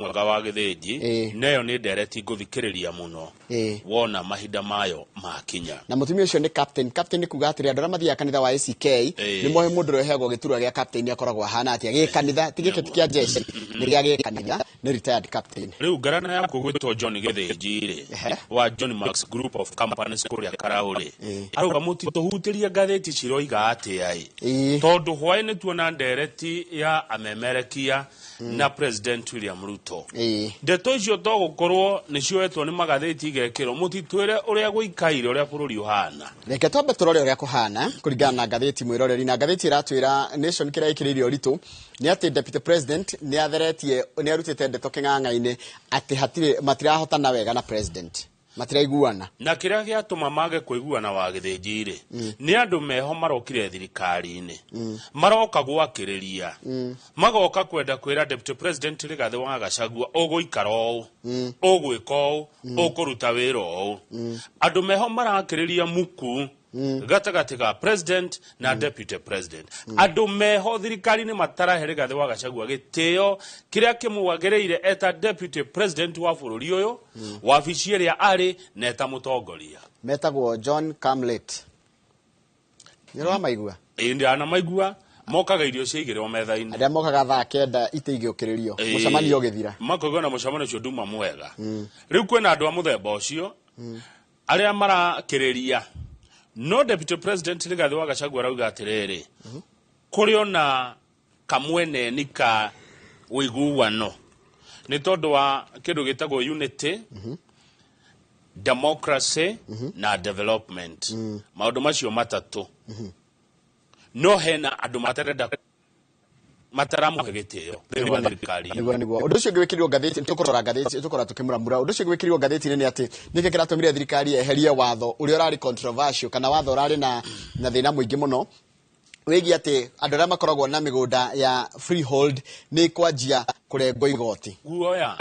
Mwega wa Gĩthĩnji. Neyo nĩ ndereti ngũthikĩrĩria mũno wona mahinda mayo makinya. Na mũtumia ũcio nĩ captain. Captain nĩ kuga atĩrĩ, andũ arĩa mathiaga kanitha wa ACK nĩ moĩ mũndũ ũrĩa ũheagwo gĩturwa gĩa captain akoragwo ahana atĩa gĩ kanitha, ti gĩkĩ ti kĩa jeshi, nĩ gĩa gĩ kanitha, nĩ retired captain. Rĩu ngarana yaku gwĩtwo John Gĩthĩnji rĩ, wa John Max Group of Companies kũrĩa Karaũ rĩ, arauga mũtitũhutĩrie ngathĩti ciroiga atĩa ĩ, tondũ hwaĩ nĩ tuona ndereti ya amemerekia na President William Ruto. Ndeto icio to gũkorwo nĩ cioetwo nĩ magathĩti igekĩrwo, mũtitwĩre ũrĩa gũikaire, ũrĩa bũrũri ũhana. Reke twambe tũrore ũrĩa kũhana kũringana na ngathĩti, mwĩroreri. Na ngathĩti ĩratwĩra Nation, kĩrĩa ĩkĩrĩire ũritũ nĩ atĩ Deputy President nĩ atheretie, nĩ arutĩte ndeto kĩng'ang'a-inĩ atĩ hatirĩ, matirahotana wega na President, matiraiguana. Na kĩrĩa gĩatũma mage kũiguana wa Gĩthĩnji rĩ, nĩ andũ meho marokire thirikari-inĩ, maroka gwakĩrĩria, magoka kwenda kwĩra Deputy President Rigathĩ wa Gachagua, ũgũikara ũũ, ũgwĩka ũũ, ũkũruta wĩra ũũ. Andũ meho marakĩrĩria muku gatagatĩ ga President na Deputy President. Andũ meho thirikari-inĩ matarahe Rigathĩ wa Gachagua gĩtĩo kĩrĩa kĩmwagĩrĩire eta Deputy President wa bũrũri ũyũ, wabici ĩrĩa arĩ na eta mũtongoria. Metagwo John come late, nĩ ũramaigua? Ĩĩ, ndanamaigua, mokaga irio ciaigĩrwo metha-inĩ. Arĩa mokaga thaa 9 itĩ igĩũkĩrĩrio, mũcemanio ũgĩthira. Makoiga na mũcemanio ũcio nduma mwega. Rĩu kwĩna andũ a mũthemba ũcio arĩa marakĩrĩria, no Deputy President Rigathĩ wa Gachagua arauga atĩrĩrĩ, kũrĩ ona kamweneni ka ũiguano nĩ tondũ wa kĩndũ gĩtagwo unity, democracy na development, maũndũ macio matatũ. No hena andũ matarenda, mataramũhe gĩtĩo thĩinĩ wa thirikari. Nĩguo ũndũ ũcio ũngĩ wĩkĩrirwo ngathĩti, tũkũrora ngathĩti, tũkũrora tũkĩmũramũra. Ũndũ ũcio ũngĩ wĩkĩrirwo ngathĩti-inĩ nĩ atĩ nĩkĩ kĩratũmire thirikari yeherie watho ũrĩa ũrarĩ controversial, kana watho ũrarĩ na thĩna mũingĩ mũno wĩgiĩ atĩ andũ arĩa makoragwo na mĩgũnda ya freehold nĩ kwanjia kũrengwo igoti. Guoya.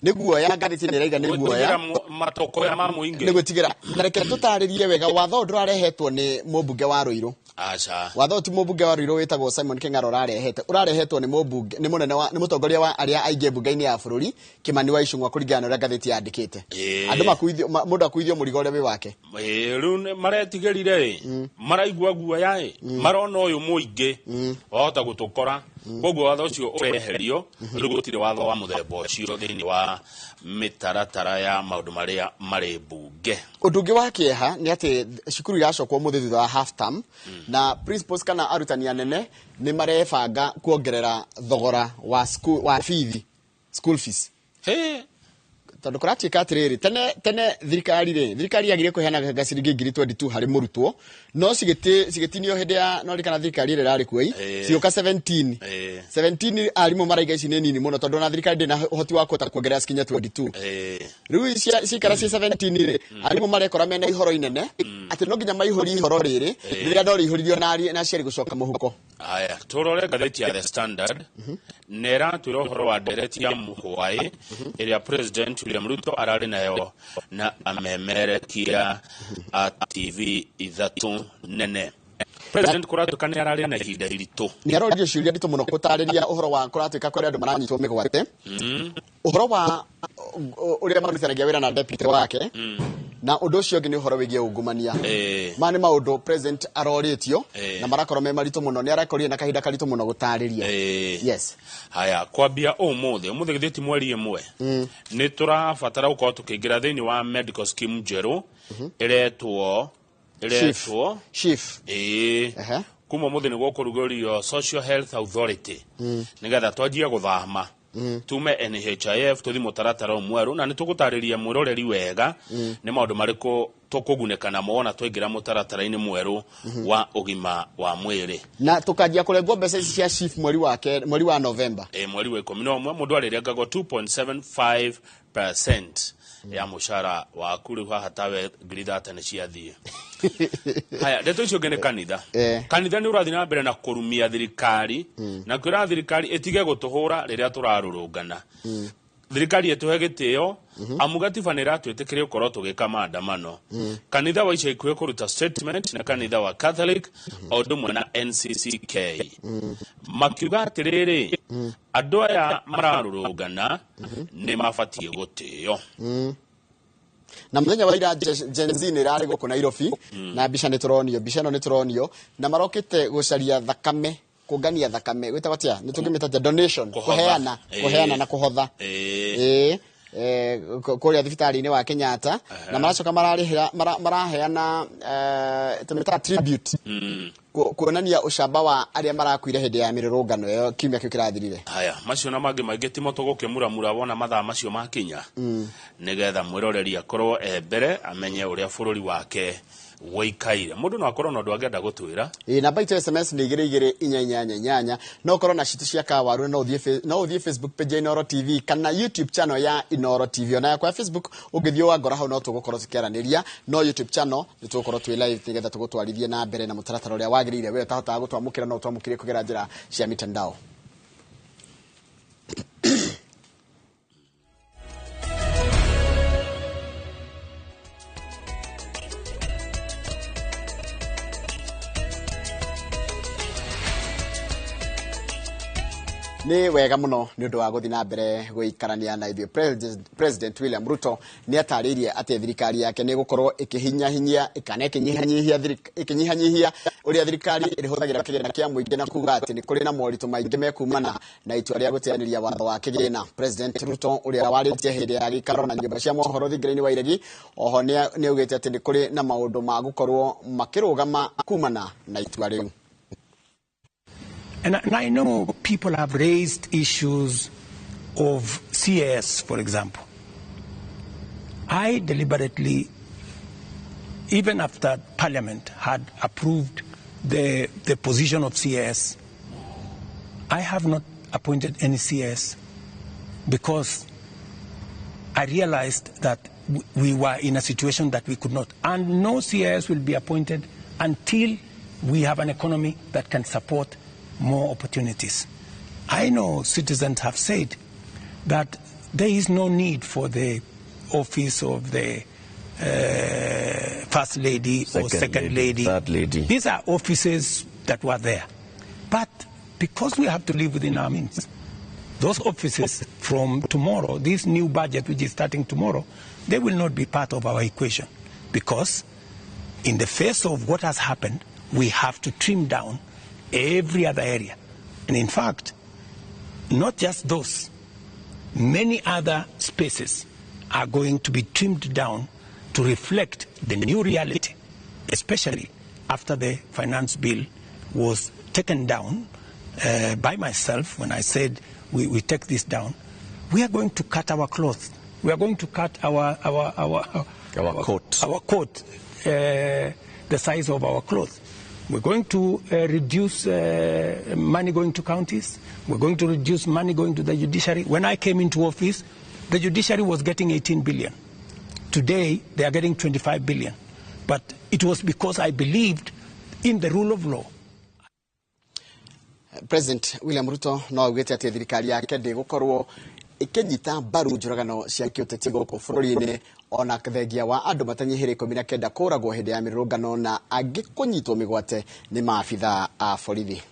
Nĩ guoya, ngathĩti nĩ ĩraiga nĩ guoya. Gwĩtigĩra matokoya ma mũingĩ. Nĩ gwĩtigĩra. Na reke tũtarĩrie wega, watho ũyũ ndũrarehetwo nĩ mũmbunge wa Rũirũ. Aca. Watho ũyũ ti mũmbunge wa Ruiru wĩtagwo Simon Kĩng'ara ũrarehete, ũrarehetwo nĩ mũmbunge, nĩ mũnene wa, nĩ mũtongoria wa arĩa aingĩ mbunge-inĩ ya bũrũri, Kimani wa Ichung'wa, kũringana na ũrĩa ngathĩti yandĩkĩte. Andũ makuithio, mũndũ akuithio mũrigo ũrĩa wĩ wake. Ĩĩ, rĩu maretigĩrire ĩ, maraigua guoya ĩ, marona ũyũ mũingĩ wahota gũtũkora, koguo watho ũcio ũreherio. Rĩu gũtirĩ watho wa mũthemba ũcio thĩinĩ wa mĩtaratara ya maũndũ marĩa marĩ mbunge. Ũndũ ũngĩ wa kĩeha nĩ atĩ cukuru iracokwo ũmũthĩ thutha wa half term, na principals kana arutani anene nĩ marebanga kuongerera thogora wa school, wa bithi, school fees. Tondũ kũratuĩka atĩrĩrĩ, tene tene thirikari rĩ, thirikari yagire kũheana ciringi ngiri 22 harĩ mũrutwo, no cigĩtinio hĩndĩ ya no ririkana thirikari ĩrĩa ĩrarĩ kuo ĩ, cigĩũka 17. 17, arimũ maraiga ici nĩ nini mũno, tondũ ona thirikari ndĩ na ũhoti wa kũhota kuongerera cikinye 22. Rĩu ciikara ciĩ 17 rĩ, arimũ marekora mena ihoro inene atĩ no nginya maihũrie ihoro rĩrĩ rĩrĩa no rĩihũririo na aciari gũcoka mũhuko. Aya, tũrore ngathĩti ya The Standard na ĩratwĩra ũhoro wa ndereti ya mũhwaĩ ĩrĩa President William Ruto ararĩ nayo na amemerekia a TV ithatũ nene. President kũratuĩka nĩ ararĩ na ihinda iritũ. Nĩ aroririo ciũria nditũ mũno gũtarĩria ũhoro wa kũratuĩka kũrĩ andũ maranyitwo mĩgwate, ũhoro wa ũrĩa marutithanagia wĩra na deputy wake, na ũndũ ũcio ũngĩ nĩ ũhoro wĩgiĩ ungumania. Maya nĩ maũndũ President arorĩtio na marakorwo me maritũ mũno, nĩ arakorire na kahinda karitũ mũno gũtarĩria. Yes. Haya, kwambia ũmũthĩ, ũmũthĩ githĩ ti mweri 1, nĩ tũrabatara gũkorwo tũkĩingĩra thĩinĩ wa medical scheme njerũ ĩretwo ĩretwo SHIF. Ĩĩ. Kuma ũmũthĩ nĩ gũkũrugũrio Social Health Authority nĩgetha twanjie gũthama tume NHIF tũthi mũtaratara ũyũ mwerũ, na nĩ tũgũtarĩria mwĩroreri wega nĩ maũndũ marĩkũ tũkũgunĩka namo wona twaingĩra mũtaratara-inĩ mwerũ wa ũgima wa mwĩrĩ. Na tũkanjia kũrengwo mbeca ici cia SHIF mweri wa mweri wa November. Ĩ, mweri wa 11 mũndũ arĩrengagwo 2.75% ya mũcara waku. Rĩu haha tawe 30,000 nĩ ciathiĩ. Haya, ndeto icio ingĩ nĩ kanitha. Kanitha nĩ ũrathiĩ na mbere na kũrumia thirikari na kwĩra thirikari ĩtige gũtũhũra rĩrĩa tũrarũrũngana, thirikari ĩtũhe gĩtĩo, amu gatiba nĩ ĩratwĩtĩkĩria gũkorwo tũgĩka maandamano. Kanitha wa ica ikuhĩ kũruta statement na kanitha wa Catholic o ũndũ ũmwe na NCCK makiuga atĩrĩrĩ. Andũ aya mararũrũngana nĩ mabatiĩ gũtĩo. Na muthenya wa ira Gen Z nĩ ĩrarĩ gũkũ Nairobi, na mbica nĩ tũronio, mbica ĩno nĩ tũronio, na marokĩte gũcaria thakame, kũngania thakame, gwĩtagwo atĩa, nĩ tũngĩmĩta atĩa, donation, kũheana, kũheana na kũhotha. Ĩĩ, kũrĩa thibitarĩ-inĩ wa Kenyatta, na maracoka mararĩhĩra, maraheana, tũmĩtaga tribute, kuonania ũcamba wa arĩa marakuire hĩndĩ ya mĩrũrũngano ĩyo kiumia kĩu kĩrathirire. Haya, macio na mangĩ maingĩ timo tũgũkĩmuramura wona mathaa macio makinya, nĩgetha mwĩroreri akorwo e mbere amenye ũrĩa bũrũri wake wĩikaire. Mũndũ no akorwo na ũndũ angĩenda gũtwĩra. Ĩĩ, namba itũ SMS nĩ igĩrĩ igĩrĩ inya inyanya inyanya. No ũkorwo na citũ cia kawaru, no ũthiĩ Facebook page ya Inooro TV kana YouTube channel ya Inooro TV. Ona yakwa ya Facebook ũngĩthiĩ wangora hau no tũgũkorwo tũkĩaranĩria, no YouTube channel nĩ tũgũkorwo twĩ live nĩgetha tũgũtwarithie na mbere na mũtaratara ũrĩa wagĩrĩire. We ũtahotaga gũtwamũkĩra no ũtwamũkĩre kũgerera njĩra cia mitandao. Nĩ wega mũno nĩ ũndũ wa gũthiĩ na mbere gũikarania na ithuĩ. President William Ruto nĩ atarĩirie atĩ thirikari yake nĩ ĩgũkorwo ĩkĩhinyahinyia kana ĩkĩnyihanyihia ũrĩa thirikari ĩrĩhũthagĩra kĩgĩna kĩa mũingĩ, na kuga atĩ nĩ kũrĩ na moritũ maingĩ mekumana na itua rĩa gũteanĩria watho wa kĩgĩna. President Ruto ũrĩa warĩtie hĩndĩ ya gĩikaro na nyũmba cia mohoro thingira-inĩ wa Iregi, oho nĩ augĩte atĩ nĩ kũrĩ na maũndũ ma gũkorwo makĩrũgama kumana na itua rĩu. And I know people have raised issues of CAS, for example. I deliberately, even after Parliament had approved the position of CAS, I have not appointed any CAS because I realized that we were in a situation that we could not. And no CAS will be appointed until we have an economy that can support more opportunities. I know citizens have said that there is no need for the office of the First Lady or Second Lady. Third Lady. These are offices that were there. But because we have to live within our means, those offices from tomorrow, this new budget which is starting tomorrow, they will not be part of our equation. Because in the face of what has happened, we have to trim down every other area. And in fact, not just those, many other spaces are going to be trimmed down to reflect the new reality, especially after the finance bill was taken down by myself when I said we take this down. We are going to cut our cloth. We are going to cut our coat. Our coat, the size of our cloth. We're going to reduce money going to counties. We're going to reduce money going to the judiciary. When I came into office, the judiciary was getting 18 billion. Today, they are getting 25 billion. But it was because I believed in the rule of law. President William Ruto no augĩte atĩ thirikari yake ndĩgũkorwo ĩkĩnyita mbaru njũragano cia kĩũteti gũkũ bũrũri-inĩ, ona thengia wa andũ matanyihĩire 19 kũragwo hĩndĩ ya mĩrũrũngano na angĩ kũnyitwo mĩgwate nĩ maabithaa a borithi.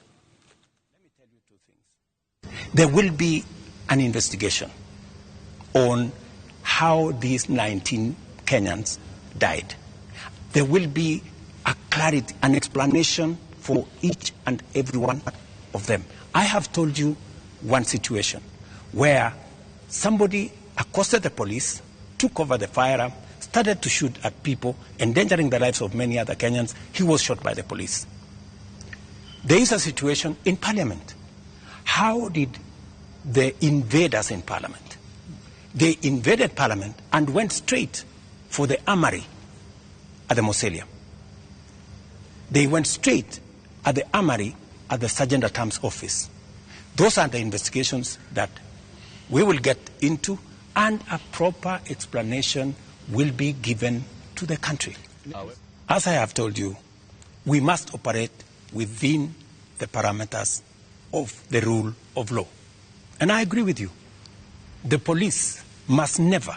There will be an investigation on how these 19 Kenyans died. There will be a clarity, an explanation for each and every one of them. I have told you one situation where somebody accosted the police, took over the firearm, started to shoot at people, endangering the lives of many other Kenyans. He was shot by the police. There is a situation in Parliament. How did the invaders in Parliament? They invaded Parliament and went straight for the armory at the mausoleum. They went straight at the armory at the Sergeant at Arms office. Those are the investigations that we will get into, and a proper explanation will be given to the country. As I have told you, we must operate within the parameters of the rule of law. And I agree with you. The police must never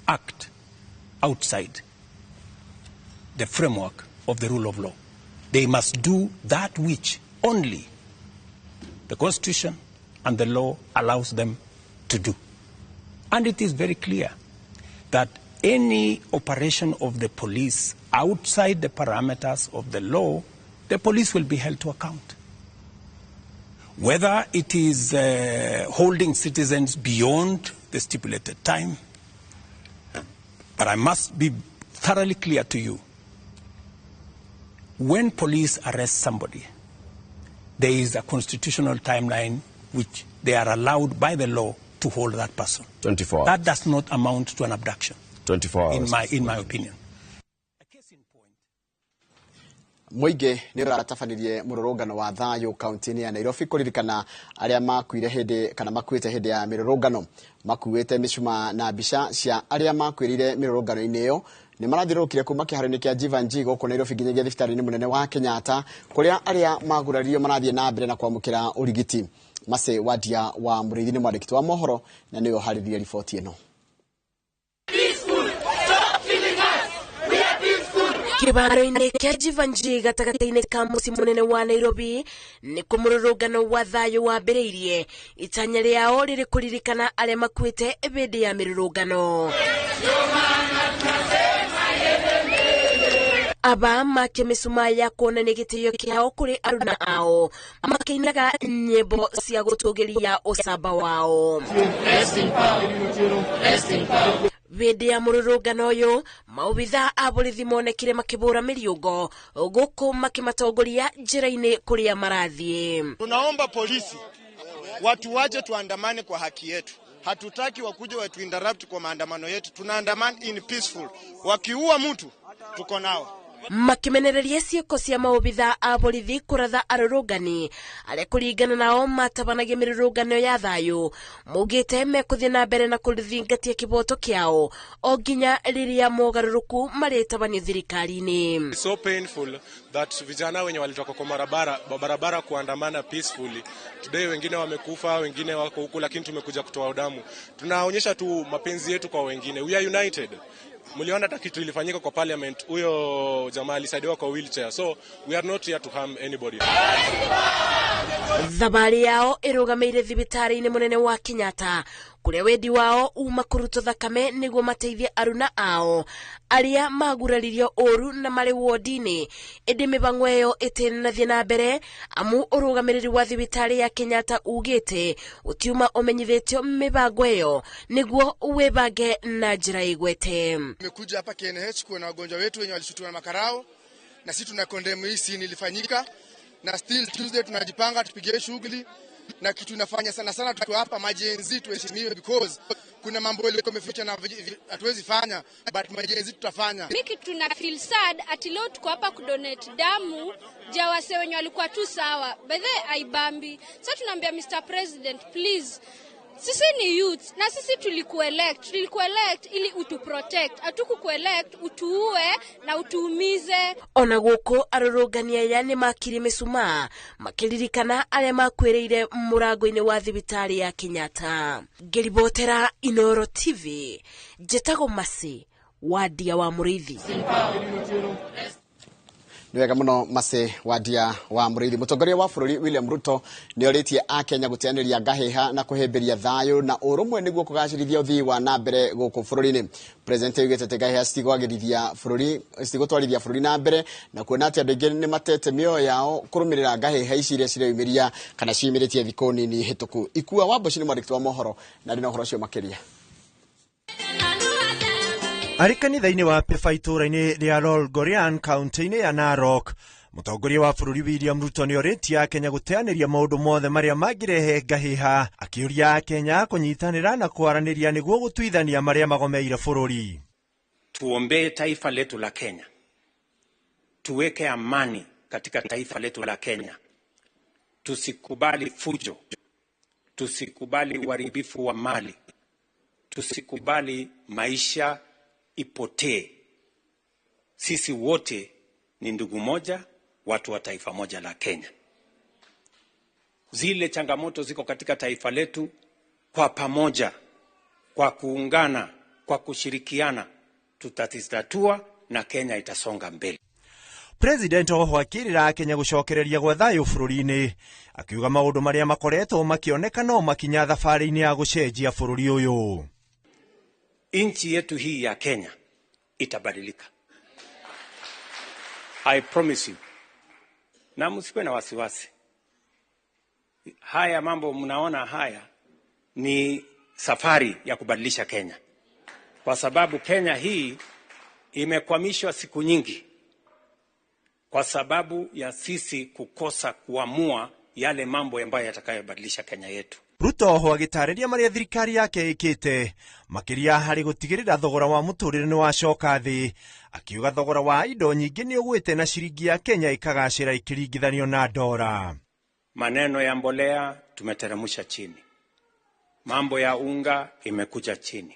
act outside the framework of the rule of law. They must do that which only the Constitution and the law allows them to do. And it is very clear that any operation of the police outside the parameters of the law, the police will be held to account. Whether it is holding citizens beyond the stipulated time, but I must be thoroughly clear to you, when police arrest somebody, there is a constitutional timeline which they are allowed by the law to hold that person. 24 hours. That does not amount to an abduction. 24 hours. In my opinion. A case in point. Mũingĩ nĩ ũratabanirie mũrũrũngano wa thayũ kaunti-inĩ ya Nairobi kũririkana arĩa makuire hĩndĩ kana makuĩte hĩndĩ ya mĩrũrũngano. Makuĩte mĩcumaa na mbica cia arĩa makuĩrĩire mĩrũrũngano-inĩ ĩyo. Nĩ marathiũrũrũkire kuma kĩharo-inĩ kĩa Jeevanjee gũkũ Nairobi nginyagia thibitarĩ-inĩ mũnene wa Kenyatta kũrĩa arĩa maguraririo marathiĩ na mbere na kwamũkĩra ũrigiti. Mace Wadia wa Mũrĩithi nĩ mwandĩki wa mohoro na nĩwe ũharĩrĩirie riboti ĩno. Kĩbaro-inĩ kĩa Jeevanjee gatagatĩ-inĩ ka mũciĩ mũnene wa Nairobi nĩkuo mũrũrũngano wa thayũ wambĩrĩirie. Itanya rĩao rĩrĩ kũririkana arĩa makuĩte hĩndĩ ya mĩrũrũngano. Aba make mĩcumaa ya kuonania gĩtĩo kĩao kũrĩ aruna ao makĩinaga nyĩmbo cia gũtũgĩria ũcamba wao. Hĩndĩ ya mũrũrũngano ũyũ maobitha a borithi monekire makĩbũra mĩriũngo gũkũ makĩmatongoria njĩra-inĩ kũrĩa marathiĩ. Tunaomba polisi watu waje tuandamane kwa haki yetu. Hatutaki wakuje watu interrupt kwa maandamano yetu. Tunaandamana in peaceful. Wakiua mtu tuko nao. Makimenereria ciĩko cia maobitha a borithi kũratha arũrũngani arĩa kũringana nao matabanagia mĩrũrũngano ya thayũ maugĩte mekũthiĩ na mbere na kũthingatia kĩboto kĩao o nginya rĩrĩa mogarũrũku marĩtabanio thirikari-inĩ. It's so painful that vijana wenye walitoka kwa barabara kuandamana peacefully today, wengine wamekufa, wengine wako huku, lakini tumekuja kutoa damu. Tunaonyesha tu mapenzi yetu kwa wengine. We are united. Mliona hata kitu ilifanyika kwa parliament, huyo jamaa alisaidiwa kwa wheelchair. So we are not here to harm anybody. Thabarĩ yao ĩrũgamĩire thibitarĩ-inĩ mũnene wa Kenyatta kũrĩa wendi wao uma kũrutwo thakame nĩguo mateithie aruna ao arĩa maguraririo ũru na marĩ wodi-inĩ. Ĩndĩ mĩbango ĩyo ĩtinathiĩ na mbere amu ũrũgamĩrĩri wa thibitarĩ ya Kenyatta ugĩte ũtiuma ũmenyithĩtio mĩbango ĩyo nĩguo wĩbange na njĩra ĩgwete. Tumekuja hapa KNH kuona wagonjwa wetu wenye walishutwa na makarao, na sisi tuna condemn hii scene ilifanyika, na still Tuesday tunajipanga tupige shughuli. Na kitu inafanya sana sana tuko hapa majenzi tuheshimiwe, because kuna mambo ile imeficha na hatuwezi fanya, but majenzi tutafanya. Mimi tuna feel sad ati leo tuko hapa kudonate damu ja wase wenye walikuwa tu sawa. By the way, aibambi. Sasa tunaambia Mr. President, please, sisi ni youth na sisi tulikuelect ili utu protect, hatukukuelect utuue na utuumize. Ona gũkũ arũrũngani aya nĩ makiri mĩcumaa makĩririkana arĩa makuĩrĩire mũrango-inĩ wa thibitarĩ ya Kenyatta. Ngĩribotera Inooro TV, njĩtagwo Maci Wadia wa Mũrĩithi. Nĩ wega mũno Maci Wadia wa Mũrĩithi. Mũtongoria wa bũrũri William Ruto nĩ orĩtie akenya gũteanĩria ngahĩha na kũhĩmbĩria thayũ na ũrũmwe nĩguo kũgacĩrithia ũthii wa na mbere gũkũ bũrũri-inĩ. President oigĩte atĩ ngahĩha citigwagĩrithia bũrũri, citigũtwarithia bũrũri na mbere, na kuona atĩ andũ aingĩ nĩ matete mĩoyo yao kũrũmĩrĩra ngahĩha ici iria cireyumĩria kana ciumĩrĩtie thikũ nini hĩtũku. Ikua wa Mboci nĩ mwandĩki wa mohoro na arĩ na ũhoro ũcio makĩria. Arĩ kanitha-inĩ wa Pefa itũũra-inĩ rĩa Lolgorian kaunti-inĩ ya Narok, mũtongoria wa bũrũri William Ruto nĩ orĩtie akenya gũteanĩria maũndũ mothe marĩa mangĩrehe ngahĩha, akĩũria akenya kũnyitanĩra na kwaranĩria nĩguo gũtuithania marĩa magomeire bũrũri. Tuombee taifa letu la Kenya, tuweke amani katika taifa letu la Kenya, tusikubali fujo, tusikubali uharibifu wa mali, tusikubali maisha ipotee. Sisi wote ni ndugu moja, watu wa taifa moja la Kenya. Zile changamoto ziko katika taifa letu, kwa pamoja, kwa kuungana, kwa kushirikiana, tutazitatua na Kenya itasonga mbele. President oho akĩrĩra Akenya gũcokereria gwa thayũ bũrũri-inĩ, akiuga maũndũ marĩa makoretwo makĩoneka no makinya thabarĩ-inĩ ya gũcenjia bũrũri ũyũ. Nchi yetu hii ya Kenya itabadilika. I promise you. Na msikuwe na wasiwasi. Haya mambo mnaona haya ni safari ya kubadilisha Kenya. Kwa sababu Kenya hii imekwamishwa siku nyingi kwa sababu ya sisi kukosa kuamua yale mambo ambayo yatakayobadilisha Kenya yetu. Ruto oho agĩtarĩria marĩa thirikari yake ĩkĩte makĩria harĩ gũtigĩrĩra thogora wa mũtũrĩre nĩ wacoka thĩ, akiuga thogora wa indo nyingĩ nĩ ũgwĩte na ciringi ya Kenya ĩkagacĩra ĩkĩringithanio na ndora. Maneno ya mbolea tumeteremsha chini, mambo ya unga imekuja chini,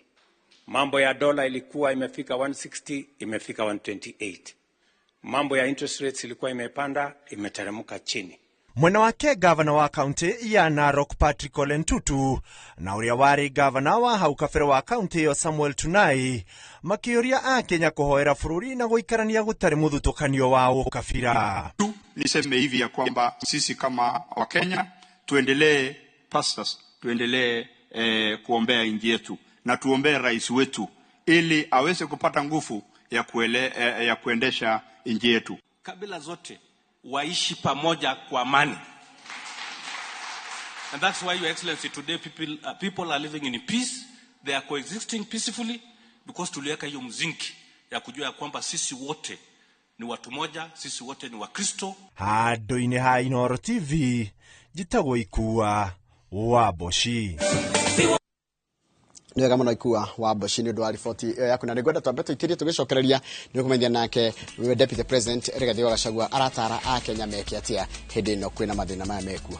mambo ya dola ilikuwa imefika 160 imefika 128, mambo ya interest rates ilikuwa imepanda imeteremka chini. Mwena wake gavana wa kaunti ya Narok Patrick Ole Ntutu na ũrĩa warĩ gavana wa hau kabere wa kaunti ĩyo Samuel Tunai makĩũria Akenya kũhoera bũrũri na gũikarania gũtarĩ mũthutũkanio wa ũkabira. Niseme hivi ya kwamba sisi kama Wakenya tuendelee, pastors, tuendelee kuombea nchi yetu na tuombee rais wetu ili aweze kupata nguvu ya kuendesha nchi yetu. Kabila zote waishi pamoja kwa amani. And that's why, Your Excellency, today people are living in peace. They are coexisting peacefully because tuliweka hiyo mzingi ya kujua ya kwamba sisi wote ni watu moja, sisi wote ni Wakristo. Handũ-inĩ ha Inooro TV, njĩtagwo Ikua wa Mboci. Nĩ wega mũno Ikua wa Mboci nĩ ũndũ wa riboti ĩyo yaku, na nĩngwenda twambe tũitĩrie tũgĩcokereria nĩ ũkũmenyithia nake Deputy President Rigathi wa Gachagua aratara Akenya meke atĩa hĩndĩ ĩno kwĩna mathĩna maya mekuo.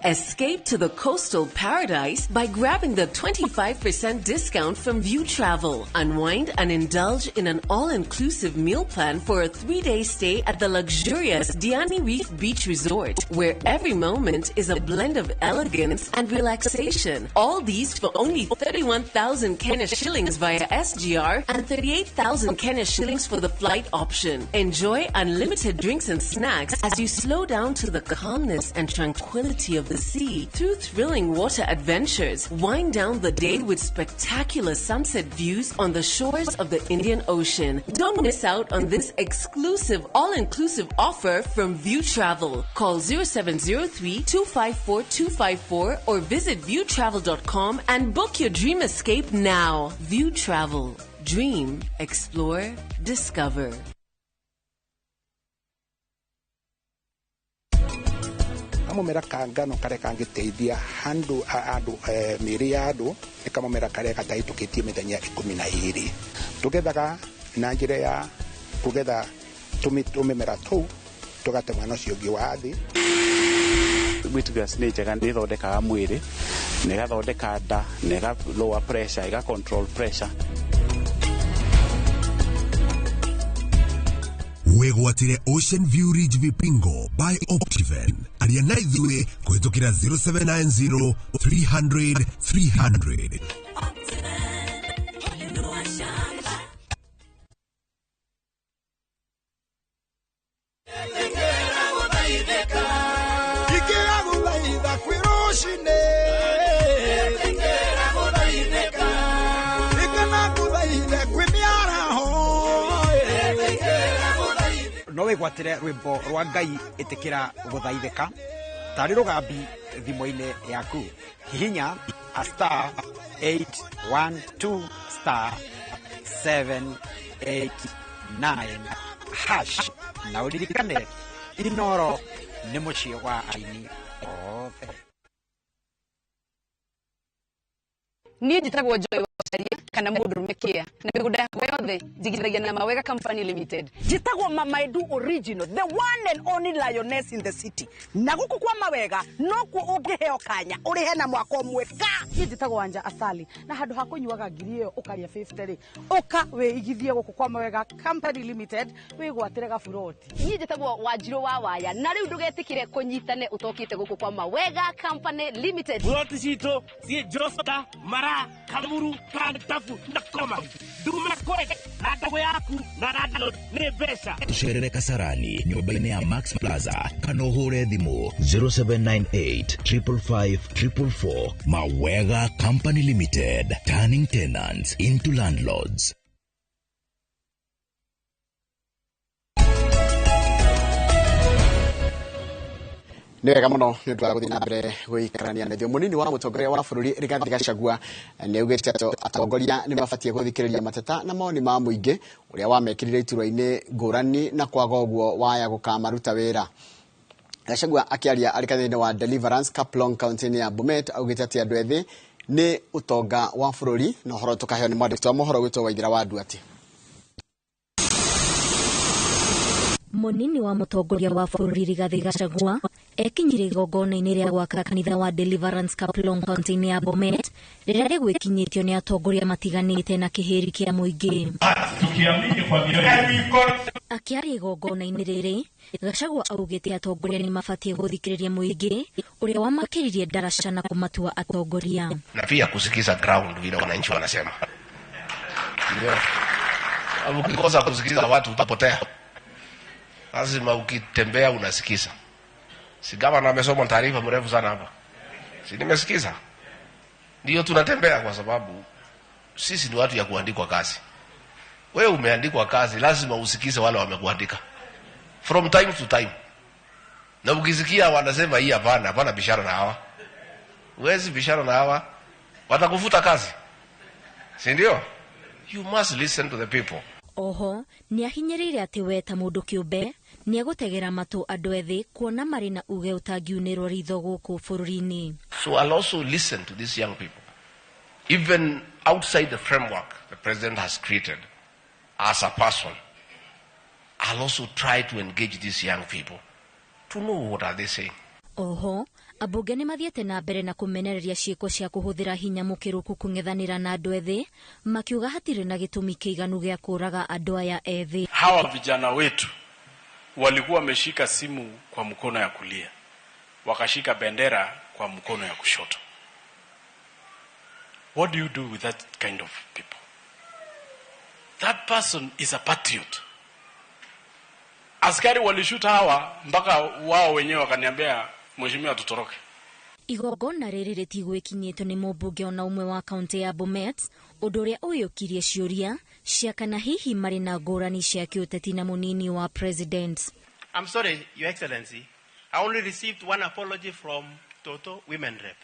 Escape to the coastal paradise by grabbing the 25% discount from View Travel. Unwind and indulge in an all-inclusive meal plan for a 3-day stay at the luxurious Diani Reef Beach Resort, where every moment is a blend of elegance and relaxation. All these for only 31,000 Kenya shillings via SGR and 38,000 Kenya shillings for the flight option. Enjoy unlimited drinks and snacks as you slow down to the calmness and tranquility of the sea through thrilling water adventures. Wind down the day with spectacular sunset views on the shores of the Indian Ocean. Don't miss out on this exclusive all-inclusive offer from View Travel. Call 0703 254 254 or visit viewtravel.com and book your dream escape now. View Travel. Dream, explore, discover. Kamũmera ka ngano karĩa kangĩteithia handũ andũ mĩĩrĩ ya andũ nĩ kamũmera karĩa gatahĩtũkĩtie mĩthenya 12. Tũgethaga na njĩra ya kũgetha tũmĩmera tũu tũgate mwana ũcio ũngĩ wa thĩ. Wheatgrass nĩ njega, nĩ ĩthondekaga mwĩrĩ, na ĩgathondeka nda, na ĩga lower pressure, ĩga control pressure. Wĩgwatĩre Ocean View Ridge Vipingo by Optiven. Aria na ithuĩ kũhĩtũkĩra 0790 300 300. No wĩgwatĩre rwĩmbo rwa Ngai ĩtĩkĩra gũthaithĩka tarĩ rũgambi thimũ-inĩ yaku. Hihinya a star 812 star 789 hash na ũririkane Inooro nĩ mũciĩ wa aini othe. Niĩ njĩtagwo Joy Wacaria Kana mũndũrũme kĩa na mĩgũnda yakwa yothe njigithagia na Mawega Company Limited. Njĩtagwo Mama Edu Original, the one and only lioness in the city. Na gũkũ kwa Mawega nokuo ũngĩheo kanya ũrĩhe na mwaka ũmwe ka. Niĩ njĩtagwo Wanja Asali, na handũ ha kũnyuaga ngiri ĩyo ũkarĩa 50 rĩ, ũka wĩigithie gũkũ kwa Mawega Company Limited, wĩgwatĩre gaburoti. Niĩ njĩtagwo Wanjirũ wa Waya, na rĩu ndũgetĩkĩre kũnyitane ũtokĩte gũkũ kwa Mawega Company Limited. Buroti citũ ciĩ Josta, Mara, Kamuru, Kantafu na Koma. Nduma kwete na ndagũ yaku na landlord nĩ mbeca. Tũcerere Kasarani nyũmba-inĩ ya Max Plaza kana ũhũre thimũ 0798 555 444. Mawega Company Limited, turning tenants into landlords. Nĩ wega mũno nĩ ũndũ wa gũthiĩ na mbere gũikarania na ithuĩ. Mũnini wa mũtongoria wa bũrũri Rigathĩ Gachagua nĩ augĩte atĩ atongoria nĩ mabatiĩ gũthikĩrĩria mateta na mawoni ma mũingĩ ũrĩa wamekĩrire iturwa-inĩ ngũrani na kwaga ũguo waya gũkamaruta wĩra. Gachagua akĩaria arĩ kanitha-inĩ wa Deliverance Kaplong kaunti-inĩ ya Bomet augĩte atĩ andũ ethĩ nĩ ũtonga wa bũrũri, na ũhoro tũkaheo nĩ mwandĩki wa mohoro gwĩtwo Waithera wa Nduati. Mũnini wa mũtongoria wa bũrũri Rigathĩ Gachagua ekinyire igongona-inĩ rĩa gwaka kanitha wa Deliverance Kaplong kaunti-inĩ ya Bomet rĩrĩa rĩgwĩkinyĩtio nĩ atongoria matiganĩte na kĩhĩri kĩa mũingĩ. Akĩaria igongona-inĩ rĩrĩ, Gachagua augĩte atongoria nĩ mabatiĩ gũthikĩrĩria mũingĩ ũrĩa wamakĩririe ndaraca na kũmatua atongoria. Na pia kusikiza ground vile wananchi wanasema. Ndio. Ukikosa kusikiza watu utapotea. Lazima ukitembea unasikiza. Si gavana amesoma taarifa mrefu sana hapa. Si nimesikiza? Ndio tunatembea kwa sababu sisi ni watu ya kuandikwa kazi. Wewe umeandikwa kazi, lazima usikize wale wamekuandika. From time to time. Na ukisikia wanasema hii hapana, hapana bishara na hawa. Huwezi bishara na hawa, watakufuta kazi. Si ndio? You must listen to the people. Oho, nĩ ahinyĩrĩire atĩ we ta mũndũ kĩũmbe nĩ egũtegera matũ andũ ethĩ kuona marĩ na uge ũtangiunĩrwo ritho gũkũ bũrũri-inĩ. So I'll also listen to these young people. Even outside the framework the president has created as a person, I'll also try to engage these young people to know what are they saying. Oho, ambunge nĩ mathiĩte na mbere na kũmenereria ciĩko cia kũhũthĩra hinya mũkĩrũku kũng'ethanĩra na andũ ethĩ, makiuga hatirĩ na gĩtũmi kĩiganu gĩa kũraga andũ aya ethĩ. Hawa vijana wetu walikuwa wameshika simu kwa mkono ya kulia, wakashika bendera kwa mkono ya kushoto. What do you do with that kind of people? That person is a patriot. Askari walishuta hawa mpaka wao wenyewe wakaniambia mheshimiwa tutoroke. Igongona rĩrĩ rĩtigwĩkinyĩtwo nĩ mũmbunge ona ũmwe wa kaunti ya Bomet, ũndũ ũrĩa ũiyũkirie ciũria cia kana hihi marĩ na ngũrani cia kĩũteti na mũnini wa president. I'm sorry, Your Excellency. I only received one apology from Toto Women Rep.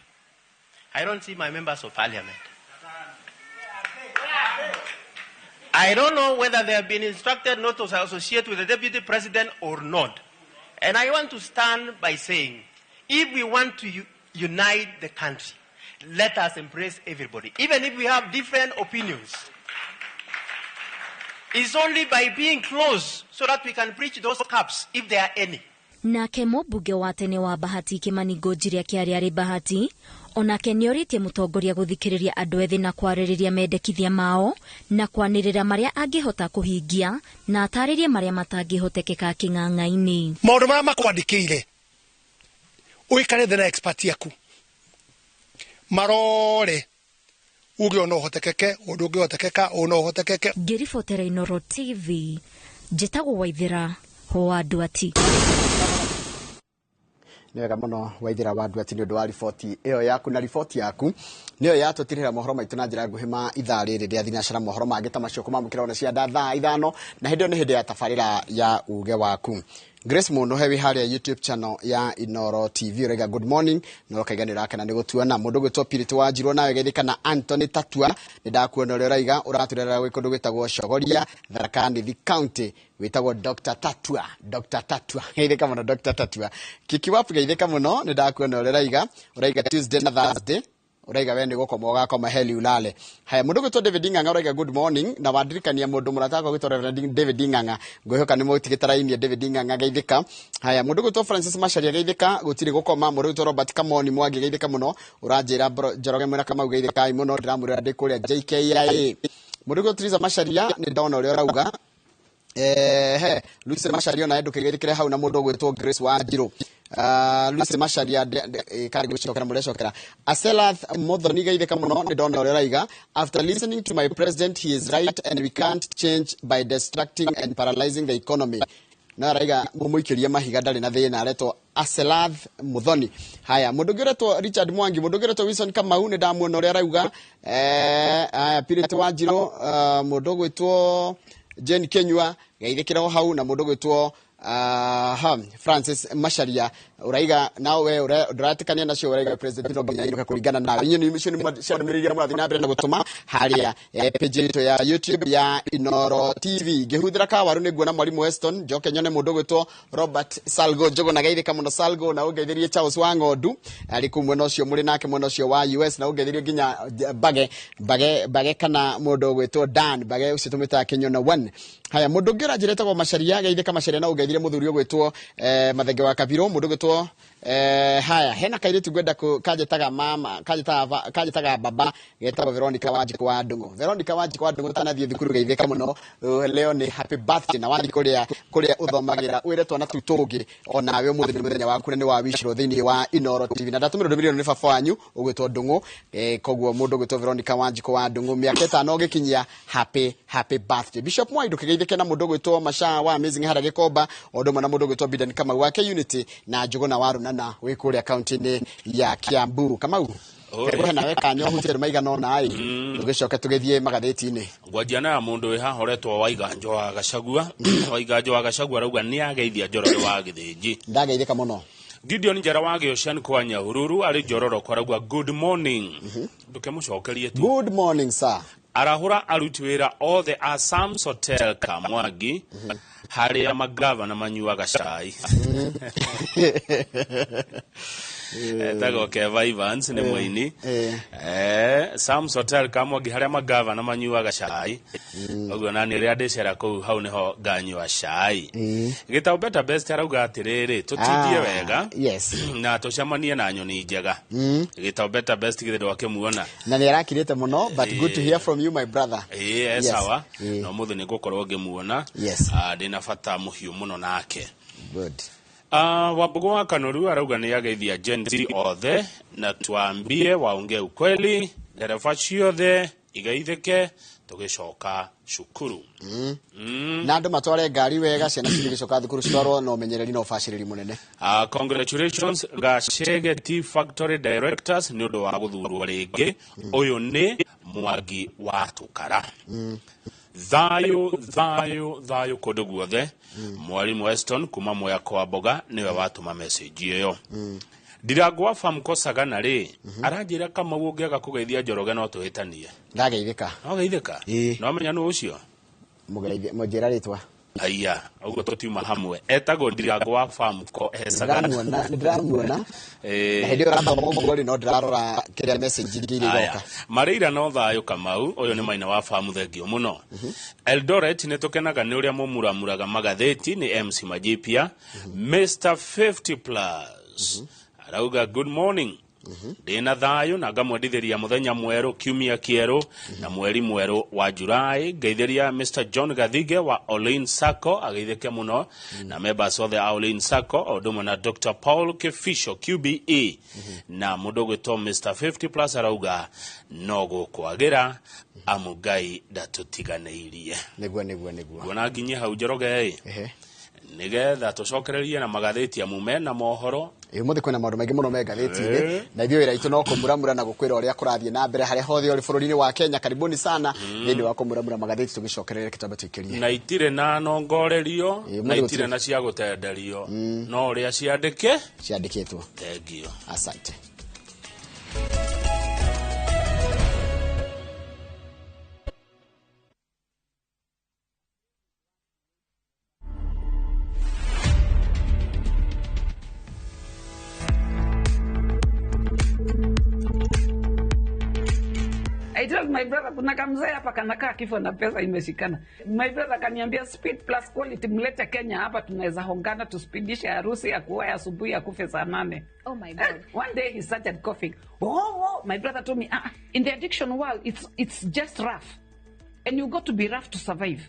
I don't see my members of parliament. I don't know whether they have been instructed not to associate with the deputy president or not. And I want to stand by saying, if we want to unite the country, let us embrace everybody, even if we have different opinions. It's only by being close so that we can bridge those gaps, if there are any. Nake mũmbunge wa tene wa Bahati Kimani Ngunjiri akĩaria arĩ Bahati, onake nĩorĩtie mũtongoria gũthikĩrĩria andũ ethĩ na kwarĩrĩria mendekithia mao na kwanĩrĩra marĩa angĩhota kũhingia na atarĩrie marĩa matangĩhotekeka kĩng'ang'a-inĩ. Maũndũ marĩa makwandĩkĩire ũikare thĩ na expert yaku marore uge ono ũhotekeke ũndũ ũngĩhotekeka ũno ũhotekeke. Ngĩribotera Inooro TV, njĩtagwo Waithera wa Nduati. Nĩ wega mũno Waithera wa Nduati nĩ ũndũ wa riboti ĩyo yaku, na riboti yaku nĩyo yatũtirĩra mohoro maitũ na njĩra nguhĩ ma ithaa rĩrĩ rĩa thinacara. Mohoro mangĩ ta macio kũmamũkĩra ona cia thaa 5, na hĩndĩ ĩyo nĩ hĩndĩ ya tabarĩra ya uge waku. Grace Munohe wĩ harĩa YouTube channel ya Inooro TV ũraiga good morning, na ũkaiga nĩ ũrakena nĩ gũtuona. Mũndũ gwĩtwo Purity Wanjirũ nawe geithĩka na Anthony Tatua nĩ ndakuona ũrĩa ũraiga ũratũrerera gwĩ kũndũ gwĩtagwo Chogoria, Tharaka Nithi County, wĩtagwo Dr. Tatua, Dr. Tatua geithĩka mũno Dr. Tatua. Kikiwapu geithĩka mũno nĩ ndakuona ũrĩa ũraiga, ũraiga Tuesday na Thursday Ũraiga we nĩ gũkoma ũgakoma heli ulale. Haya, mũndũ ũgwĩtwo David Ng'ang'a ũraiga good morning, na wandirikania mũndũ mũrata wakwa ũgwĩtwo Reverend David Ng'ang'a, ngwĩhoka nĩ mũtigĩte raini ya David Ng'ang'a, geithĩka. Haya, mũndũ ũgwĩtwo Francis Macharia, geithĩka, gũtirĩ gũkoma. Mũndũ ũgwĩtwo Robert Kamoni Mwangi, geithĩka mũno. Ũranjĩra Njoroge mwena Kamau, geithĩkai mũno, ndĩramwĩrora ndĩ kũrĩa JKIA. Mũndũ ũgwĩtwo Teresa Macharia, nĩ ndona ũrĩa ũrauga. He Lucy Macharia ona ndũkĩgeithĩkĩre hau na mũndũ ũgwĩtwo Grace Wanjiru. Lucy Macharia karĩ gũcokera mũrecokera. Aselath Muthoni, geithĩka mũno, nĩ ndona ũrĩa ũraiga. After listening to my president, he is right and we can't change by destructing and paralyzing the economy. No araiga mũmũikĩrie mahiga ndarĩ na thĩna, aretwo Aselath Muthoni. Haya, mũndũ ũngĩ ũretwo Richard Mwangi, mũndũ ũngĩ ũretwo Wilson Kamau, nĩ ndamuona ũrĩa arauga. Haya, Purity Wanjiru, mũndũ ũgwĩtwo Jane Kenyua, geithĩkĩra o hau, na mũndũ ũgwĩtwo Francis Macharia, ũraiga nawe ndũratĩkania nacio, ũraiga president no nginya ainũke kũringana nawe. Inyuĩ nĩ icio nĩ cia ndũmĩrĩri iria mũrathiĩ na mbere na gũtũma harĩa page itũ ya YouTube ya Inooro TV. Ngĩhuthĩra kawaru nĩ nguona Mwalimu Weston, njoke nyone mũndũ ũgwĩtwo Robert Salgo Njogo, na geithĩka mũno Salgo, na ũngeithĩrie Charles wa Ng'ondu arĩ kũu mwena ũcio mũrĩ nake mwena ũcio wa US, na ũngeithĩrie nginya Bage Bage Bage kana mũndũ ũgwĩtwo Dan Bage ũcio tũmwĩtaga Kĩnyona 1. Haya, mũndũ ũngĩ ũranjĩra etagwo Macharia, geithĩka Macharia, na ũngeithĩrie mũthuri ũgwĩtwo Mathenge wa Kabiro, mũndũ ũgwĩtwo haya, hena kairĩtu ngwenda kanjĩtaga mama, kanjĩtaga baba, getagwo Veronica Wanjikũ wa Ndung'u. Veronica Wanjikũ wa Ndung'u ũtanathiĩ thukuru, geithĩka mũno. Leo nĩ happy birthday, na wathiĩ kũrĩa ũthomagĩra wĩre twana tũu tũngĩ onawe ũmũthĩ nĩ mũthenya waku na nĩ wa wicirwo thĩinĩ wa Inooro TV. Na ndatũmĩrwo ndũmĩrĩri ĩno nĩ baba wanyu ũgwĩtwo Ndung'u, koguo mũndũ ũgwĩtwo Veronica Wanjikũ wa Ndung'u mĩaka 5 ũgĩkinyia, happy happy birthday. Bishop Mwai ndũkĩgeithĩke na mũndũ ũgwĩtwo Masha wa Amazing harĩa Gĩkomba, o ũndũ ũmwe na mũndũ ũgwĩtwo Biden Kamau wake Unity na Njũgũna wa Rũnana wĩ kũrĩa kaunti-inĩ ya Kiambu. Kamau, Oi. nawe kanya ũhutie maigana ũna ĩ, tũgĩcoke tũgĩthiĩ magathĩti-inĩ. Ngwanjia na mũndũ wĩ haha ũretwo Waiganjo wa Gachagua. Waiganjo wa Gachagua arauga nĩ ageithia Njoroge wa Gĩthĩnji. Ndageithĩka mũno. Gideon Njara wa Gĩocean kwa Nyahururu arĩ Njororo arauga good morning. Ndũkĩmũcokerie tu. Good morning sir. Arahũra aruti wĩra othe a Sam's Hotel Kamwangi harĩa magavana manyuaga cai. Etagwo Keva Evans nĩ mũini. Sam's Hotel Kamwangi harĩa magavana manyuaga cai. Ũguo nani rĩrĩa ndĩcera kũu hau nĩho nganyua cai. Gĩtau Better Best arauga atĩrĩrĩ, tũtindie wega na tũcemanie na nyoni njega. Gĩtau Better Best githĩ ndwakĩmuona. Na nĩ arakirĩte mũno, but good to hear from you my brother. Ĩĩ, sawa. Na ũmũthĩ nĩ ngũkorwo ngĩmuona. Ndĩna bata mũhiũ mũno nake. Good. Wambugu wa Kanoru arauga nĩ ageithia Gen Z othe na tuambie waongee ukweli, ndereba ciothe igeithĩke tũgĩcoka cukuru. Na andũ matware ngari wega, ciana cigĩcoka thukuru citwarwo na ũmenyereri na ũbacĩrĩri mũnene. Congratulations Gachege Tea Factory Directors nĩ ũndũ wa gũthurwo rĩngĩ. Ũyũ nĩ Mwangi wa Tũkara. Thayũ thayũ thayũ kũndũ guothe. Mwalimu Weston kuma Mwea kwa Mboga nĩwe watũma message ĩyo. Ndirangwa Famco Sagana rĩ, aranjĩra Kamau ũngĩaga kũgeithia Njoroge no tũhĩtanie. Ndageithĩka. No geithĩka? No menya nũ ũcio? Mũgeithie, mũnjĩra rĩtwa. Aya, ũguo tũtiuma hamwe. Etagwo Ndirangwa wa Famco Sagana. Nĩ ndĩramuona. Na hĩndĩ ĩyo ũrathoma ũguo rĩ, no ndĩrarora kĩrĩa message ingĩ iria Aya. iroka. Marĩira no thayũ Kamau, ũyũ nĩ maina wa famu, thengio mũno. Eldoret nĩ tũkenaga nĩ ũrĩa mũmuramuraga magathĩti nĩ MC Majipia. Mr 50 plus arauga good morning. Ndĩna thayũ na ngamwendithĩria mũthenya mwerũ, kiumia kĩerũ na mweri mwerũ wa Julai. Ngeithĩria Mr John Gathige wa Olin Sacco, ageithĩke mũno na members othe a Olin Sacco, o ũndũ ũmwe na Dr Paul Kifisho QBE, na mũndũ ũgwĩtwo Mr 50 plus arauga no gũkwagĩra amu Ngai ndatũtiganĩirie. Nĩguo nĩguo nĩguo. Nguona nginyie hau Njoroge ĩ, nĩgetha tũcokererie na magathĩti amu mena mohoro. Ĩ, ũmũthĩ kwĩna maũndũ maingĩ mũno me ngathĩti-inĩ, na ithuĩ wĩra witũ no kũmuramura na gũkwĩra ũrĩa kũrathiĩ na mbere harĩa hothe ũrĩ bũrũri-inĩ wa Kenya. Karibuni sana thĩinĩ wa kũmuramura magathĩti, tũgĩcokereria kĩtambo tũikĩrie. Na itirĩ na nongorerio, Ĩ, na ũmũthĩ itirĩ gũtirĩ. na cia gũtenderio, no ũrĩa ciandĩke ciandĩkĩtwo. Thengio. Asante. My brother, kuna kamzee hapa kanakaa kifo na pesa imeshikana. My brother akaniambia speed plus quality, mlete Kenya hapa, tunaweza hongana tuspidishe harusi ya kuoa asubuhi akufe saa 8. Oh my God. One day he started coughing. Oh, my brother told me, in the addiction world, it's just rough. And you got to be rough to survive.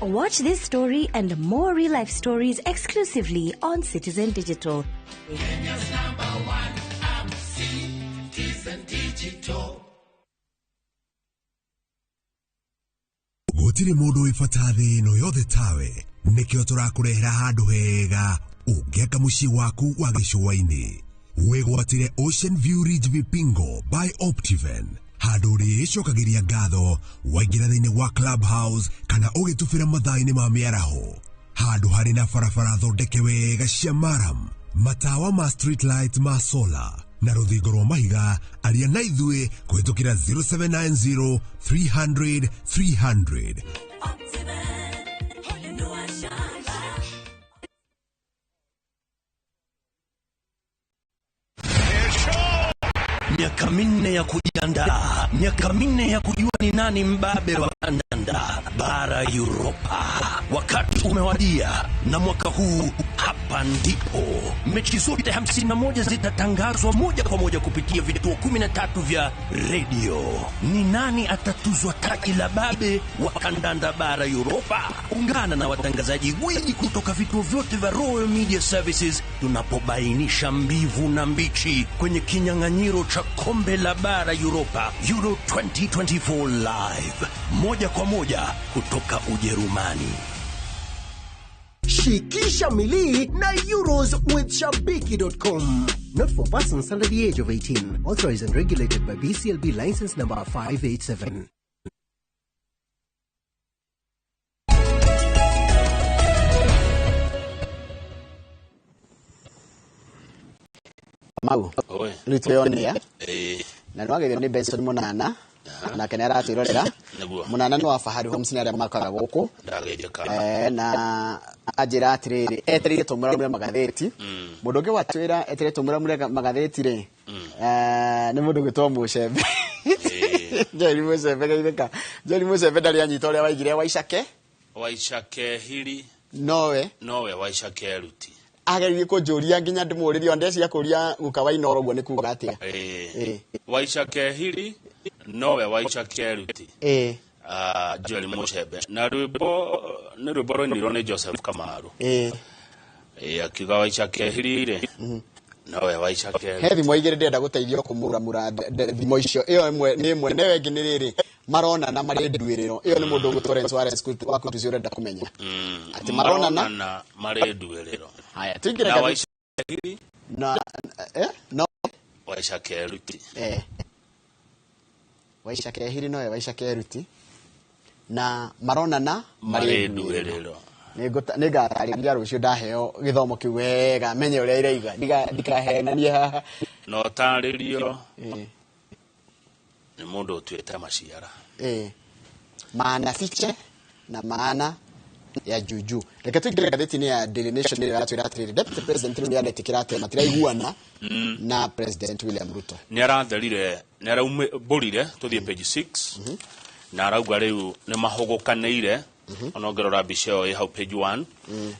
Watch this story and more real-life stories exclusively on Citizen Digital. Kenya's number one app, Citizen Digital. Gũtirĩ mũndũ wĩ bata thĩ ĩno yothe tawe, nĩkĩo tũrakũrehera handũ hega ũngĩaka mũciĩ waku wa gĩcũa-inĩ. Wĩgwatĩre Ocean View Ridge Vipingo by Optiven, handũ ũrĩcokagĩria ngatho waingĩra thĩinĩ wa clubhouse kana ũgĩtubĩra mathaa-inĩ ma mĩaraho, handũ harĩ na barabara thondeke wega cia maram, matawa ma street light ma solar na rũthingo rwa mahiga. Aria na ithuĩ kũhĩtũkĩra 0790 300 300. Miaka 4 ya kujiandaa, miaka 4 ya kujua ni nani mbabe wa kandanda bara Europa. Wakati umewadia, na mwaka huu hapa ndipo mechi zote 51 zitatangazwa moja kwa moja kupitia vituo 13 vya radio. Ni nani atatuzwa taji la babe wa kandanda bara Europa? Ungana na watangazaji gwiji kutoka vituo vyote vya Royal Media Services tunapobainisha mbivu na mbichi kwenye kinyang'anyiro cha kombe la bara Europa Euro 2024 live, moja kwa moja kutoka Ujerumani. Shikisha milii na Euros with Shabiki.com. Not for persons under the age of 18. Authorized and regulated by BCLB license number 587. Mau rĩu twĩonea na nĩwagĩrĩirwo nĩ Benson Mũnana, nake nĩ aratwĩrorera. Mũnana nĩ wa Fahari Homes, nĩ arĩa makaga gũkũ na anjĩra atĩrĩrĩ, etereire tũmũramũre magathĩti. Mũndũ ũngĩ watwĩra etereire tũmũramũre magathĩti rĩ, nĩ mũndũ ũgwĩtwo Mũcembe Joel Mũcembe. Geithĩka Joel Mũcembe, ndarĩ anyita ũrĩa waigire Waicake Waicake hili nowe Waicake Eruti. Ageririe kũnjũria nginya ndĩmũrĩrie, o ndeciria kũria guka wa Inooro ũguo nĩ kuga atĩa. Waicake hili nowe Waicake Eruti. Joel Mũcembe, na rwĩmbo nĩ rwĩmbo rwainirwo nĩ Joseph Kamaru. Akiuga Waicake hili rĩ nowe Waicake Eruti. He thimo igĩrĩ ndĩrenda gũteithio kũmuramura thimo icio. Ĩyo ĩmwe nĩ ĩmwe, na ĩyo ĩngĩ nĩ rĩrĩ, maronana marĩ nduĩrĩro. Ĩyo nĩ mũndũ ũgwĩtwo Lawrence Warren School wa Kutuzi ũrenda kũmenya atĩ maronana marĩ nduĩrĩro. Haya, tuingĩre na Waicake hili na no Waicake Eruti. Waicake hili nowe Waicake Eruti, na maronana marĩ nduĩrĩro. Nĩngatarĩria rũciũ ndaheo gĩthomo kĩu wega, menye ũrĩa iraiga, ndikahenanie haha. Na ũtarĩrio nĩ mũndũ ũtuĩte maciara. Maana fiche na maana ya juju. Reke tuingĩre ngathĩti-inĩ ya Daily Nation ĩrĩa ĩratwĩra atĩrĩrĩ, Deputy President rĩu nĩaretĩkĩra atĩ matiraiguana na President William Ruto. Nĩaratherire, nĩaraumbũrire, tũthiĩ page 6, na arauga rĩu nĩ mahũgũkanĩire. Ona ũngĩrora mbica ĩyo ĩ hau page 1,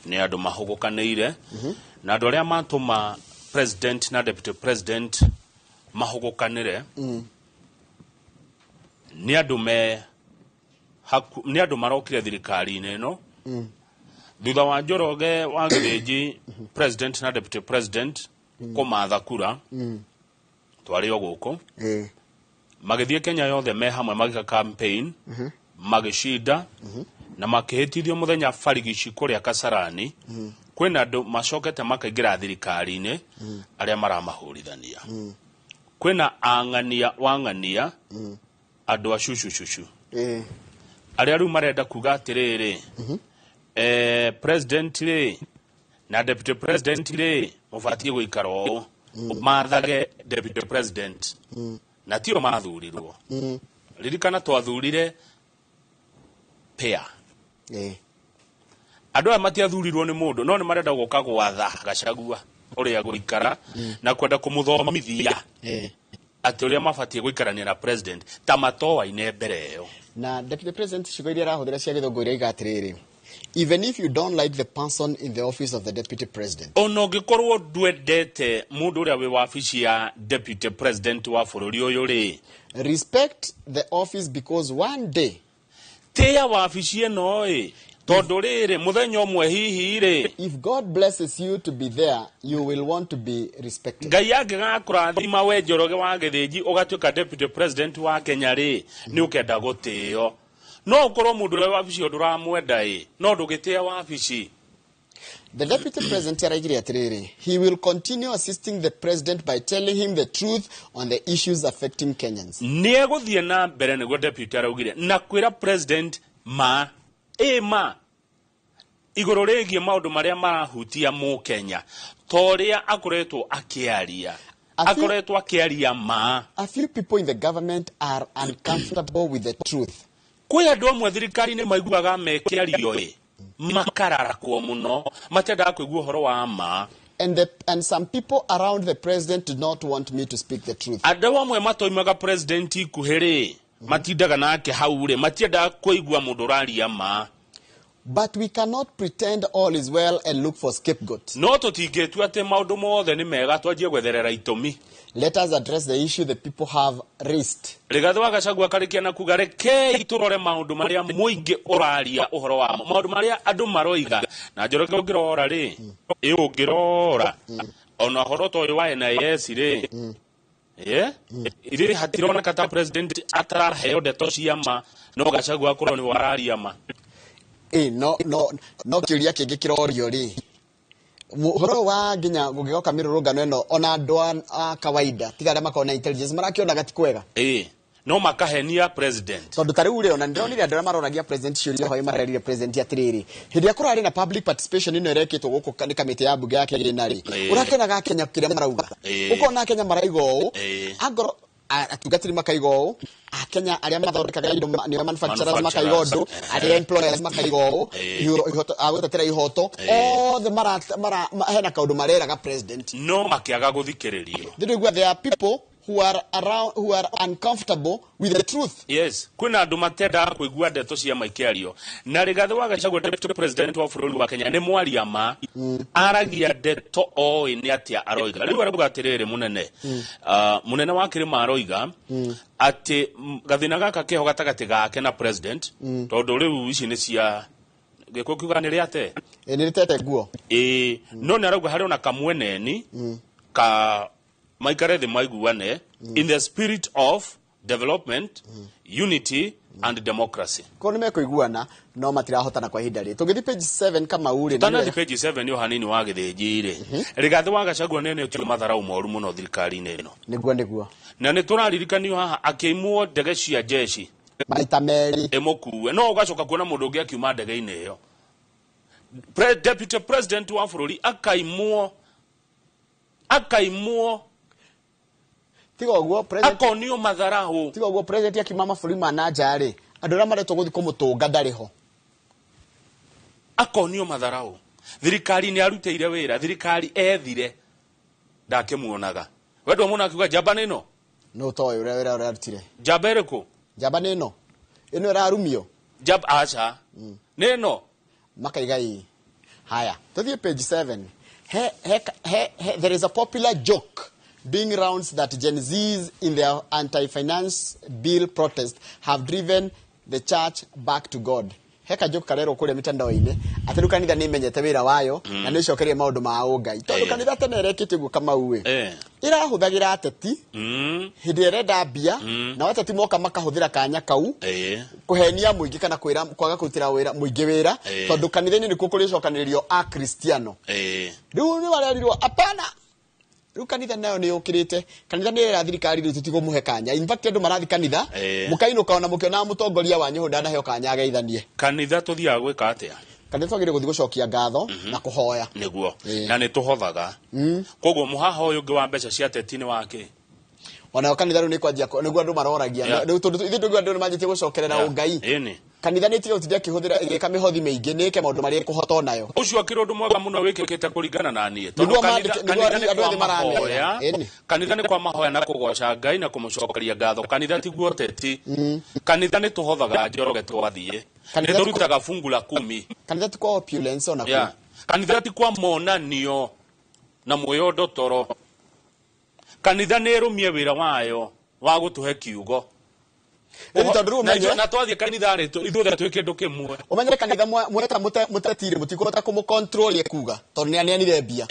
nĩ andũ mahũgũkanĩire, na andũ arĩa matũma President na Deputy President mahũgũkanĩre nĩ andũ me nĩ andũ marokire thirikari-inĩ ĩno thutha wa Njoroge wa Gĩthĩnji, President na Deputy President kũmatha kura twarĩ o gũkũ, magĩthiĩ Kenya yothe me hamwe magĩka campaign, magĩcinda na makĩhĩtithio mũthenya barigici kũrĩa Kasarani. Kwĩna andũ macokete makaingĩra thirikari-inĩ arĩa maramahũrithania. Kwĩna ang'ania wang'ania, andũ a cucucucu arĩa rĩu marenda kuga atĩrĩrĩ, president rĩ na deputy president rĩ mũbatiĩ gũikara ũũ, mathage deputy president na tio mathurirwo. Ririkana twathurire pair. Andũ aya matiathurirwo nĩ mũndũ, no nĩ marenda gũka gwatha Gachagua ũrĩa gũikara na kwenda kũmũthomithia Atĩ ũrĩa mabatiĩ gũikarania na president ta matoaine mbere ĩyo. Na deputy president ciugo iria arahũthĩra cia gĩthũngũ iraiga atĩrĩrĩ, even if you don't like the person in the office of the deputy president, Ona ũngĩkorwo ndwendete mũndũ ũrĩa wĩ wabici ya deputy president wa bũrũri ũyũ rĩ, respect the office because one day, tĩya wabici ĩno ĩ, tondũ rĩrĩ mũthenya ũmwe hihi rĩ, if God blesses you to be there, you will want to be respected. Ngai angĩgakũrathima we Njoroge wa Gĩthĩnji ũgatuĩka deputy president wa Kenya rĩ, nĩ ũkenda gũtĩo. No ũkorwo mũndũ ũrĩa wabici ĩyo ndũramwenda ĩ, no ndũgĩtĩe wabici. The deputy president araigire atĩrĩrĩ, he will continue assisting the president by telling him the truth on the issues affecting Kenyans. Nĩ egũthiĩ na mbere, nĩguo deputy araugire, na kwĩra president ma ĩ ma igũrũ rĩgiĩ maũndũ marĩa marahutia mũkenya, ta ũrĩa akoretwo akĩaria, akoretwo akĩaria ma. A few people in the government are uncomfortable with the truth. Kwĩ andũ amwe thirikari-inĩ maiguaga mekĩario ĩ makararakwo mũno, matendaga kũigua ũhoro wa ma. And some people around the president do not want me to speak the truth. Andũ amwe matoimaga president ikuhĩ rĩ, matindaga nake hau rĩ, matiendaga kũigua mũndũ ũraria ma. But we cannot pretend all is well and look for scapegoats. No tũtingĩtua atĩ maũndũ mothe nĩ mega twanjie gwetherera itũmi. Let us address the issue the people have raised. Rigathĩ wa Gachagua akarĩkia na kuga rekei tũrore maũndũ marĩa mũingĩ ũraria ũhoro wamo, maũndũ marĩa andũ maroiga. Na Njoroge, ũngĩrora rĩ, ĩ ũngĩrora ona ũhoro ta ũyũ wa NIS rĩ, irĩ hatironeka ta president ataraheo ndeto cia ma, no Gachagua akorwo nĩwe araria ma. Ĩ no kĩũria kĩngĩ kĩrorio rĩ, ũhoro wa nginya gũgĩgoka mĩrũrũngano ĩno, ona andũ a kawaida tiga arĩa makoragwo na intelligence marakĩonaga ti kwega. Ĩ no makahenia president. Tondũ ta rĩu rĩ, ona ndĩronire andũ arĩa maroragia president ciũria hwaĩ marerire president atĩrĩrĩ, hĩndĩ ĩrĩa kũrarĩ na public participation ĩno ĩrekĩtwo gũkũ nĩ kamĩtĩ ya mbunge ya kĩgĩna rĩ, ũrakĩonaga Kenya kĩrĩa marauga, ũkona Kenya maraiga ũũ, angorwo atungatĩri makaiga ũũ, akenya arĩa mathondekaga indo nĩo manufacturers makaiga ũndũ, arĩa employers makaiga ũũ, agũtetera ihoto othe hena kaũndũ mareraga president, no makĩaga gũthikĩrĩrio. Ndĩraigua there are people who are around who are uncomfortable with the truth. Yes, kwĩna andũ matendaga kũigua ndeto cia maikĩario. Na Rigathĩ wa Gachagua, deputy president wa bũrũri wa Kenya, nĩ mwaria ma, aragia ndeto oĩ nĩ atĩa aroiga. Rĩu arauga atĩrĩrĩ, mũnene, mũnene wa kĩrĩma aroiga atĩ gathĩna gaka keho gatagatĩ gake na president, tondũ rĩu ici nĩ cia gĩkũ kiuga nĩ rĩate. Ĩ nĩ rĩtete nguo. Ĩ no nĩ arauga harĩ ona kamweneni ka maikare thĩ maiguane in the spirit of development, unity and democracy. Korwo nĩ mekũiguana no matirahotana kwa ihinda rĩ. Tũngĩthiĩ page 7 Kamau rĩ, tanathi page 7 yo hanini wa Gĩthĩnji rĩ, Rigathĩ wa Gachagua nĩ ũtio matharau moru mũno thirikari-inĩ ĩno. Nĩguo. Na nĩ tũraririkanio haha akĩimwo ndege cia jeshi maita merĩ ĩmũkue, no ũgacoka kuona mũndũ ũngĩ akiuma ndege-inĩ ĩyo. Deputy president wa bũrũri akaimwo tiga ũguo president akonio matharau. Tiga ũguo president akiuma mabũrũri ma na nja rĩ, andũ arĩa maretwo gũthiĩ kũmũtũnga ndarĩ ho. Akonio matharau. Thirikari nĩ arutĩire wĩra, thirikari ethire ndakĩmuonaga. We ndwamuona akiuga njamba nĩ ĩno? No toĩ ũrĩa wĩra ũrĩa arutire. Njamba ĩrĩkũ? Njamba nĩ ĩno. Ĩno ĩrarumio. Njamba aca. Nĩ ĩno. Makaiga ĩ. Haya, tũthiĩ page 7. There is a popular joke doing rounds that Gen Zs in their anti-finance bill protest have driven the church back to God. Heka joke karerwo kũrĩa mitandao-inĩ atĩ rĩu kanitha nĩ imenyete wĩra wayo na nĩ icokerie maũndũ ma ũngai, tondũ kanitha tene ĩrekĩte ũguo Kamau ĩ, ĩrahũthagĩra ateti hĩndĩ ĩrĩa ĩrenda mbia, nao ateti moka makahũthĩra kanya kau kũhenia mũingĩ kana kwĩra kwaga kũrutĩra wĩra mũingĩ wĩra, tondũ kanitha-inĩ nĩkuo kũrĩcokanĩrĩrio akristiano. Rĩu nĩ marerirwo apana, rĩu kanitha nayo nĩ yũkĩrĩte, kanitha nĩ ĩrera thirikari rĩu tũtigũmũhe kanya. In fact andũ marathiĩ kanitha mũkainũka ona mũkĩonaga mũtongoria wanyu hau ndanaheo kanya ageithanie. Kanitha tũthiaga gwĩka atĩa? Kanitha twagĩrĩirwo gũthiĩ gũcokia ngatho na kũhoya. Nĩguo. Na nĩ tũhothaga. Koguo mũhaha ũyũ ũngĩ wa mbeca cia ateti nĩ wake? Onayo kanitha rĩu nĩ kwanjia nĩguo andũ maroragia. Rĩu tondũ ithuĩ tũigua andũ nĩ manjĩtie gũcokerera ũngai. Kanitha nĩ ĩtige gũtinda ĩkĩhũthĩra ĩgĩka mĩhothi mĩingĩ, nĩ ĩke maũndũ marĩa ĩkũhota onayo. Ũcio akĩrĩ ũndũ mwega mũno wĩkĩkĩte kũringana na niĩ. Tondũ Nĩguo nĩguo kanitha nĩ andũ kwa othe maramera. mahoya. Ĩni. Kanitha nĩ kwa mahoya na kũgoca Ngai na kũmũcokeria ngatho. Kanitha tiguo ũteti. Kanitha nĩ tũhothaga Njoroge twathiĩ. Nĩ Kanitha tũrutaga fungu la kumi. Kanitha ti kwa opulence ona Yeah. Kanitha ti kwa monanio na mwĩyondo toro. Kanitha nĩ ĩrũmie wĩra wayo wa gũtũhe kiugo. Ĩni tondũ rĩu Na ũmenye- na twathiĩ kanitha rĩ, ithuothe twĩ kĩndũ kĩmwe. Ũmenyere kanitha mweta mũtetire mũtikũhota kũmũcontrol ekuga tondũ nĩ aneanire mbia.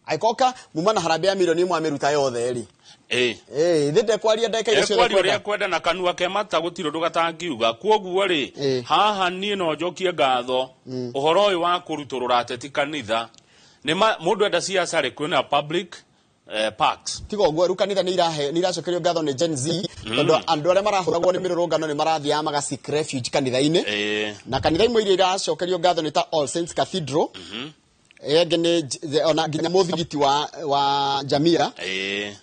Agĩkoka muma na harambee ya milioni ĩmwe amĩruta yothe rĩ. Ĩĩ, ndekwaria ndagĩka iria ciothe Ekwaria ũrĩa ekwenda. ekwenda na kanua ke mata gũtirĩ ũndũ gatangiuga. Kwoguo rĩ, haha niĩ no njokie ngatho ũhoro ũyũ wa kũrutũrũra ateti kanitha. Nĩ mũndũ enda ciaca rĩ, kwĩna public parks. Tiga ũguo rĩu kanitha nĩ irahe nĩ iracokerio ngatho nĩ Gen Z tondũ andũ arĩa marahũragwo nĩ mĩrũrũngano nĩ marathiaga maga seek refuge kanitha-inĩ. Na kanitha imwe iria iracokerio ngatho nĩ ta All Saints Cathedral. Ĩngĩ nĩ ona nginya mũthigiti wa Jamia.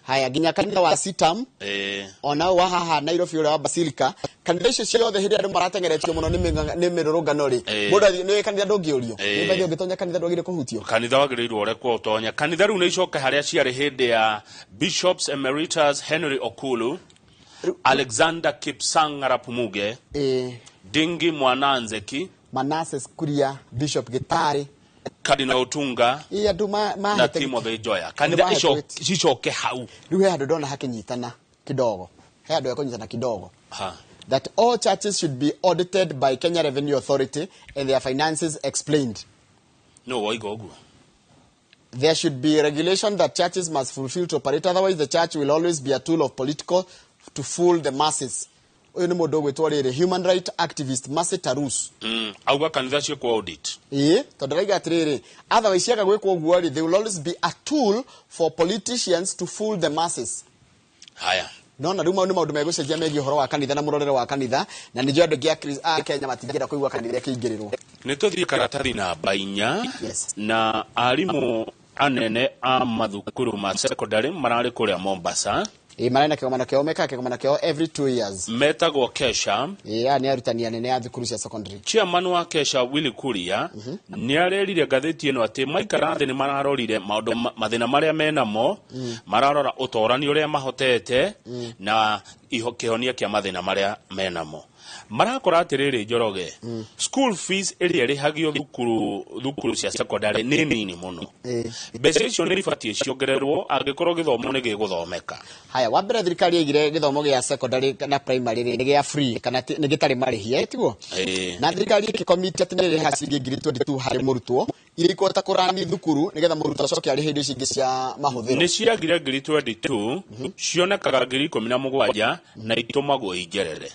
Haya nginya kanitha wa Sitam. Ona wa haha Nairobi ũrĩa wa Basilica. Kanitha icio ciothe hĩndĩ ĩrĩa andũ marateng'eretio mũno nĩ mĩrũrũngano rĩ, mũndũ athiĩ nĩ kanitha ndũngĩũrio. Nĩ bathi ũngĩtonya kanitha ndwagĩrĩire kũhutio. Kanitha wagĩrĩirwo ũrekwo ũtonya. Kanitha rĩu nĩ icoke harĩa ciarĩ hĩndĩ ya Bishops Emeritus Henry Okulu, Alexander Kipsang Arap Muge, Dingi Mwananzeki, Manasseh Kuria, Bishop Gitari, Cardinal Otunga Ĩ andũ na mahete Timothy Njoya. Kanitha mahete cicoke hau. Rĩu he handũ ndona hakĩnyitana kidogo. He handũ hekũnyitana kidogo. Ha. That all churches should be audited by Kenya Revenue Authority and their finances explained. No woiga ũguo. There should be regulation that churches must fulfill to operate, otherwise the church will always be a tool of political to fool the masses. Ũyũ nĩ mũndũ ũgwĩtwo rĩrĩ, human right activist Mercy Tarus. Auga kanitha ciĩkwo audit. Ĩĩ, tondũ arauga atĩrĩrĩ, otherwise ciaga gwĩkwo ũguo rĩ, they will always be a tool for politicians to fool the masses. Haya. Nona rĩu mau nĩ maũndũ megũcenjia megiĩ ũhoro wa kanitha na mũrorere wa kanitha, na nĩnjũĩ andũ aingĩ a Kenya matingĩenda kũigua kanitha ĩkĩingĩrĩrwo. Nĩ tũthiĩ karatathi namba 4. Na arimũ anene a mathukuru ma secondary mararĩ kũrĩa Mombasa. Ĩĩ, mararĩ na kĩgomano kĩao, mekaga kĩgomano kĩao every 2 years. Metagwo Kesha. Ĩĩ, aya nĩ arutani anene a thukuru cia secondary. Chairman wa Kesha Willy Kuria nĩ arerire ngathĩti ĩno atĩ maikara thĩ nĩ mararorire maũndũ mathĩna marĩa menamo, mararora ũtorani ũrĩa mahotete na kĩhonia kĩa mathĩna marĩa menamo. Marakora atĩrĩrĩ Njoroge, school fees ĩrĩa ĩrĩhagio thukuru cia secondary nĩ nini mũno. Mbeca icio nĩ ibatiĩ ciongererwo angĩkorwo gĩthomo nĩ gĩgũthomeka. Haya, wa mbere thirikari yaigire gĩthomo gĩa secondary na primary rĩ, nĩ gĩa free kana nĩ gĩtarĩ marĩhi, tiguo? Na thirikari ĩgĩkomiti atĩ nĩ ĩrĩhaga ciringi ngiri 22 harĩ mũrutwo, iria ikũhota kũrani thukuru nĩgetha mũrutwo acoke arĩhe indo ici ingĩ cia mahũthĩro. Nĩ ciagire ngiri 22, cionekaga ngiri 17 na itũmagwo injerere.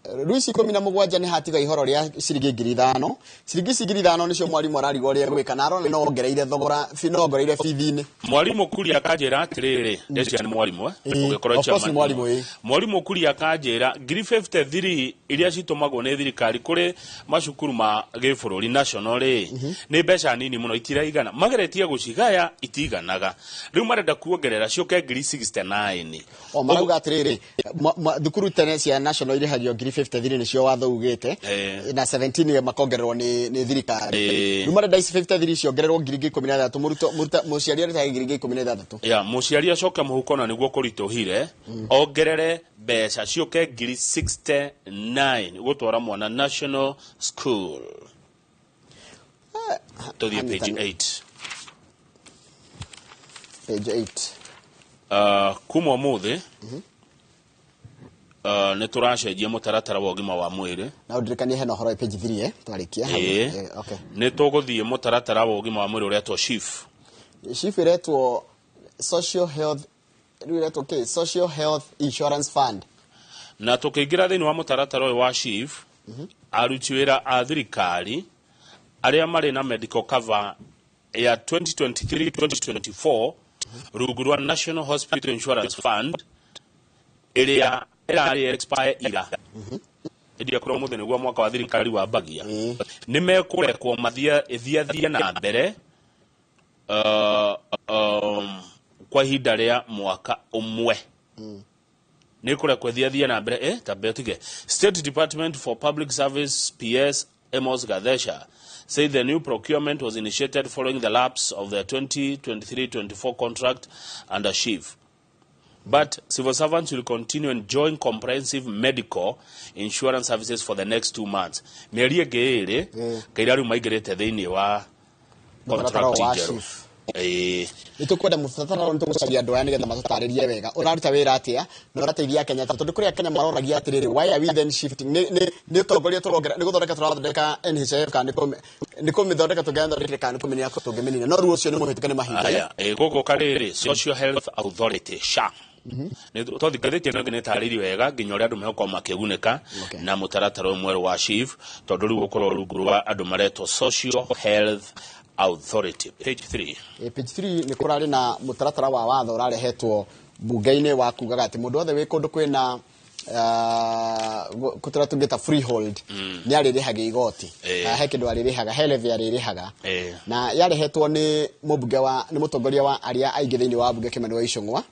Rĩu ici 17 nĩ hatiga ihoro rĩa ciringi ngiri ithano. Ciringi ici ngiri ithano nĩcio mwarimũ ararigwo ũrĩa egwĩka, na arona no ongereire thogora, no ongereire bithi-inĩ. Mwarimũ Kuria akanjĩra atĩrĩrĩ, ndeciria nĩ mwarimũ, ũngĩkorwo Of course nĩ chairman. mwarimũ, ĩĩ. Mwarimũ Kuria akanjĩra ngiri 53 iria citũmagwo nĩ thirikari kũrĩ macukuru ma gĩbũrũri national rĩ, nĩ mbeca nini mũno, itiraigana. Mageretie gũcigaya itiganaga. Rĩu marenda kuongerera ciũke ngiri 69. O marauga atĩrĩrĩ, thukuru tene cia national irĩhagio ngiri 53 nĩcio watho ugĩte, na 17 makongererwo nĩ thirikari. Rĩu marenda ici 53 ciongererwo ngiri 16, mũciari arĩhaga ngiri 16. Ya, mũciari acoke mũhuko na nĩguo kũritũhire, ongerere mbeca ciũke ngiri 69 gũtwara mwana national school. Tũthiĩ page 8. Page 8. Kuma ũmũthĩ, nĩ tũracenjia mũtaratara wa ũgima wa mwĩrĩ. Na ũndirikanie hena ũhoro wa page 3, twarĩkia hau. Okay. Nĩ tũgũthiĩ mũtaratara wa ũgima wa mwĩrĩ ũretwo SHIF. SHIF ĩretwo Social Health, rĩu ĩretwo kĩ? Social Health Insurance Fund. Na tũkĩingĩra thĩinĩ wa mũtaratara ũyũ wa SHIF, aruti wĩra a thirikari arĩa marĩ na medical cover ya 2023-2024 rungu rwa National Hospital Insurance Fund ĩrĩa ĩrarĩ expire ira, ĩrĩa korwo mũthĩ nĩguo mwaka wa thirikari wambagia, nĩ mekũrekwo mathiathie na mbere kwa ihinda rĩa mwaka ũmwe. Nĩ kũrekwo ĩthiĩ na mbere tambe ũtige. State Department for Public Service PS Amos Gathecha said the new procurement was initiated following the lapse of the 2023-24 contract under SHIF. But civil servants will continue enjoying comprehensive medical insurance services for the next 2 months. Mĩeri ĩngĩ 2 kaira rĩu maingĩrĩte thĩinĩ wa Mũtaratara contract wa njerũ. SHIF. Ĩĩ. Nĩ tũkwenda mũtaratara ũyũ, nĩ tũgũcaria andũ aya nĩgetha matũtarĩrie wega ũraruta wĩra atĩa na ũrateithia Kenya atĩa, tondũ kũrĩ Akenya maroragia atĩrĩrĩ, why are we then shifting? Nĩ ũtongoria tũrongera, nĩ gũthondeka tũrathondeka NHIF kana nĩ kũmĩthondeka tũngĩthondekire kana nĩ kũmĩnina tũngĩmĩnina? No rĩu ũcio nĩ mũhĩtũke nĩ mahinda. Aya, gũkũ karĩrĩ Social Health Authority SHA. Nĩ tondũ ngathĩti ĩno ĩngĩ nĩ ĩtarĩirie wega nginya ũrĩa andũ megũkorwo makĩgunĩka na mũtaratara ũyũ mwerũ wa SHIF, tondũ rĩu ũkorwo rungu rwa andũ maretwo Social Health Authority. Page 3. Page 3 nĩ kũrarĩ na mũtaratara wa watho ũrarehetwo mbunge-inĩ wa kugaga atĩ mũndũ wothe wĩ kũndũ kwĩna kũtũra tũngĩta freehold nĩ arĩrĩhaga igoti. He kĩndũ arĩrĩhaga, he levy arĩrĩhaga, na yarehetwo nĩ mũmbunge wa nĩ mũtongoria wa arĩa aingĩ thĩinĩ wa mbunge Kimani wa Ichung'wa,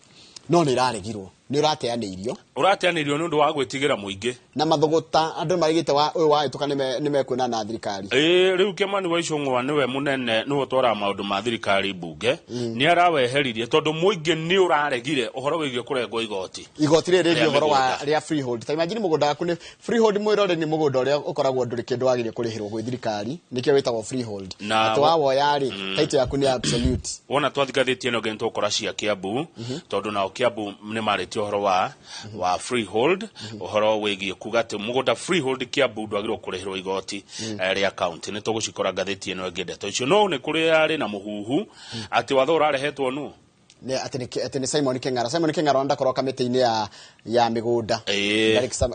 no nĩ ĩraregirwo, nĩ ũrateanĩirio. Ũrateanĩirio nĩ ũndũ wa gwĩtigĩra mũingĩ. Na mathũgũta andũ marigĩte wa ũyũ wahĩtũka nĩ mekuonana na thirikari. Ĩĩ, rĩu Kimani wa Ichung'wa nĩwe mũnene, nĩwe ũtwaraga maũndũ ma thirikari mbunge. Nĩ araweheririe tondũ mũingĩ nĩ ũraregire ũhoro wĩgiĩ kũrengwo igoti. Igoti rĩrĩ rĩgiĩ Rĩa ũhoro wa mĩgũnda. Rĩa freehold. Ta imagine mũgũnda waku nĩ freehold. Mwĩrore, nĩ mũgũnda ũrĩa ũkoragwo ndũrĩ kĩndũ wagĩrĩire kũrĩhĩrwo gwĩ thirikari, nĩkĩo wĩtagwo freehold. Na atĩ wawoya rĩ, title yaku nĩ absolute. Wona twathi ngathĩti ĩno ĩngĩ nĩ tũgũkora cia Kiambu, tondũ nao Kiambu nĩ marĩtie ũhoro wa freehold, ũhoro wĩgiĩ kuga atĩ mũgũnda freehold Kiambu ndwagĩrĩirwo kũrĩhĩrwo igoti rĩa county. Nĩ tũgũcikora ngathĩti ĩno ĩngĩ ndeto icio, no nĩ kũrĩ yarĩ na mũhuhu atĩ watho ũrarehetwo nũ? Nĩ atĩ nĩ Simon King'ara. Simon King'ara ndakorwo kamĩtĩ-inĩ ya mĩgũnda.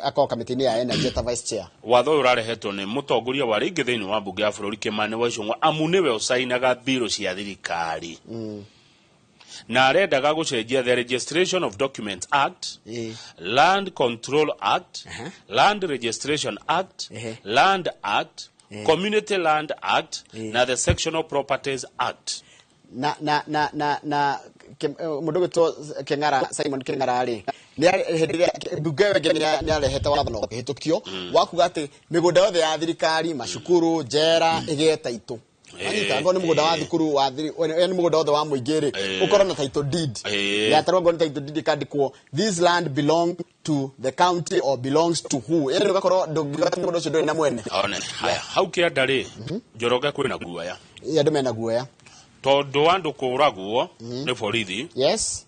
Akorwo kamĩtĩ-inĩ ya energy ta vice chair. Watho ũyũ ũrarehetwo nĩ mũtongoria wa rĩngĩ thĩinĩ wa mbunge ya bũrũri Kimani wa Ichung'wa, amu nĩwe ũcainaga mbirũ cia thirikari, na arendaga gũcenjia the Registration of Documents Act, Land Control Act, Land Registration Act, Land Act, Community Land Act na the Sectional Properties Act. Na mũndũ gwĩtwo King'ara, Simon King'ara rĩ, hĩndĩ ĩrĩa mbunge ĩyo ĩngĩ nĩ arehete watho na ũkĩhĩtũkio wa kuga atĩ mĩgũnda yothe ya thirikari, macukuru, njera ĩgĩe taitũ. Anyita, angorwo nĩ mũgũnda wa thukuru wa nĩ mũgũnda wothe wa mũingĩ rĩ, ũkorwo na title deed. Yatarwo ngorwo nĩ title deed ĩkandĩkwo, "This land belong to the county" or "belongs to who", yani ũgakorwo ndũngiuga atĩ mũgũnda ũcio ndũrĩ na mwene. One haya, hau kĩanda rĩ, Njoroge, kwĩna guoya. Ĩ, andũ mena guoya. Tondũ andũ kũragwo nĩ borithi.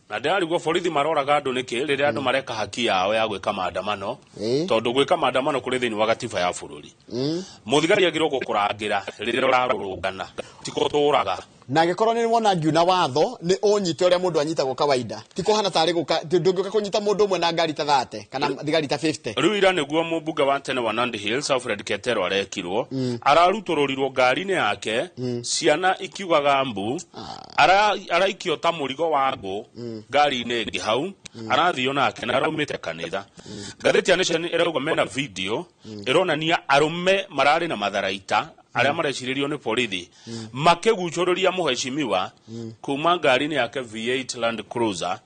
Na ndĩrarigwo borithi maroraga andũ nĩkĩ rĩrĩa andũ mareka haki yao ya gwĩka maandamano, tondũ gwĩka maandamano kũrĩ thĩinĩ wa gatiba ya bũrũri. Mũthigari agĩrĩirwo gũkũrangĩra rĩrĩa ũrarũrũngana, ti gũtũraga. Na angĩkorwo nĩ wona ngiuna watho, nĩ ũnyite ũrĩa mũndũ anyitagwo kawaida, ti kũhana tarĩ gũka ndũngĩũka kũnyita mũndũ ũmwe na ngari ta 30 kana thigari ta 50. Rĩu ira nĩguo mũmbunge wa tene wa Nandi Hills Alfred Ketero arekirwo, ararutũrũrirwo ngari-inĩ yake, ciana ikiugaga mbu. Araikio ta mũrigo wa ngũ ngari-inĩ ĩngĩ hau arathio nake na araumĩte kanitha. Ngathĩti ya Nation ĩrauga mena video ĩronania arũme mararĩ na matharaita arĩa marecirĩrio nĩ borithi makĩgucũrũria mũhecimiwa kuma ngari-inĩ yake V8 Land Cruiser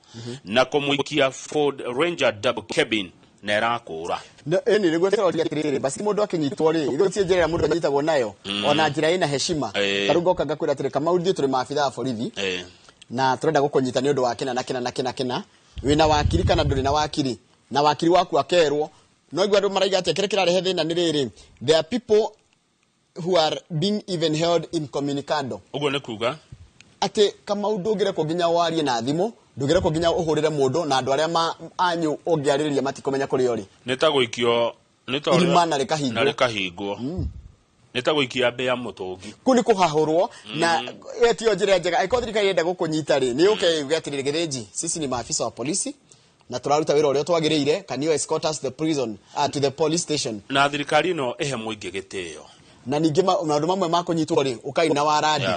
na kũmũikia Ford Ranger double cabin na ĩrakũra. Ĩni nĩguo tũroria atĩrĩrĩ, basi mũndũ akĩnyitwo rĩ, ithuĩ ti njĩra ĩrĩa mũndũ anyitagwo nayo, ona njĩra ĩna heshima. Ta rĩu ngoka ngakwĩra atĩrĩ, Kamau, ithuĩ tũrĩ maabitha a borithi na tũrenda gũkũnyita nĩ ũndũ wa kĩna na kĩna na kĩna kĩna. Wĩna wakiri kana ndũrĩ na wakiri? Na wakiri waku akerwo no igua andũ maraiga atĩa? Kĩrĩa kĩrarehe thĩna nĩ rĩrĩ, there are people who are being even held incommunicado. Ũguo nĩ kuga? Atĩ Kamau, ndũngĩrekwo nginya warie na thimũ, ndũngĩrekwo nginya ũhũrĩre mũndũ, na andũ arĩa anyu ũngĩarĩrĩria matikũmenya kũrĩa ũrĩ. Nĩ ta gũikio, nĩ ta ũrĩa- Irima na rĩkahingwo. Na rĩkahingwo, nĩ ta gũikia mbĩa mũtũngi. Kũu nĩ kũhahũrwo, na ĩyo tiyo njĩra njega. Angĩkorwo thirikari ĩrenda gũkũnyita rĩ, nĩ yũke yuge atĩrĩrĩ, Gĩthĩnji, sisi ni maafisa wa polisi na tũraruta wĩra ũrĩa twagĩrĩire, can you escort us to the prison, to the police station? Na thirikari ĩno ĩhe mũingĩ gĩtĩo. Na ningĩ maũndũ mamwe ma kũnyitwo rĩ, ũkaina warandi.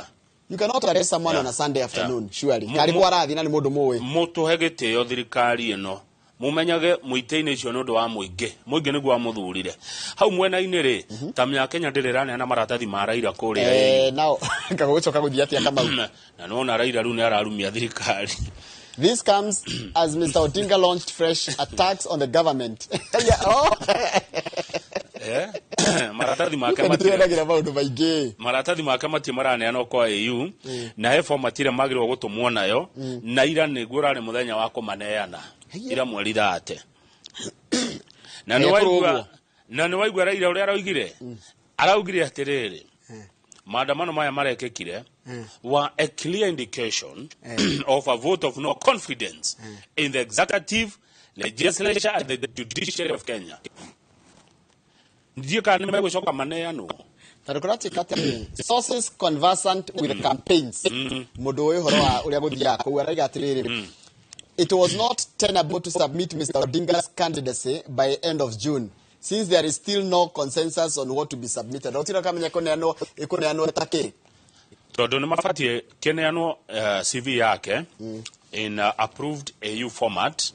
You cannot arrest someone on a Sunday afternoon, surely. Karĩ kwa rathi na nĩ mũndũ mũĩ. Mũtũhe gĩtĩo thirikari ĩno, mumenyage mũitĩ-inĩ icio nĩ ũndũ wa mũingĩ. Mũingĩ nĩguo wamũthurire. Hau mwena-inĩ rĩ, ta mya Kenya ndĩrĩ ĩraneana maratathi ma Raila kũrĩa. Nao kagũcoka gũthiĩ atĩa, Kamau? Na nĩwona Raila rĩu nĩ ararumia thirikari. This comes as Mr. Odinga launched fresh attacks on the government. Yeah, oh. Maratathi make matirĩ Nĩtũrendagira maũndũ maingĩ. Maratathi make matirĩ maraneanwo kwa AU, na he format ĩrĩa magĩrĩirwo gũtũmwo nayo, na ira nĩguo ũrarĩ mũthenya wa kũmaneana, ira mweri 30. Na nĩ Ekũrwo waigua ũguo. Na nĩ waigua Raila ũrĩa araugire, araugire atĩrĩrĩ, maandamano maya marekĩkire were a clear indication of a vote of no confidence in the executive, legislature and the judiciary of Kenya. Ndiĩ kana nĩ megũcoka maneanwo. Tondũ kũratuĩka atĩrĩrĩ, sources conversant with the campaigns, mũndũ ũĩ ũhoro wa ũrĩa gũthiaga kũu araiga atĩrĩrĩ, it was not tenable to submit Mr. Odinga's candidacy by end of June since there is still no consensus on what to be submitted. Gũtirĩ kamenya kũneanwo ĩkũneanwo ta kĩ. Tondũ nĩ mabatiĩ kĩneanwo CV yake in approved AU format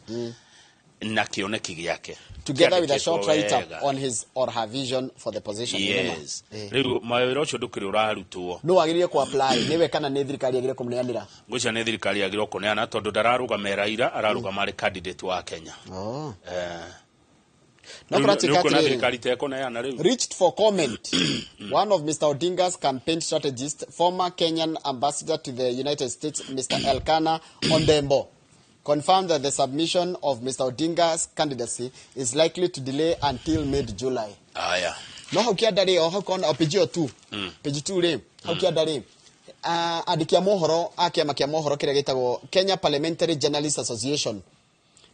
na kĩoneki gĩake, together with a short kĩandĩkĩtwo write-up wega. on his or her vision for the position. Yes, rĩu mawĩra ũcio ndũkĩrĩ ũrarutwo. No wagĩrĩire ku apply nĩwe kana nĩ thirikari yagĩrĩire kũmũneanĩra? Ngwĩciria nĩ thirikari yagĩrĩirwo kũneana, tondũ ndararũgama Raila, ararũgama arĩ candidate wa Kenya. Oh. No Rĩu kũratuĩka nĩ ũkuona atĩrĩrĩ, thirikari tekũneana rĩu. Reached for comment, one of Mr. Odinga's campaign strategists, former Kenyan ambassador to the United States, Mr. Elkana Ondembo, confirmed that the submission of Mr. Odinga's candidacy is likely to delay until mid-July. Aya. No hau kĩanda rĩ, o hau kona, o page ĩyo tu, page 2 rĩ, hau kĩanda rĩ, andĩki a mohoro a kĩama kĩa mohoro kĩrĩa gĩtagwo Kenya Parliamentary Journalists Association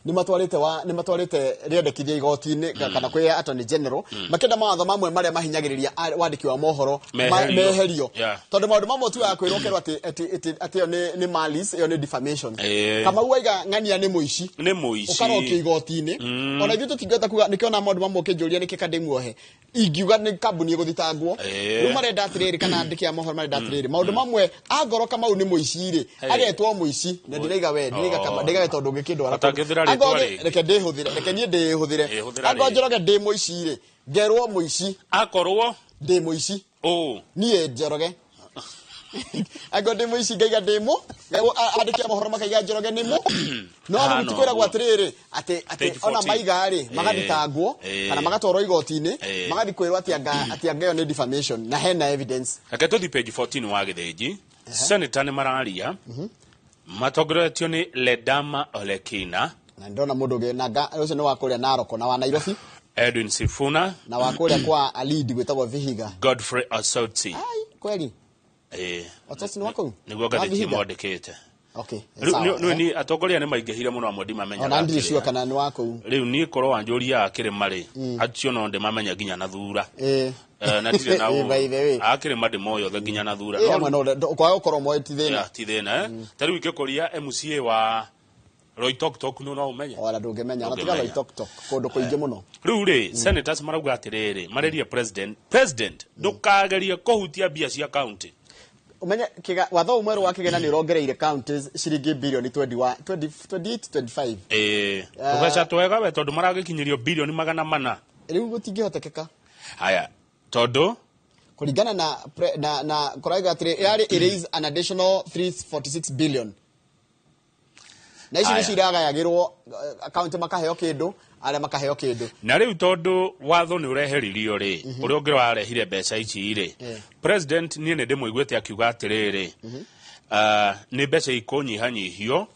nĩ matwarĩte rĩendekithia igoti-inĩ kana kwĩ Attorney General, makĩenda mawatho mamwe marĩa mahinyagĩrĩria wandĩki wa mohoro meherio. Meherio, tondũ maũndũ mamwe tugaga kwĩrwo kerwo atĩ ĩyo nĩ malice, ĩyo nĩ defamation. Kamau aiga ng'ania nĩ mũici. Nĩ mũici. Ũkarokio igoti-inĩ. Ona ithuĩ tũtingĩhota kuga nĩkĩo na maũndũ mamwe ũkĩnjũria nĩkĩ kandĩmuohe, ingiuga nĩ kambuni ĩgũthitangwo. Rĩu marenda atĩrĩrĩ, kana andĩki a mohoro marenda atĩrĩrĩ, maũndũ mamwe angorwo Kamau nĩ mũici rĩ, Hey. agetwo mũici, na ndiraiga we, ndiraiga Oh. Kama, ndaiga we tondũ ũngĩkĩndwara. Ũtangĩhũthĩra rĩtwa Angorwo rĩngĩ. Reke ndĩhũthĩre, reke niĩ ndĩhũthĩre. Ĩ, hũthĩra Angorwo rĩngĩ. Njoroge ndĩ mũici rĩ, ngerwo mũici. Akorwo ndĩ mũici. Ũ. Niĩ Njoroge angorwo ndĩ mũici ngaiga ndĩ mũ, andĩki a mohoro makaiga Njoroge nĩ mũ, no Hano rĩu tikwĩragwo ũguo. atĩrĩrĩ atĩ Page ona 14. maiga rĩ, magathitangwo kana magatwarwo igoti-inĩ, magathi kwĩrwo atĩ anga ĩyo nĩ defamation na hena evidence. Reke tũthi page 14 wa gĩthĩnji. Senator nĩ mararia matongoretio nĩ Ledama Olekina. Na ndona mũndũ ũngĩ na ũcio nĩ wa kũrĩa Narok na wa Nairobi. Edwin Sifuna. Na wa kũrĩa kwa Alidi gwĩtagwo Vihiga. Godfrey Osotsi. Kweli? Osotsi nĩ wa kũu? Nĩguo Wa ngathĩti Vihiga? ĩmwandĩkĩte. Okay. Rĩu Sawa, nĩ ni atongoria nĩ maingĩhire mũno, amwe ndimamenyaga. Ona ndirĩ akĩrĩa. sure kana nĩ wa kũu. Rĩu niĩ korwo wanjũria akĩrĩma rĩ, acio no ndĩmamenya nginya na thura. Na ndirĩ na By the way. Akĩrĩma ndĩmoĩ othe nginya na thura. Amwe no kwaga gũkorwo moĩ ti thĩna. Yeah, ti thĩna, eh? Ta rĩu ingĩkũria MCA wa Loitoktok no ũmenye? Ona ndũngĩmenya, ona tiga Ndũngĩmenya. Loitoktok kũndũ kũingĩ mũno. Rĩu rĩ, senators marauga atĩrĩrĩ, marĩrie president, president ndũkagerie kũhutia mbia cia county. Umenye kiga watho ũmwe wa kĩgĩna nĩ ũrongereire counties ciringi bilioni 21, 20, 28, 25. Tũbeca twega we, tondũ maragĩkinyĩrio bilioni 400. Rĩu gũtingĩhotekeka. Haya, tondũ kũringana na na kũrauga atĩrĩ yarĩ erase an additional 346 billion, na ici Haya. nĩcio iragayagĩrwo county makaheo kĩndũ, arĩa makaheo kĩndũ. Na rĩu tondũ watho nĩ ũreheririo rĩ, ũrĩa ũngĩ warehire mbeca ici rĩ, president niĩ nĩ ndĩmũiguĩte akiuga atĩrĩrĩ, nĩ mbeca ikũnyihanyihio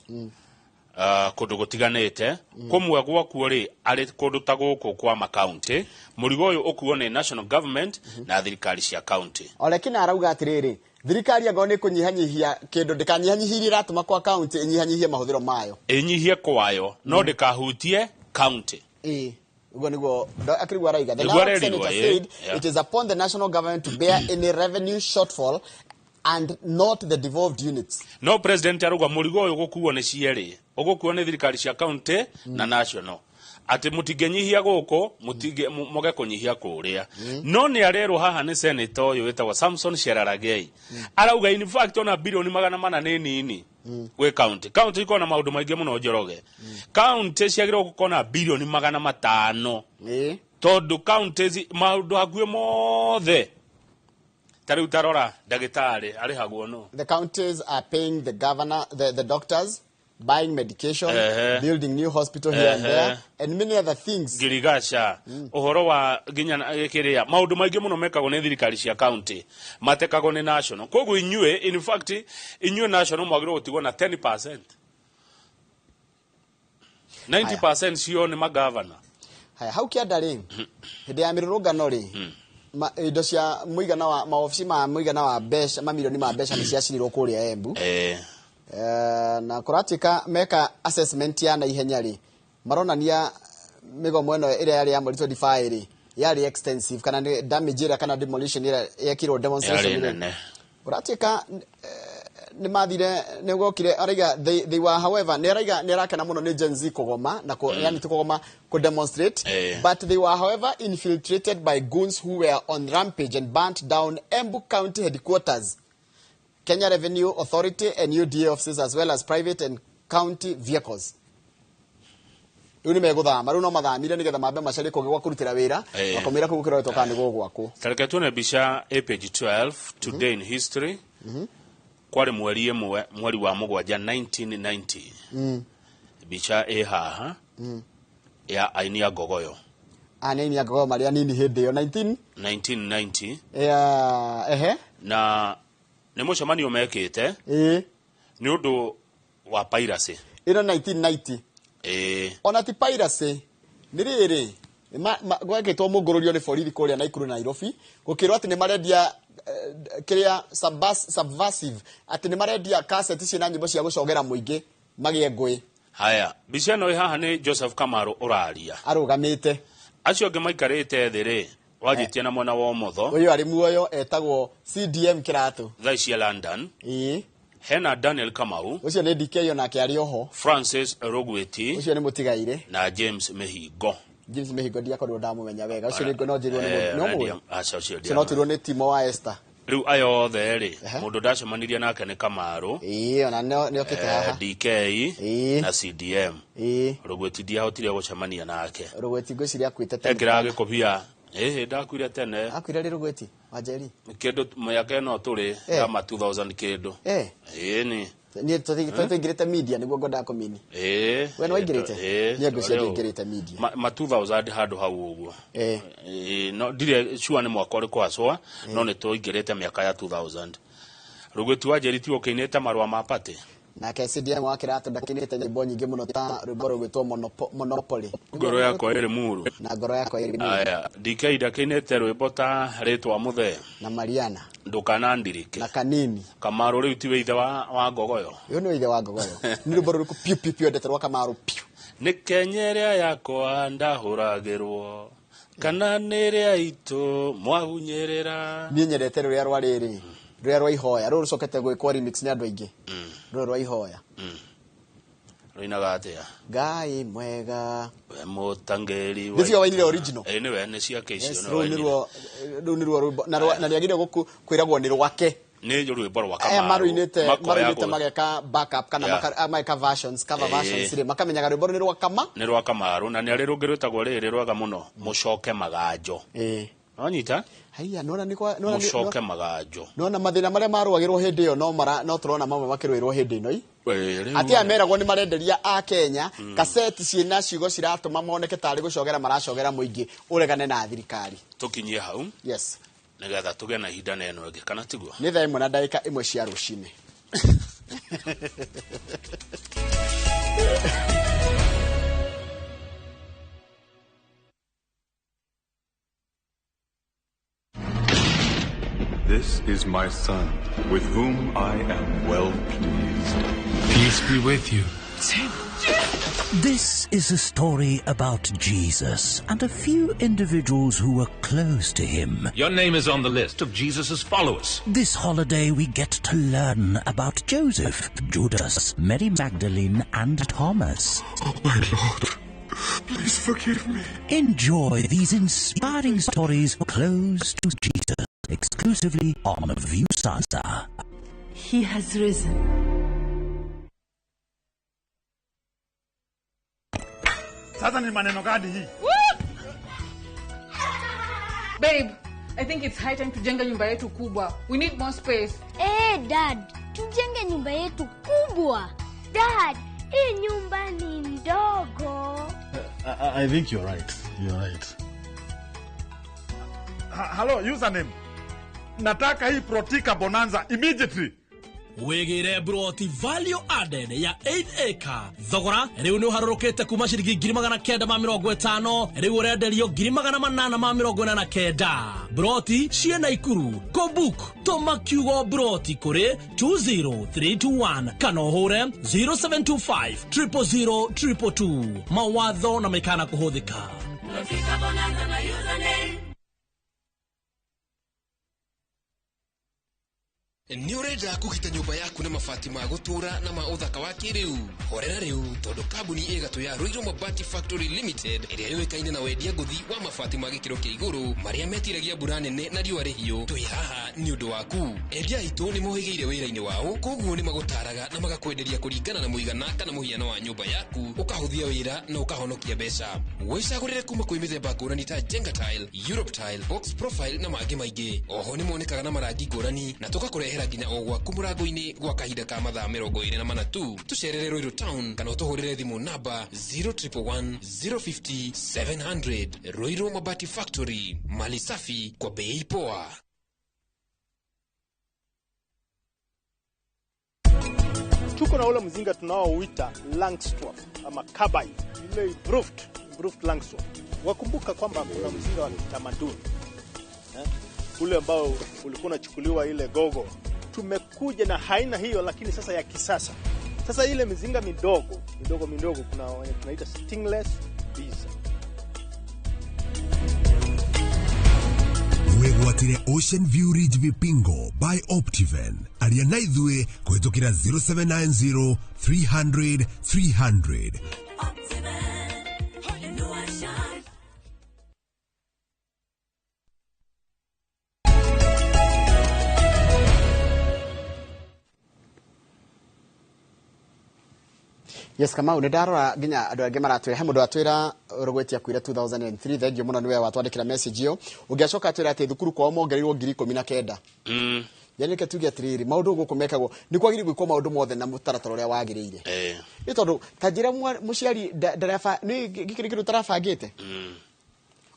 kũndũ gũtiganĩte. Kũmwe gwakuo rĩ, arĩ kũndũ ta gũkũ kwa makaunti, mũrigo ũyũ ũkuo nĩ national government na thirikari cia county. Olekina arauga atĩrĩrĩ, thirikari angorwo nĩ kũnyihanyihia kĩndũ, ndĩkanyihanyihie iria ĩratũma kwa county, ĩnyihanyihie mahũthĩro mayo. Ĩnyihie kwayo, no ndĩkahutie county. Ĩĩ, ũguo nĩguo akĩrigwo araiga. The Nĩguo Narok arerirwo, senator said it is upon the national government to bear any revenue shortfall and not the devolved units. No president arauga mũrigo ũyũ ũgũkuo nĩ cierĩ, ũgũkuo nĩ thirikari cia county na national, atĩ mũtingĩnyihia gũkũ, mũtingĩ mũge kũnyihia kũrĩa. No nĩ arerwo haha nĩ senator ũyũ wĩtagwo Samson Cherargei, arauga in fact ona bilioni 400 nĩ nini gwĩ county. County ikoragwo na maũndũ maingĩ mũno, Njoroge. County ciagĩrĩirwo gũkorwo na bilioni 500, tondũ counties maũndũ hakuhĩ mothe, ta rĩu tarora ndagĩtarĩ arĩhagwo no The counties are paying the governor, the doctors. Buying medication, building new hospital here and there, and many other things. Ngirigaca, ũhoro wa nginya kĩrĩa maũndũ maingĩ mũno mekagwo nĩ thirikari cia county matekagwo nĩ national. Koguo inyuĩ, in fact, inyuĩ national mwagĩrĩirwo gũtigwo na 10%, 90% cio nĩ magavana. Haya, hau kĩanda rĩ, hĩndĩ ya mĩrũrũngano rĩ, indo cia mũigana wa maobici ma mũigana wa mbeca mamirioni ma mbeca nĩ ciacinirwo kũrĩa Embu. Na kũratuĩka meka assessment ya naihenya rĩ, maronania mĩgomo ĩno ĩrĩa yarĩ ya mweri 25 rĩ, yarĩ extensive, kana nĩ damage ĩrĩa kana demolition ĩrĩa yekirwo demonstration yarĩ rĩ. Nene. Kũratuĩka nĩ mathire, nĩ gwokire araiga they were, however, nĩ araiga nĩ arakena mũno nĩ Gen Z kũgoma na yani ti kũgoma, kũ demonstrate, but they were however infiltrated by goons who were on rampage and burnt down Embu County headquarters, Kenya Revenue Authority and UDA offices, as well as private and county vehicles. Rĩu nĩ megũthama, rĩu no mathamire nĩgetha mambe macarie kũngĩ gwa kũrutĩra wĩra. Makomĩra kũu kĩroretwo kana nĩ gũgwakwo. Tareke tuone mbica ĩ page 12, today in history. Kwarĩ 1 mweri wa 7 1990. Mbica ĩ haha ya aini a ngogoyo. A nĩ aini a ngogoyo marĩ anini hĩndĩ ĩyo 19 1990. Ya, ehe. Na nĩ mũcemanio mekĩte nĩ ũndũ wa piracy. Ĩno 1990. Ona ti piracy, nĩ rĩrĩ gwekĩtwo mũngũrũrio nĩ borithi kũrĩa Naikuru na Nairobi, gũkĩrwo atĩ nĩ marendia kĩrĩa subversive, atĩ nĩ marendia cassette ciĩna nyĩmbo cia gũcogera mũingĩ magĩe ngũĩ. Haya, mbica ĩno ĩ haha nĩ Joseph Kamaru ũraria. Arũgamĩte. Acio angĩ maikarĩte thĩ rĩ, wanjĩtie na mwena wa ũmotho. Ũyũ arĩ muoyo, etagwo CDM Kĩratũ. Thaa ici e London. Hena Daniel Kamau. Ũcio nĩ DK, onake arĩ oho. Francis Rugwiti. Ũcio nĩ mũtigairĩ. Na James Mihingo. James Mihingo ndiakorirwo ndamũmenya wega. Ũcio nĩ no njĩrwo nĩ no mũĩ. Aca, ũcio Ũcio no twĩrwo nĩ Timo wa Esther. Rĩu aya othe rĩ, mũndũ ndacemanirie nake nĩ Kamaru. Ona nĩ okĩte haha. DK na CDM. Rugwiti ndiahotire gũcemania nake. Rugwiti ngwĩciria akuĩte tene. Ekĩraga gĩkobia. Ĩhĩ, ndakuire tene. Akuire rĩ Rugwiti? Wanjeri? Kĩndũ mĩaka ĩno tũrĩ ya ma 2000 kĩndũ. Ĩni. Niĩ tũingĩrĩte media nĩguo ngwendaga kũmini. We nĩ waingĩrĩte? Niĩ ngwĩciria ndingĩrĩte media. Ma 2000 handũ hau ũguo. No ndirĩ sure nĩ mwaka ũrĩkũ acwa, no nĩ tũingĩrĩte mĩaka ya 2000. Rugwiti wa Njeri ti ũkĩinĩte marũa ma party. Nake CDM wa Kĩratũ ndakinĩte nyĩmbo nyingĩ mũno ta rwĩmbo rũgwĩtwo Monopoly. Ngoro yakwa ĩrĩ muru. Na ngoro yakwa ĩrĩ muru. Aya, DK ndakinĩte rwĩmbo ta rĩtwa mũthee. Na Mariana. Ndũkanandirike. Na Kanini. Kamaru rĩu tiwe ithe wa ngogoyo. Ũyũ nĩ ithe wa ngogoyo. Nĩ rwĩmbo rũrĩkũ piu piu piu endete rwa Kamaru piu? Nĩ Kenya ĩrĩa yakwa ndahũragĩrwo, kana nĩ ĩrĩa itũ mwahunyĩrĩra. Niĩ nyendete rũrĩa rwa rĩrĩ, rũrĩa rwa ihoya, rũrũ rũcokete gwĩkwo remix nĩ andũ aingĩ. Rũrũ rwa ihoya. Rũinaga atĩa? Ngai mwega. We mũtangĩri wa Nĩ cio wainire original? Ĩĩ, nĩwe, nĩ ciake icio, Yes, nĩwe rũu wainire. nĩruo, rũu nĩruo rwĩmbo, na rĩagĩrĩire kwĩragwo nĩ rwake. Nĩ rwĩmbo rwa Aya Kamaru. Makoya marũinĩte mageka backup kana mageka versions, cover versions rĩ, makamenyaga rwĩmbo rũu nĩ rwa Kama. Nĩ rwa Kamaru, na nĩ arĩ rũngĩ rwĩtagwo rĩrĩ rwega mũno, Mũcoke Maganjo. Wanyita? Haiya, nona nĩ kwa, nona nĩ, Mũcoke Maganjo. Nona mathĩna marĩa marũagĩrwo hĩndĩ ĩyo no tũrona mamwe makĩrũĩrwo hĩndĩ ĩno ĩ. Rĩu Atĩ aya meragwo nĩ marenderia a Kenya kaseti ciĩna ciugo ciratũma moneke tarĩ gũcogera maracogera mũingĩ ũregane na thirikari. Tũkinyie hau. Yes. Nĩgetha tũgĩe na ihinda na ĩno ĩngĩ, kana tiguo? Nĩ thaa 1 na ndagĩka 1 cia rũcinĩ. This is my son, with whom I am well pleased. Peace be with you. This is a story about Jesus and a few individuals who were close to him. Your name is on the list of Jesus' followers. This holiday we get to learn about Joseph, Judas, Mary Magdalene, and Thomas. Oh, my Lord, please forgive me. Enjoy these inspiring stories close to Jesus, exclusively on Viusasa. He has risen. Sasa ni maneno gani hii? Babe, I think it's high time tujenge nyumba yetu kubwa. We need more space. Dad, tujenge nyumba yetu kubwa. Dad, Hii nyumba ni ndogo. I think you're right. You're right. Hello, username. Nataka hii Protika Bonanza immediately. Wigire broti value added ya 8 acre thogora riu ni uharurukite kuma ciringi 950 riu urenderio 889 broti ciena Ikuru Kobuk toma kiugo broti kuri 20321 kana uhure 0725 000 222 mawatho na mikana kuhuthika. Protika Bonanza na username. Nĩ ũrenda kũgita nyũmba yaku na mabati ma gũtũũra na ma ũthaka wa kĩrĩu? Horera rĩu tondũ kambuni ĩgatũ ya Ruiru Mabati Factory Limited ĩrĩa yũĩkaine na wendia ngũthi wa mabati ma gĩkĩro kĩa igũrũ marĩa metiragia mbura nene na riũa rĩhiũ, twĩ haha nĩ ũndũ waku. Endia aitũ nĩ mohĩgĩire wĩra-inĩ wao, koguo nĩ magũtaraga na magakwenderia kũringana na mũigana kana mũhiano wa nyũmba yaku, ũkahũthia wĩra na ũkahonokia mbeca. Wĩcagũrĩre kuma kwĩ mĩthemba ngũrani ta Jenga Tile, Europe Tile, Box Profile na mangĩ maingĩ. Oho nĩ monekaga na marangi ngũrani na tũgakũrehera nginya o gwaku mũrango-inĩ gwa kahinda ka mathaa 24 tu. Tũcerere Ruiru Town kana ũtũhũrĩre thimũ namba 0111 050 700. Ruiru Mabati Factory, mali safi kwa bei poa. Tuko na ule mzinga tunaouita Langstroth ama carbide, ile improved Langstroth. Wakumbuka kwamba kuna mzinga wa kitamaduni ule ambao ulikuwa unachukuliwa ile gogo. Tumekuja na haina hiyo, lakini sasa ya kisasa. Sasa ile mizinga midogo midogo midogo, kuna tunaita stingless bees. Wegwatire Ocean View Ridge Vipingo by Optiven. Aria na ithuĩ kũhĩtũkĩra 0790 300 300. Yes, Kamau, nĩ ndarora nginya andũ angĩ maratwĩra he mũndũ atwĩra Rũgwetia kwĩra 2003 thengiũ mũno nĩwe watwandĩkĩra message ĩyo. Ũngĩacoka atwĩra atĩ thukuru kwao mongereirwo 19,000. Yani reke tuge atĩrĩrĩ, maũndũ gũkũ mekagwo nĩ kwagĩrĩire gwĩkwo maũndũ mothe na mũtaratara ũrĩa wagĩrĩire. Nĩ tondũ ta njĩra mũciari ndereba nĩ gĩkĩ nĩ kĩndũ ũtarabangĩte.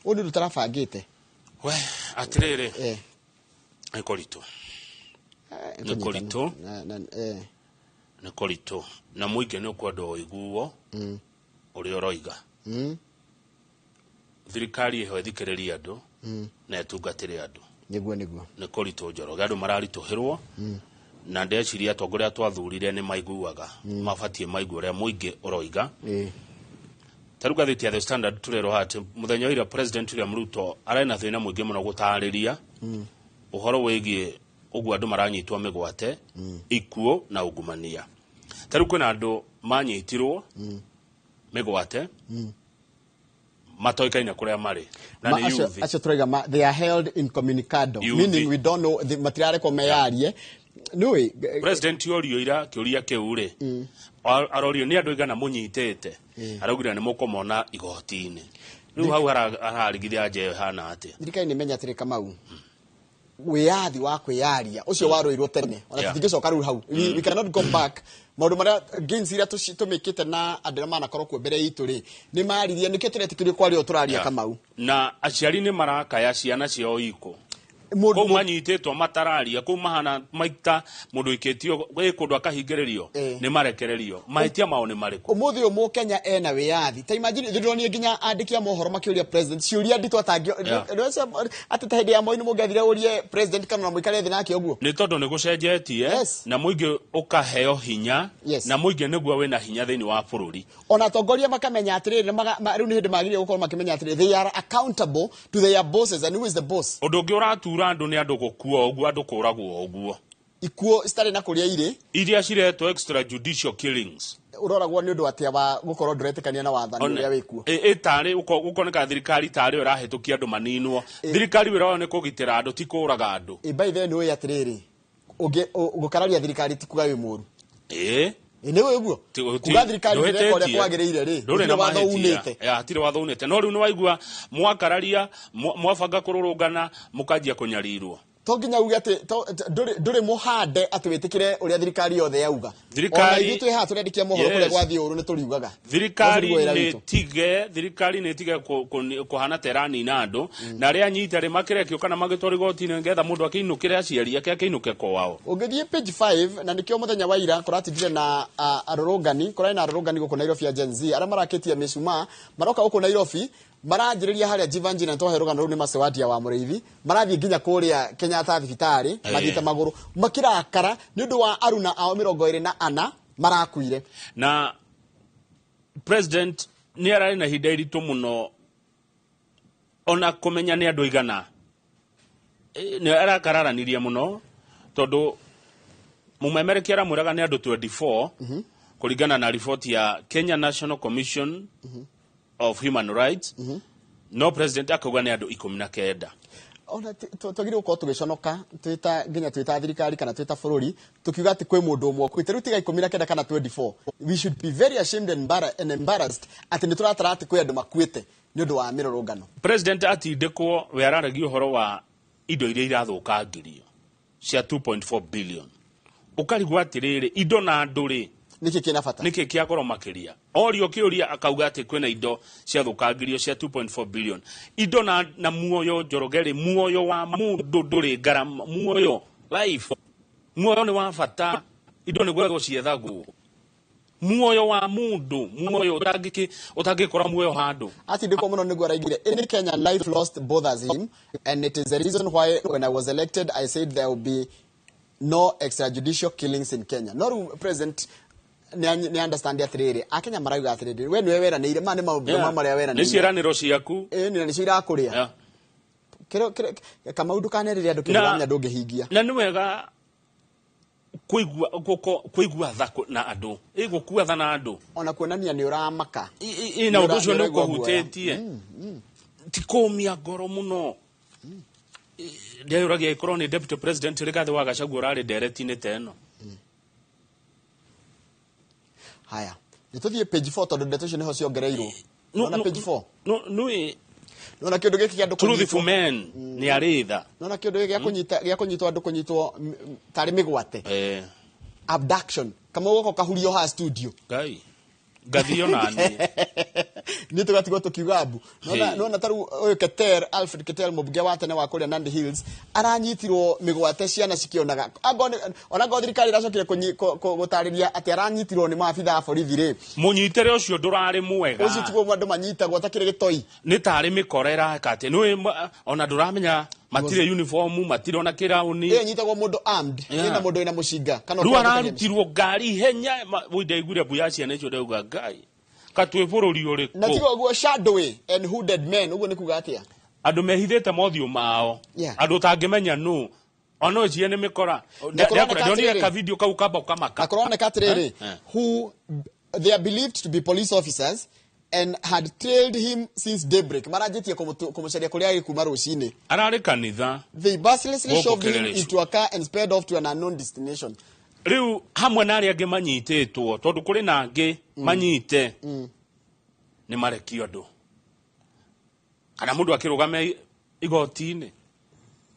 Ũyũ nĩ ũndũ ũtarabangĩte. We atĩrĩrĩ, nĩ kũritũ. Nĩ kũritũ. Nĩ kũritũ na mũingĩ nĩ ũkwenda ũiguo ũrĩa ũroiga. Thirikari ĩho ĩthikĩrĩrie andũ na ĩtungatĩre andũ. Nĩguo nĩguo. Nĩ kũritũ Njoroge, andũ mararitũhĩrwo na ndeciria atongoria twathurire nĩ maiguaga, mabatiĩ maigue ũrĩa mũingĩ ũroiga. Ta rĩu ngathĩti ya The Standard tũrerwo atĩ mũthenya wa ira President William Ruto arĩ na thĩna mũingĩ mũno gũtarĩria ũhoro wĩgiĩ ũguo andũ maranyitwo mĩgwate, ikuũ na ungumania. Ta rĩu kwĩna andũ manyitirwo mĩgwate matoĩkaine kũrĩa marĩ na nĩ youth. Acio tũrauga they are held incommunicado, meaning we don't know, matirarekwo meyarie. Nĩũĩ President orio ira kĩũria kĩu rĩ, arorio nĩ andũ aigana mũnyitĩte, araugire nĩ mũkũmona igoti-inĩ. Rĩu hau hararigithia nja ĩhana atĩa? Thirikari nĩ menya atĩrĩ Kamau, wĩyathi wa kwĩyaria ũcio warũirwo tene, ona tũtingĩcoka rĩu hau. We cannot go back. Maũndũ marĩa gains iria tũmĩkĩte na andũ arĩa manakorwo kuo mbere itũ rĩ, nĩ maririe, nĩkĩo tũretĩkĩrio kwaria ũũ tũraria Kamau. Na aciari nĩ marakaya ciana ciao iko kũu manyitĩtwo matararia, kũu mahana maita mũndũ ũikĩtio gwĩ kũndũ akahingĩrĩrio nĩ marekererio. Mahĩtia mao nĩ marĩkũ? Ũmũthĩ ũyũ Mũkenya ena wĩyathi. Ta imagine ndĩronire nginya andĩki a mohoro makĩũria president ciũria nditũ atangĩ atĩ ta hĩndĩ ya Moi nĩ mũngĩathire ũrie president kana ona mũikare thĩ nake ũguo. Nĩ tondũ nĩ gũcenjetie na mũingĩ ũkaheo hinya, na mũingĩ nĩguo wĩna hinya thĩinĩ wa bũrũri. Ona atongoria makamenya atĩrĩrĩ, rĩu nĩ hĩndĩ magĩrĩire gũkorwo makĩmenya atĩrĩrĩ, they are accountable to their bosses, and who is the boss? Ũndũ ũngĩ ũratura andũ nĩ andũ gũkua ũguo, andũ kũragwo ũguo, ikuũ citarĩ na kũrĩa irĩ, iria ciretwo extrajudicial killings. Ũroragwo nĩ ũndũ atĩa wa gũkorwo ndũretĩkania na wathani ũrĩa wĩkuo? Ĩtarĩ gũkoneka thirikari tarĩ yo ĩrahĩtũkia andũ maninwo. Thirikari wĩra wayo nĩ kũgitĩra andũ, ti kũraga andũ. By the way, nĩ ũĩ atĩrĩrĩ, gũkararia thirikari ti kuga wĩ mũũru. Nĩ ũĩ ũguo? Kuga thirikari ndĩreka ũrĩa kwagĩrĩire rĩ, ndũrĩ na watho mahĩtia. unĩte. Hatirĩ watho unĩte. No rĩu nĩ waigua mwakararia, mwabanga kũrũrũngana, mũkanjia kũnyarirwo. To nginya uge atĩ ndũrĩ mũhande atĩ wĩtĩkĩre ũrĩa thirikari yothe yauga. Thirikari- Ona ithuĩ twĩ haha tũrĩandikia mohoro Yes. kũrĩa gwathiĩ ũru nĩ tũriugaga. Thirikari Ũcio nĩguo wĩra nĩ witũ. tige, thirikari nĩ tige kũhana ta ĩranina andũ, na arĩa anyite rĩ makĩrekio kana magĩtwarwo igoti-inĩ nĩgetha mũndũ akĩinũkĩre aciari ake, akĩinũke kwao. Ũngĩthiĩ page 5 na nĩkĩo mũthenya wa ira kũratindire na arũrũngani, kũrarĩ na arũrũngani gũkũ Nairobi ya Gen Z arĩa marakĩtie mĩcumaa, maroka gũkũ Nairobi maranjĩrĩria harĩa Jivanji na twahe rũgano rũu nĩ Macewadia wa Mũrĩithi, marathiĩ nginya kũrĩa Kenyatta thibitarĩ, mathiĩte magũrũ makĩrakara nĩ ũndũ wa aruna ao 24 marakuire. Na president nĩ ararĩ na ihinda iritũ mũno ona kũmenya nĩ andũ aigana. Nĩ arakararanirie mũno tondũ mũmemerekia aramwĩraga nĩ andũ 24 kũringana na riboti ya Kenya National Commission of Human Rights, no president akauga nĩ andũ 19. Ona twagĩrĩirwo gũkorwo tũgĩconoka twĩta nginya twĩta thirikari kana twĩta bũrũri tukiuga atĩ kwĩ mũndũ ũmwe ũkuĩte. Rĩu tiga 19 kana 24, we should be very ashamed and embarrassed atĩ nĩ tũratara atĩ kwĩ andũ makuĩte nĩ ũndũ wa mĩrũrũngano. President atindĩkwo we araragia ũhoro wa indo iria irathũkangirio cia 2.4 billion, ũkarigwo atĩrĩrĩ, indo na andũ rĩ nĩkĩ kĩna bata, nĩkĩ kĩa goro makĩria? Orio kĩũria akauga atĩ kwĩna indo ciathũkangirio cia 2.4 billion, indo na muoyo. Njoroge rĩ, muoyo wa mũndũ ndũrĩ ngarama, muoyo, life, muoyo nĩ wa bata, indo nĩ gwethwo ciethagwo. Muoyo wa mũndũ, muoyo ũtangĩkora muoyo handũ. Atindĩkwo mũno nĩguo araigire in Kenya life lost bothers him and it is the reason why when I was elected I said there will be no extrajudicial killings in Kenya. No rĩu president nĩ understand atĩrĩrĩ, akenya marauga atĩrĩrĩ, we nĩwe weranĩire, maya nĩ maũndũ marĩa weranĩire, nĩ ciĩranĩro ciaku. Ĩĩ, na nĩcio irakũrĩa. Kamau ndũkanerĩre andũ kĩndũ wamenya ndũngĩhingia. Na nĩ wega kũigua tha na andũ, gũkua tha na andũ, ona kuonania nĩ ũramaka. Na ũndũ ũcio nĩ ũkũhutĩtie, ti kũmia ngoro mũno. Ndeyũragia ĩkorwo nĩ deputy president Rigathĩ wa Gachagua ũrarĩ ndereti-inĩ ta ĩno. Haya, nĩ tũthiĩ page 4 tondũ ndeto icio nĩho ciongereirwo. Nona page 4. No, nĩ Nona kĩũndũ gĩkĩ kĩa andũ truthful men nĩ arĩ tha. Nona kĩũndũ gĩkĩ gĩa kũnyitwo andũ kũnyitwo tarĩ mĩgwate. Abduction. Kama gũko kahurio haha studio. Ngai. Ngathio nani. Nĩ tũgatigwo tũkiuga mbu. Nona taru ũyũ Keter, Alfred Keter mũmbunge wa tene wa kũrĩa Nandi Hills aranyitirwo mĩgwate ciana cikĩonaga. Ona ngorwo thirikari ĩracokire gũtarĩria atĩ aranyitirwo nĩ maabitha a borithi rĩ. Mũnyitĩre ũcio ndũrarĩ mwega. Ũcio tiguo andũ manyitagwo atakĩrĩ gĩtoi. Nĩ tarĩ mĩkora ĩraka atĩ nĩũĩ ona ndũramenya matirĩ uniform, matirĩ ona kĩraũni. Ĩyo ĩnyitagwo mũndũ armed, ĩna mũndũ wĩna mũcinga kana rĩu ũkorwo ararutirwo ngari ihenya, woi ndaiguire mbu ya ciana icio ndauga Ngai katwĩ bũrũri ũrĩkũ. Na tiga ũguo shadowy and hooded men, ũguo nĩ kuga atĩa? Andũ mehithĩte mothiũ mao, andũ ũtangĩmenya nũ, ona ũcie nĩ mĩkora. Na kũroneka Ndonire atĩrĩrĩ, ka video kau kamba ũkamaka. Na kũroneka atĩrĩrĩ, who they are believed to be police officers and had trailed him since daybreak. Maranjĩtie kũmũcaria kũrĩa arĩ kuma rũcinĩ. Ararĩ kanitha. They mercilessly Gũkũ shoved him Kĩrĩrĩcu. into a car and sped off to an unknown destination. Rĩu hamwe na arĩa angĩ manyitĩtwo, tondũ kũrĩ na angĩ manyite, nĩ marekio andũ. Kana mũndũ akĩrũgame igoti-inĩ.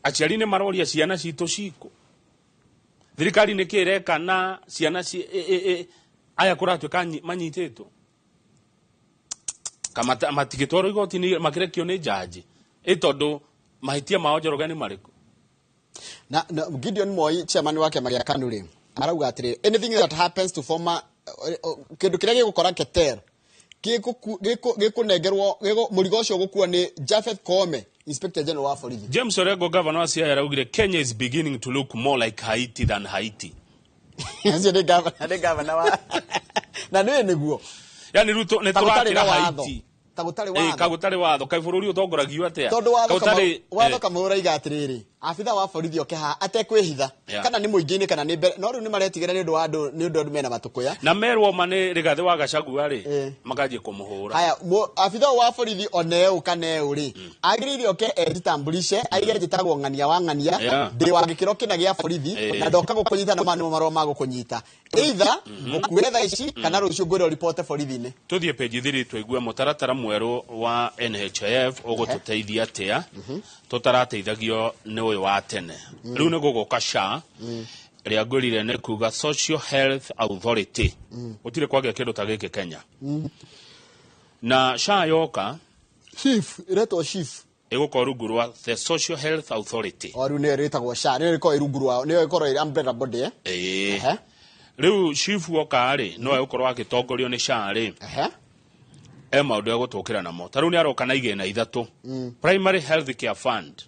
Aciari nĩ maroria ciana citũ cikũ. Thirikari nĩ kĩ ĩreka na ciana aya kũratuĩka manyitĩtwo? Kamata matigĩtwarwo igoti-inĩ makĩrekio nĩ jaji. Ĩ tondũ mahĩtia mao Njoroge nĩ marĩkũ? Na Gideon Moi, chairman wa kĩama gĩa KANU rĩ, arauga atĩrĩ, anything that happens to former kĩndũ kĩrĩa gĩgũkora Keter, gĩkũnengerwo, mũrigo ũcio ũgũkuo nĩ Japheth Koome, Inspector General wa borithi. James Orengo, governor wa Siaya, araugire Kenya is beginning to look more like Haiti than Haiti. Ũcio nĩ governor, nĩ governor wa na nĩ nĩguo. Yani Ruto nĩ Ta gũtarĩ tũrakĩra na watho. Haiti. Ta gũtarĩ watho. Ka gũtarĩ watho, kaĩ bũrũri ũtongoragio atĩa? Tondũ watho Ka gũtarĩ, watho Kamau ũraiga atĩrĩrĩ, abitha wa borithi oke haha atekwĩhitha, kana nĩ mũingĩ-inĩ kana nĩ mbere, no rĩu nĩ maretigĩra nĩ ũndũ wa andũ, nĩ ũndũ andũ mena matũkũya. Na merwo ma nĩ Rigathĩ wa Gachagua rĩ, makanjia kũmũhũra. Haya, abitha wa borithi one ũ kana ũ rĩ, agĩrĩire oke ejitambulishe, aige njĩtagwo ng'ania wa ng'ania, ndĩ wa gĩkĩro kĩna gĩa borithi, na ndoka gũkũnyita na maya nĩmo marũa ma gũkũnyita. Either ngũkuĩre thaa ici, kana rũciũ ngwĩre ũripote borithi-inĩ. Tũthiĩ page 3 tũigue mũtaratara mwerũ wa NHIF ũgũtũteithia atĩa. Tũtarateithagio nĩ ũyũ wa tene. Rĩu nĩ gũgũka SHA ĩrĩa ngwĩrire nĩ kuga Social Health Authority. Gũtirĩ kwagĩa kĩndũ ta gĩkĩ Kenya. Na SHA yoka SHIF ĩretwo SHIF ĩgũkorwo rungu rwa the Social Health Authority. O rĩu nĩyo ĩrĩtagwo SHA, nĩyo ĩkorwo ĩ rungu rwao, nĩyo ĩkorwo ĩ umbrella body, eh? Ĩĩ. Rĩu SHIF woka rĩ, no egũkorwo agĩtongorio nĩ SHA rĩ. E maũndũ egũtũkĩra namo. Ta rĩu nĩ aroka na igĩna ithatũ. Primary Health Care Fund.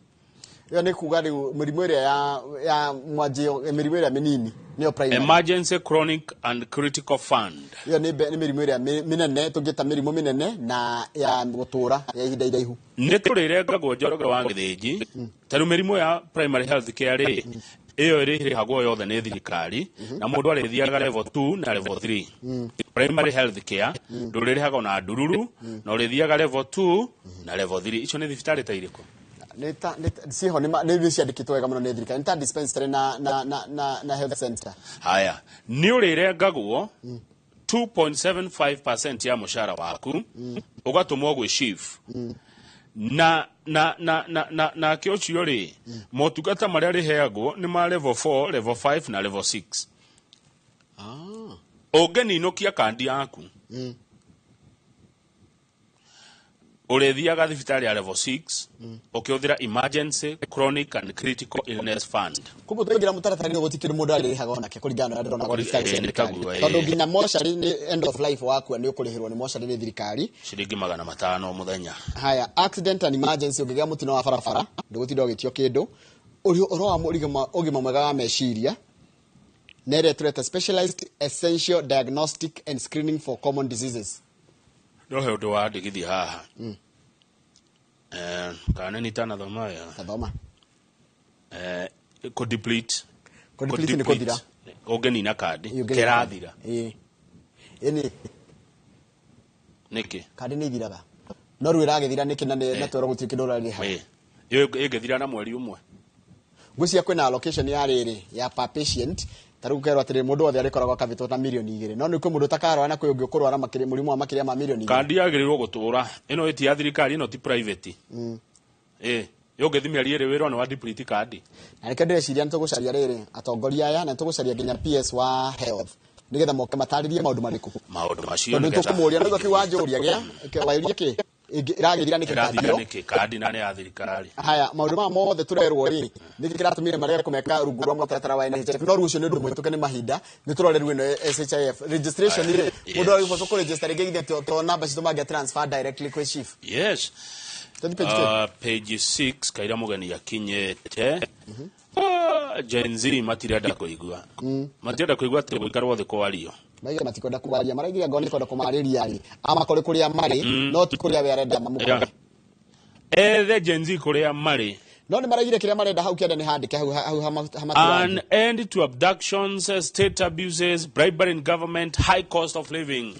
Ĩyo nĩ kuga rĩu mĩrimũ ĩrĩa ya mwanjio, mĩrimũ ĩrĩa mĩnini nĩyo primary. Emergency Chronic and Critical Fund. Ĩyo nĩ mĩrimũ ĩrĩa mĩnene, tũngĩta mĩrimũ mĩnene na ya gũtũra ya ihinda iraihu. Nĩ tũrĩrengagwo Njoroge wa Gĩthĩnji. Ta rĩu mĩrimũ ya primary health care rĩ, ĩyo ĩrĩhagwo yothe nĩ thirikari, na mũndũ arĩthiaga level 2 na level 3. Primary health care ndũrĩrĩhagwo na ndururu, na ũrĩthiaga level 2 na level 3. Icio nĩ thibitarĩ ta irĩkũ? Nĩ ta ciho nĩ ciandĩkĩtwo wega mũno nĩ thirikari, nĩ ta dispensary na health center. Haya, nĩ ũrĩrengagwo 2.75% ya mũcara waku, ũgatũmwo gwĩ SHIF. Na na na na na nake ũcio rĩ, motungata marĩa rĩheagwo nĩ ma level 4, level 5 na level 6. Ũngĩninũkia kandi yaku, ũrĩthiaga thibitarĩ ya level 6 ũkĩhũthĩra Emergency Chronic and Critical Illness Fund. Koguo twaingĩra mũtaratara-inĩ gũtikĩrĩ mũndũ arĩrĩhaga onake kũringana na ũrĩa ndĩrona kwa thibitarĩ cia Nĩ thirikari. taguo, ĩĩ. Tondũ nginya mocarĩ nĩ end of life wakua nĩ ũkũrĩhĩrwo nĩ mocarĩ nĩ thirikari. Ciringi 500 mũthenya. Haya, accident and emergency, ũngĩgĩa mũtino wa barabara ndũgũtinda ũgĩtio kĩndũ. Ũhoro wa ũgima mwega wa meciria nĩ ĩrĩa tũreta specialized essential diagnostic and screening for common diseases. No he ũndũ wa ndigithia haha. Kana nĩ itanathoma wega? Tathoma. Kũ deplete. Kũ deplete nĩ kũthira. Ũngĩnina kandi, Ĩĩ, ũngĩnina kĩrathira. Ĩĩ. Ĩni. Nĩkĩ? Kandi nĩ ithiraga. No rĩu ĩragĩthira nĩkĩ na nĩ na twerwo gũtirĩ kĩndũ ũrarĩha? Ĩĩ. Ĩyo ĩngĩthira na mweri ũmwe. Ngwĩciria kwĩna allocation ya rĩrĩ ya per patient. Ta rĩu ũkerwo atĩrĩrĩ, mũndũ wothe arĩkoragwo akavĩtwo ta mirioni 2. No nĩ kwĩ mũndũ ũtakarwara na kwĩ ũngĩ ũkũrwara mũrimũ wa makĩria ma mirioni igĩrĩ. Kandi yagĩrĩirwo gũtũra. Ĩno ĩti ya thirikari, ĩno ti private. Ĩĩ. Yũngĩthi mĩeri ĩrĩ wĩrwo nĩ wa deplete kandi. Na nĩkĩo ndĩreciria nĩ tũgũcaria rĩrĩ atongoria aya, na nĩ tũgũcaria nginya PS wa health nĩgetha moke matarĩrie maũndũ marĩkũ. Maũndũ macio Tondũ nĩgetha tũkũmũria, nĩguo kĩu wanjũria gĩa, wairia kĩ? Ĩragĩthira nĩkĩ kandi Ĩrathira ĩyo? nĩkĩ kandi na nĩ ya thirikari? Haya, maũndũ maya mothe tũrerwo rĩ, nĩkĩ kĩratũmire marege kũmeka rungu rwa mũtaratara wa NHIF? No rĩu ũcio nĩ ũndũ mũhĩtũke nĩ mahinda, nĩ tũrore rĩu ĩno SHIF registration rĩ, mũndũ arĩbũcwo kũ-register rĩngĩ githĩ to namba citũ mangĩa transfer directly kwĩ SHIF. Yes. Tũthiĩ page two. Page 6 kaira mũgeni akinyĩte. Gen Z matirenda kũigua. Matirenda kũigua atĩ gũikarwo thĩ kwario. Maiga matikwenda kwaria, maraigire ngoro nĩ kwenda kũmarĩria rĩ. Ama kũrĩ kũrĩa marĩ, no ti kũrĩa we arenda mamũkore. Ethe Gen Z kũrĩa marĩ. No nĩ maraigire kĩrĩa marenda hau kĩanda nĩ handĩke hau hau hamatũrangi. An end to abductions, state abuses, bribery in government, high cost of living.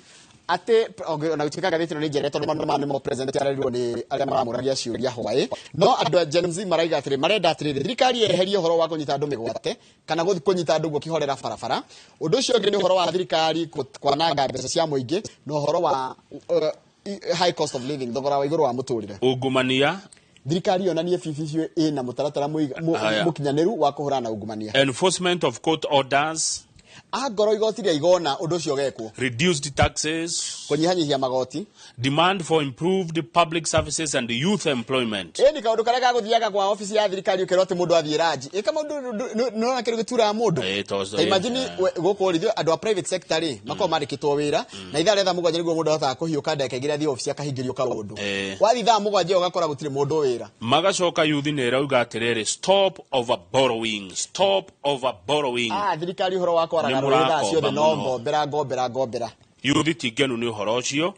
Atĩ ona gũtuĩka ngathĩti ĩno nĩ njere tondũ maũndũ maya nĩmo president arerwo nĩ arĩa maramũragia ciũria hwaĩ. No andũ a Gen Z maraiga atĩrĩ, marenda atĩrĩrĩ, thirikari yeherie ũhoro wa kũnyita andũ mĩgwate kana gũthiĩ kũnyita andũ ũguo kĩhorera barabara. Ũndũ ũcio ũngĩ nĩ ũhoro wa thirikari kwananga mbeca cia mũingĩ na ũhoro wa high cost of living, thogora wa igũrũ wa mũtũrĩre. Ungumania. Thirikari yonanie bibi biũ ĩna mũtaratara Haya. mũkinyanĩru wa kũhũrana na ungumania. Enforcement of court orders. Angorwo igoti rĩa igona ũndũ ũcio ũgekwo. Reduced taxes. Kũnyihanyihia magoti. Demand for improved public services and youth employment. Ĩni kaũndũ karĩa gagũthiaga kwa obici ya thirikari ũkerwo atĩ mũndũ athiĩ ranji. Ĩka maũndũ nĩũrona kĩndũ gĩturaga mũndũ. Ĩĩ, tondũ Ta imagine ĩĩ. we, gũkũ rĩ, ithuĩ andũ a private sector rĩ, makoragwo mandĩkĩtwo wĩra, na ithaa rĩa thaa mũgwanja nĩguo mũndũ ahotaga kũhiũka ndagĩka igĩrĩ athiĩ obici akahingĩrio kaũndũ. Wathiĩ thaa mũgwanja ũgakora gũtirĩ mũndũ wĩra. Magacoka youth nĩ ĩrauga atĩrĩrĩ, stop over borrowing, stop over borrowing. Thirikari ũhoro wa kwaraga Nĩ rũĩ thaa ciothe mũrakomba no mũno. ngombera, ngombera, ngombera. Youth ti ngenu nĩ ũhoro ũcio.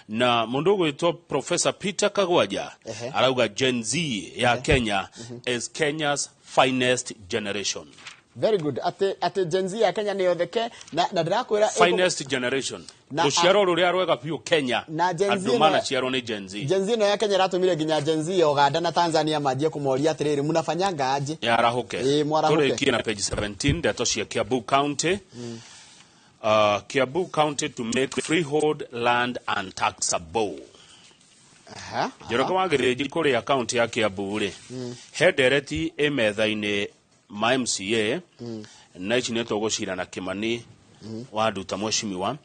Na mũndũ ũgwĩtwo Professor Peter Kagwanja arauga Gen Z ya Kenya is Kenya's finest generation. Very good. Atĩ Gen Z ya Kenya nĩ yotheke, na ndĩrakwĩra ĩkũ- Finest generation. Na Rũciaro rũrĩa rwega biũ Kenya. Na Gen Z Andũ ĩno manaciarwo nĩ Gen Z. Gen Z ĩno ya Kenya ĩratũmire nginya Gen Z ya Uganda na Tanzania manjie kũmoria atĩrĩrĩ, mnafanyanga aje? Yarahũke. Ĩĩ, mwarahũke. Tũrĩkie na page 17 ndeto cia Kiambu County. Kiambu County to make freehold land untaxable. Njoroge wa Gĩthĩnji kũrĩa kaunti ya Kiambu rĩ, he ndereti ĩ metha-inĩ ma MCA na ici nĩ tũgũcira na Kĩmani wa Nduta mweshimiwa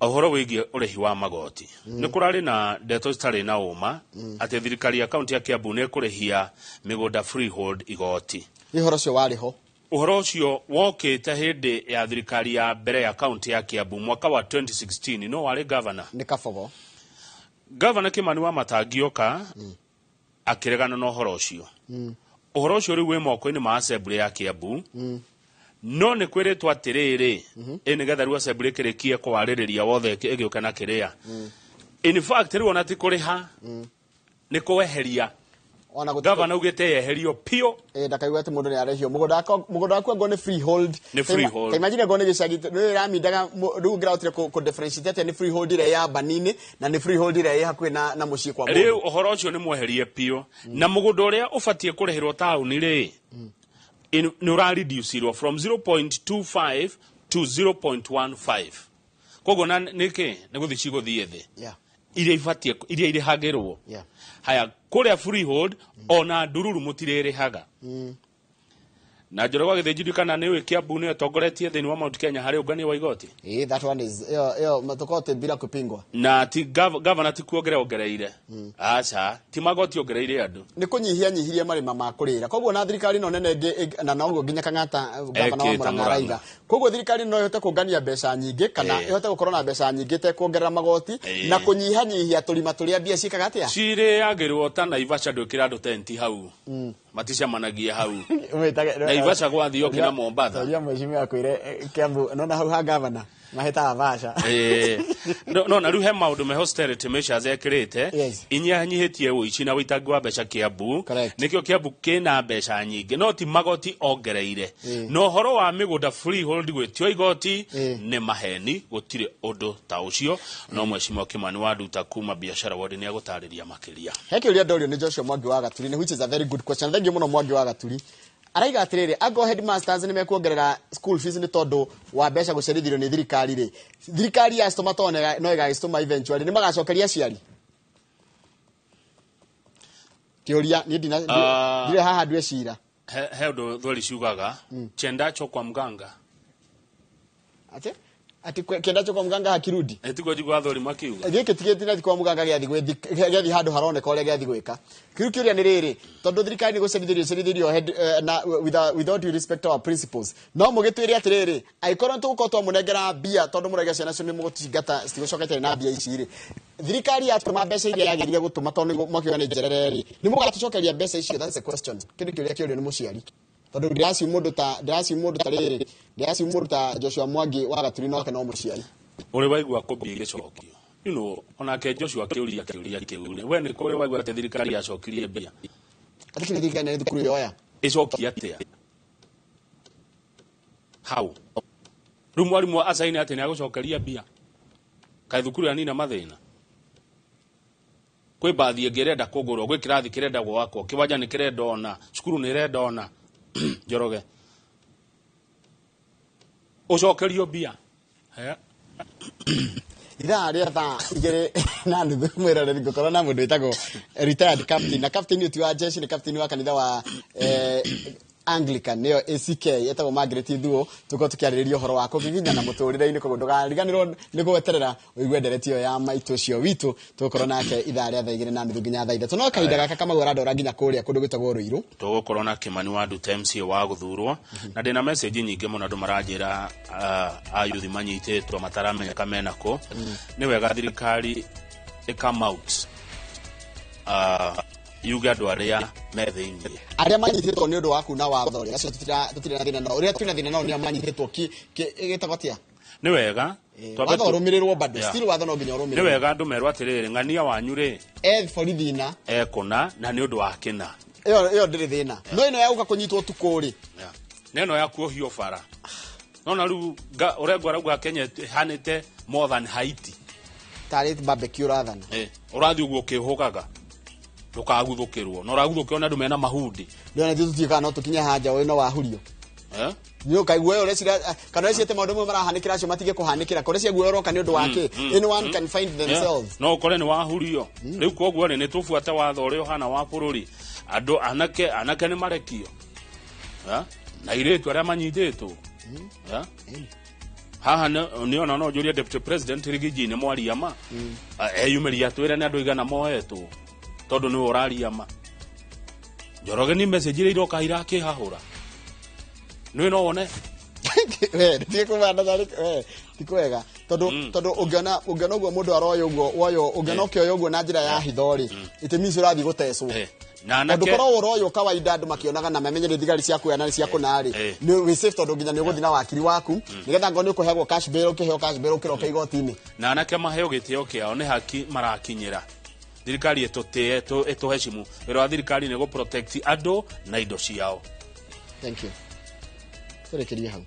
ũhoro wĩgiĩ ũrĩhi wa magoti. Nĩ kũrarĩ na ndeto citarĩ na ũma atĩ thirikari ya kaunti ya Kiambu nĩ ĩkũrĩhia mĩgũnda freehold igoti. Ũhoro ũcio warĩ ho. Ũhoro ũcio wokĩte hĩndĩ ya thirikari ya mbere ya kaunti ya Kiambu mwaka wa 2016. No warĩ governor? Nĩ Kabogo. Governor Kimani wa Matangi oka akĩregana na ũhoro ũcio. Ũhoro ũcio rĩu wĩ moko-inĩ ma assembly ya Kiambu. No nĩ kwĩrĩtwo atĩrĩrĩ, ĩ nĩgetha rĩu assembly ĩkĩrĩkie kwarĩrĩria wothe ĩgĩũke na kĩrĩa. In fact rĩu ona ti kũrĩha, nĩ kweheria. Gavana augĩte yeherio piũ. Ndakaigue atĩ mũndũ nĩ arĩhio mũgũnda waku angorwo nĩ freehold. Nĩ freehold. Ta imagine angorwo nĩ gĩcagi nĩ ĩramindaga rĩu ũngĩrahotire kũ differentiate atĩa nĩ freehold ĩrĩa ya banini na nĩ freehold ĩrĩa ĩ hakuhĩ na mũciĩ kwa mũndũ. Rĩu ũhoro ũcio nĩ mweherie piũ. Na mũgũnda ũrĩa ũbatiĩ kũrĩhĩrwo taũni rĩ, nĩ ũrareducirwo from 0.25 to 0.15. Koguo na nĩkĩ nĩ gũthiĩ cigũthiĩ thĩ. Iria ibatiĩ, iria irĩhagĩrwo. Haya, kũrĩa freehold ona ndururu mũtirĩrĩhaga. Na Njoroge wa Gĩthĩnji kana nĩ ũĩ Kiambu nĩyo ĩtongoretie thĩinĩ wa Mount Kenya harĩ ũngania wa igoti. That one is ĩyo matukote bila kupingwa. Na ti governor ti kuongerera ongereire. Aca, ti magoti ongereire andũ. Nĩ kũnyihia nyihirie marĩma ma kũrĩra. Koguo na thirikari no nene ĩngĩ na noguo nginya Kang'ata governor wa Murang'a araiga. Koguo thirikari no ĩhote kũngania mbeca nyingĩ kana ĩhote gũkorwo na mbeca nyingĩ te kuongerera magoti na kũnyihanyihia tũrima tũrĩa mbia ciĩkaga atĩa? Cirĩagĩrwo ta Naivasha ndwĩkĩra andũ tenti hau. Maticemanagia hau. Naivasha gwathiĩ okĩ na Mombatha. Toria mheshimiwa akwĩre Kiambu nona hau ha governor mahĩtaga Vasha. No na rĩu he maũndũ me austerity measures ekĩrĩte inyihanyihĩtie ũici na ũitangi wa mbeca Kiambu. Nĩkĩo Kiambu kĩna mbeca nyingĩ no ti magoti ongereire. Na ũhoro wa mĩgũnda freehold gwĩtio igoti nĩ maheni, gũtirĩ ũndũ ta ũcio. No mheshimiwa Kimani wa Nduta kuma biashara ward nĩ egũtarĩria makĩria. He kĩũria ndorio nĩ Joshua Mwangi wa Gaturi, which is a very good question. Thank you mũno Mwangi wa Gaturi. Araiga atĩrĩrĩ, angorwo headmasters nĩ mekuongerera school fees nĩ tondũ wa mbeca gũcerithirio nĩ thirikari rĩ, thirikari yacitũma tondũ no ĩgagĩcitũma eventually, nĩ magacokeria aciari? Kĩũria niĩ ndirĩ haha ndue cira. He ũndũ thweri ciugaga, chendacho kwa mganga. Atĩ? Ati kiendacho kwa mganga hakirudi. Tiguo njiguaga thweri makiuga. Gĩkĩ ti gĩtina kwa mganga gĩathiĩ handũ haroneka ũrĩa gĩathiĩ gwĩka. Kĩu kĩũria nĩ rĩrĩ, tondũ thirikari nĩ gũcerithĩrio cerithĩrio head na without due respect our principles. No mũgĩtwĩre atĩrĩrĩ, angĩkorwo nĩtũgũkorwo twamũnengera mbia tondũ mũraiga ciana cio nĩ mũgũcingata citigũcoka na mbia ici rĩ, thirikari yatũma mbeca iria yagĩrĩire gũtũma tondũ mwakiuga nĩ njerere rĩ, nĩ mũgatũcokeria mbeca icio? That's a question. Kĩu nĩ kĩũria kĩũrio nĩ mũciari. Tondũ ndĩraciu mũndũ ta rĩrĩ, ndĩraciu mũndũ ta Joshua Mwangi wa Gaturi nake no mũciari. Ũrĩ waigua kũmbi ĩgĩcokio. You know, onake Joshua kĩũria kĩũria kĩu. We nĩ kũrĩ waigua atĩ thirikari yacokirie mbia. Atĩ kĩrĩa thirikari nĩ thukuru yoya. Ĩcokia atĩa? How? Rĩu mwarimũ acaine atĩ nĩ agũcokeria mbia. Kaĩ thukuru yanina mathĩna. Kwĩ mbathi ĩngĩ ĩrenda kũgũrwo, gwĩ kĩrathi kĩrenda gwakwo, kĩwanja nĩ kĩrenda ona, cukuru nĩ ĩrenda ona. Njoroge. Ũcokerio mbia. Ithaa rĩa thaa 2:30 mwĩroreri ngũkorwo na mũndũ wĩtagwo retired captain, na captain ũyũ ti wa jeshi, nĩ captain wa kanitha wa Anglican nĩyo ACK, etagwo Margaret Thuo. Tũkorwo tũkĩarĩrĩria ũhoro wa kũgiginyana mũtũrĩre-inĩ, koguo ndũkariganĩrwo nĩ gweterera ũigue ndereti ĩyo ya maitũ ũcio witũ. Tũgũkorwo nake ithaa rĩa thaa 2:30 nginya thaa 3. No kahinda gaka Kamau arandwara nginya kũrĩa kũndũ gwĩtagwo Ruiru. Tũgũkorwo na Kimani wa Nduta MCA wa gũthurwo, na ndĩna message nyingĩ mũno andũ maranjĩra ayuthi manyitĩtwo mataramenyeka mena kũ. Nĩ wega thirikari ĩ come out yuge andũ arĩa me thĩinĩ arĩa manyitĩtwo nĩ ũndũ wa kuna watho rĩ, acio tũtirĩ na thĩna nao. Ũrĩa twĩna thĩna nao nĩ arĩa manyitĩtwo gĩtagwo atĩa? Nĩ wega watho ũrũmĩrĩrwo bado, still watho no nginya ũrũmĩrĩrwo. Nĩ wega andũ merwo atĩrĩrĩ, ng'ania wanyu rĩ borithi na ekũna na nĩ ũndũ wa kĩna. Ĩyo ndĩrĩ thĩna. No ĩno ya gũka kũnyitwo ũtukũ rĩ, na ĩno ya kuohio bara. Nona rĩu ũrengwo arauga Kenya ĩhanĩte more than Haiti. Tarĩ barbecue ũrathana. Ũrathiĩ ũguo ũkĩhũgaga. Ndũkaguthũkĩrwo. Na ũraguthũkĩrwo nĩ andũ mena mahundi. Ndĩrona ithuĩ tũtiũkaga no tũkinye haja ũyũ no wahurio. Nĩ ũkaigua ũreciria kana ũreciria atĩ maũndũ mamwe marahanĩkĩra acio matige kũhanĩkĩra, kũrĩa cia guoya ũroka nĩ ũndũ wa kĩ? Anyone can find themselves. No ũkore nĩ wahurio rĩu. Koguo rĩ, nĩ tũbuate watho ũrĩa ũhana wa bũrũri. Andũ anake nĩ marekio. Eh? Na airĩtu arĩa manyitĩtwo. Eh? Haha nĩ ona no njũrie deputy president Rigiji nĩ mwaria ma eyumĩria atwĩre nĩ andũ igana moetwo, tondũ nĩwe ũraria ma. Njoroge, nĩ message iria iroka irakĩhahũra nĩwe no wone. We tie kũbanda tarĩ we ti kwega, tondũ ũngĩona ũguo mũndũ aroya ũguo woyo, ũngĩona ũkĩoya ũguo na njĩra ya hitho rĩ, it means ũrathiĩ gũtecwo. Na tondũ anake korwo ũroywo kawaida, andũ makĩonaga na mamenye nĩ thigari cia kuoya na nĩ cia kũna rĩ, nĩ wĩ safe, tondũ nginya nĩ ũgũthiĩ na wakiri waku nĩgetha ngorwo nĩ ũkũheagwo cash bail, ũkĩheo cash bail ũkĩroka igoti-inĩ. Na anake maheo gĩtĩo kĩao, nĩ haki marakinyĩra. Thirikari ĩtũtĩe, ĩtũheshimu. Wĩra wa thirikari nĩ gũ protect andũ na indo ciao. Thank you, tũrĩkĩrie hau.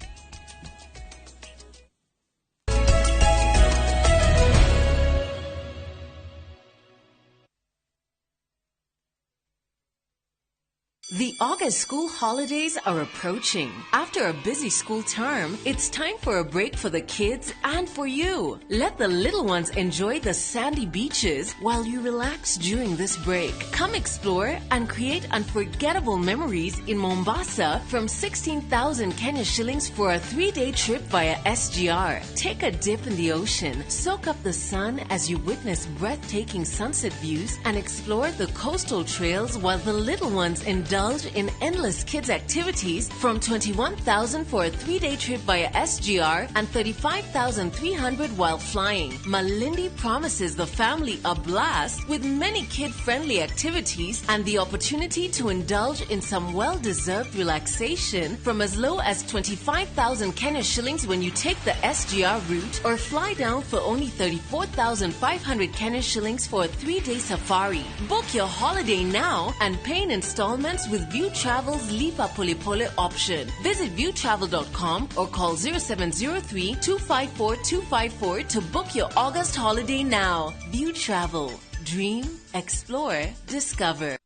The August school holidays are approaching. After a busy school term, it's time for a break for the kids and for you. Let the little ones enjoy the sandy beaches while you relax during this break. Come explore and create unforgettable memories in Mombasa from 16,000 Kenya shillings for a 3-day trip via SGR. Take a dip in the ocean, soak up the sun as you witness breathtaking sunset views, and explore the coastal trails while the little ones indulge in endless kids' activities from 21,000 for a 3-day trip via SGR and 35,300 while flying. Malindi promises the family a blast with many kid-friendly activities and the opportunity to indulge in some well-deserved relaxation from as low as 25,000 Kenya shillings when you take the SGR route or fly down for only 34,500 Kenya shillings for a 3-day safari. Book your holiday now and pay in installments with View Travel's Lipa Pole Pole option. Visit viewtravel.com or call 0703 254 254 to book your August holiday now. View Travel. Dream, explore, discover.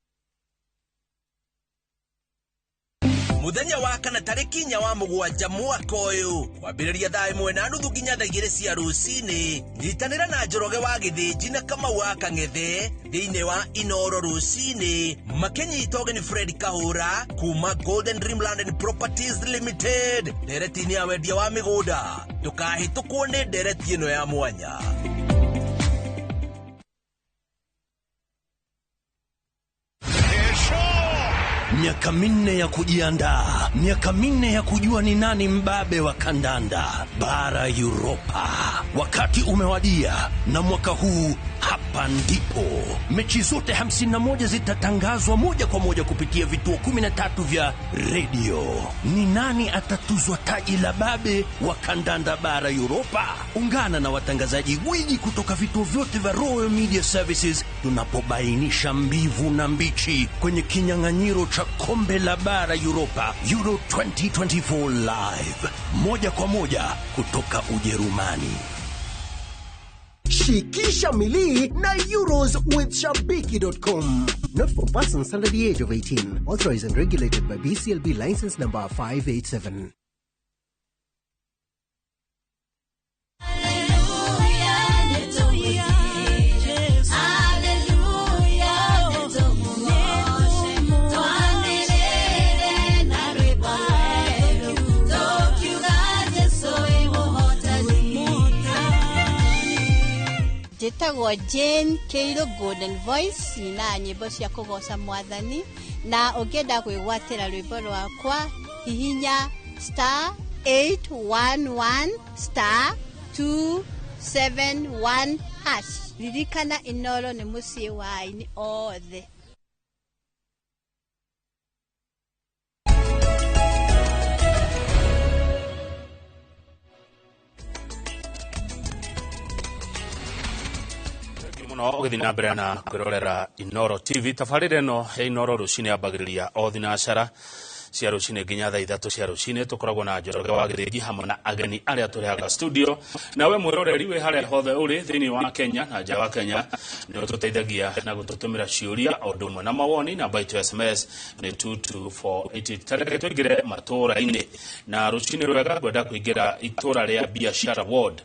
Muthenya wa kana tarĩki 4 wa 7 mwaka ũyũ, kwambĩrĩria thaa 1:30 nginya thaa 2 cia rũcinĩ, nyitanĩra na Njoroge wa Gĩthĩnji na Kamau wa Kang'ethe thĩinĩ wa Inoro rũcinĩ, makĩnyita ũgeni Fred Kahũra kuma Golden Dreamland and Properties Limited ndereti-inĩ ya wendia wa mĩgũnda. Ndũkahĩtũkwo nĩ ndereti ĩno ya mwanya. Miaka 4 ya kujiandaa, miaka 4 ya kujua ni nani mbabe wa kandanda bara Europa. Wakati umewadia, na mwaka huu hapa ndipo mechi zote 51 zitatangazwa moja kwa moja kupitia vituo 13 vya redio. Ni nani atatuzwa taji la babe wa kandanda bara Europa? Ungana na watangazaji gwiji kutoka vituo vyote vya Royal Media Services tunapobainisha mbivu na mbichi kwenye kinyang'anyiro cha kombe la bara Europa Euro 2024 live, moja kwa moja kutoka Ujerumani. Shikisha milii na Euros with Shabiki.com. Not for persons under the age of 18. Authorized and regulated by BCLB license number 587. Njĩtagwo Jane Kĩirũ Golden Voice, nyinaga nyĩmbo cia kũgoca mwathani, na ũngĩenda kwĩgwatĩra rwĩmbo rwakwa, hihinya *811*271#. Ririkana, Inoro nĩ mũciĩ wa aini othe. Muno ũgĩthiĩ na mbere na kwĩrorera Inoro TV. Tabarĩra ĩno ya Inoro rũcinĩ yambagĩrĩria o thinacara Cia rũcinĩ nginya thaa 3 cia rũcinĩ tũkoragwo na Njoroge wa Gĩthĩnji hamwe na ageni arĩa tũrehaga studio. Nawe mwĩroreri wĩ harĩa hothe ũrĩ thĩinĩ wa Kenya na nja wa Kenya nĩ ũtũteithagia na gũtũtũmĩra ciũria o ũndũ ũmwe na mawoni. Namba itũ ya SMS nĩ 22488. Tareke tũingĩre matũũra-inĩ na rũcinĩ rwega ngwenda kũingĩra itũũra rĩa Biashara Ward.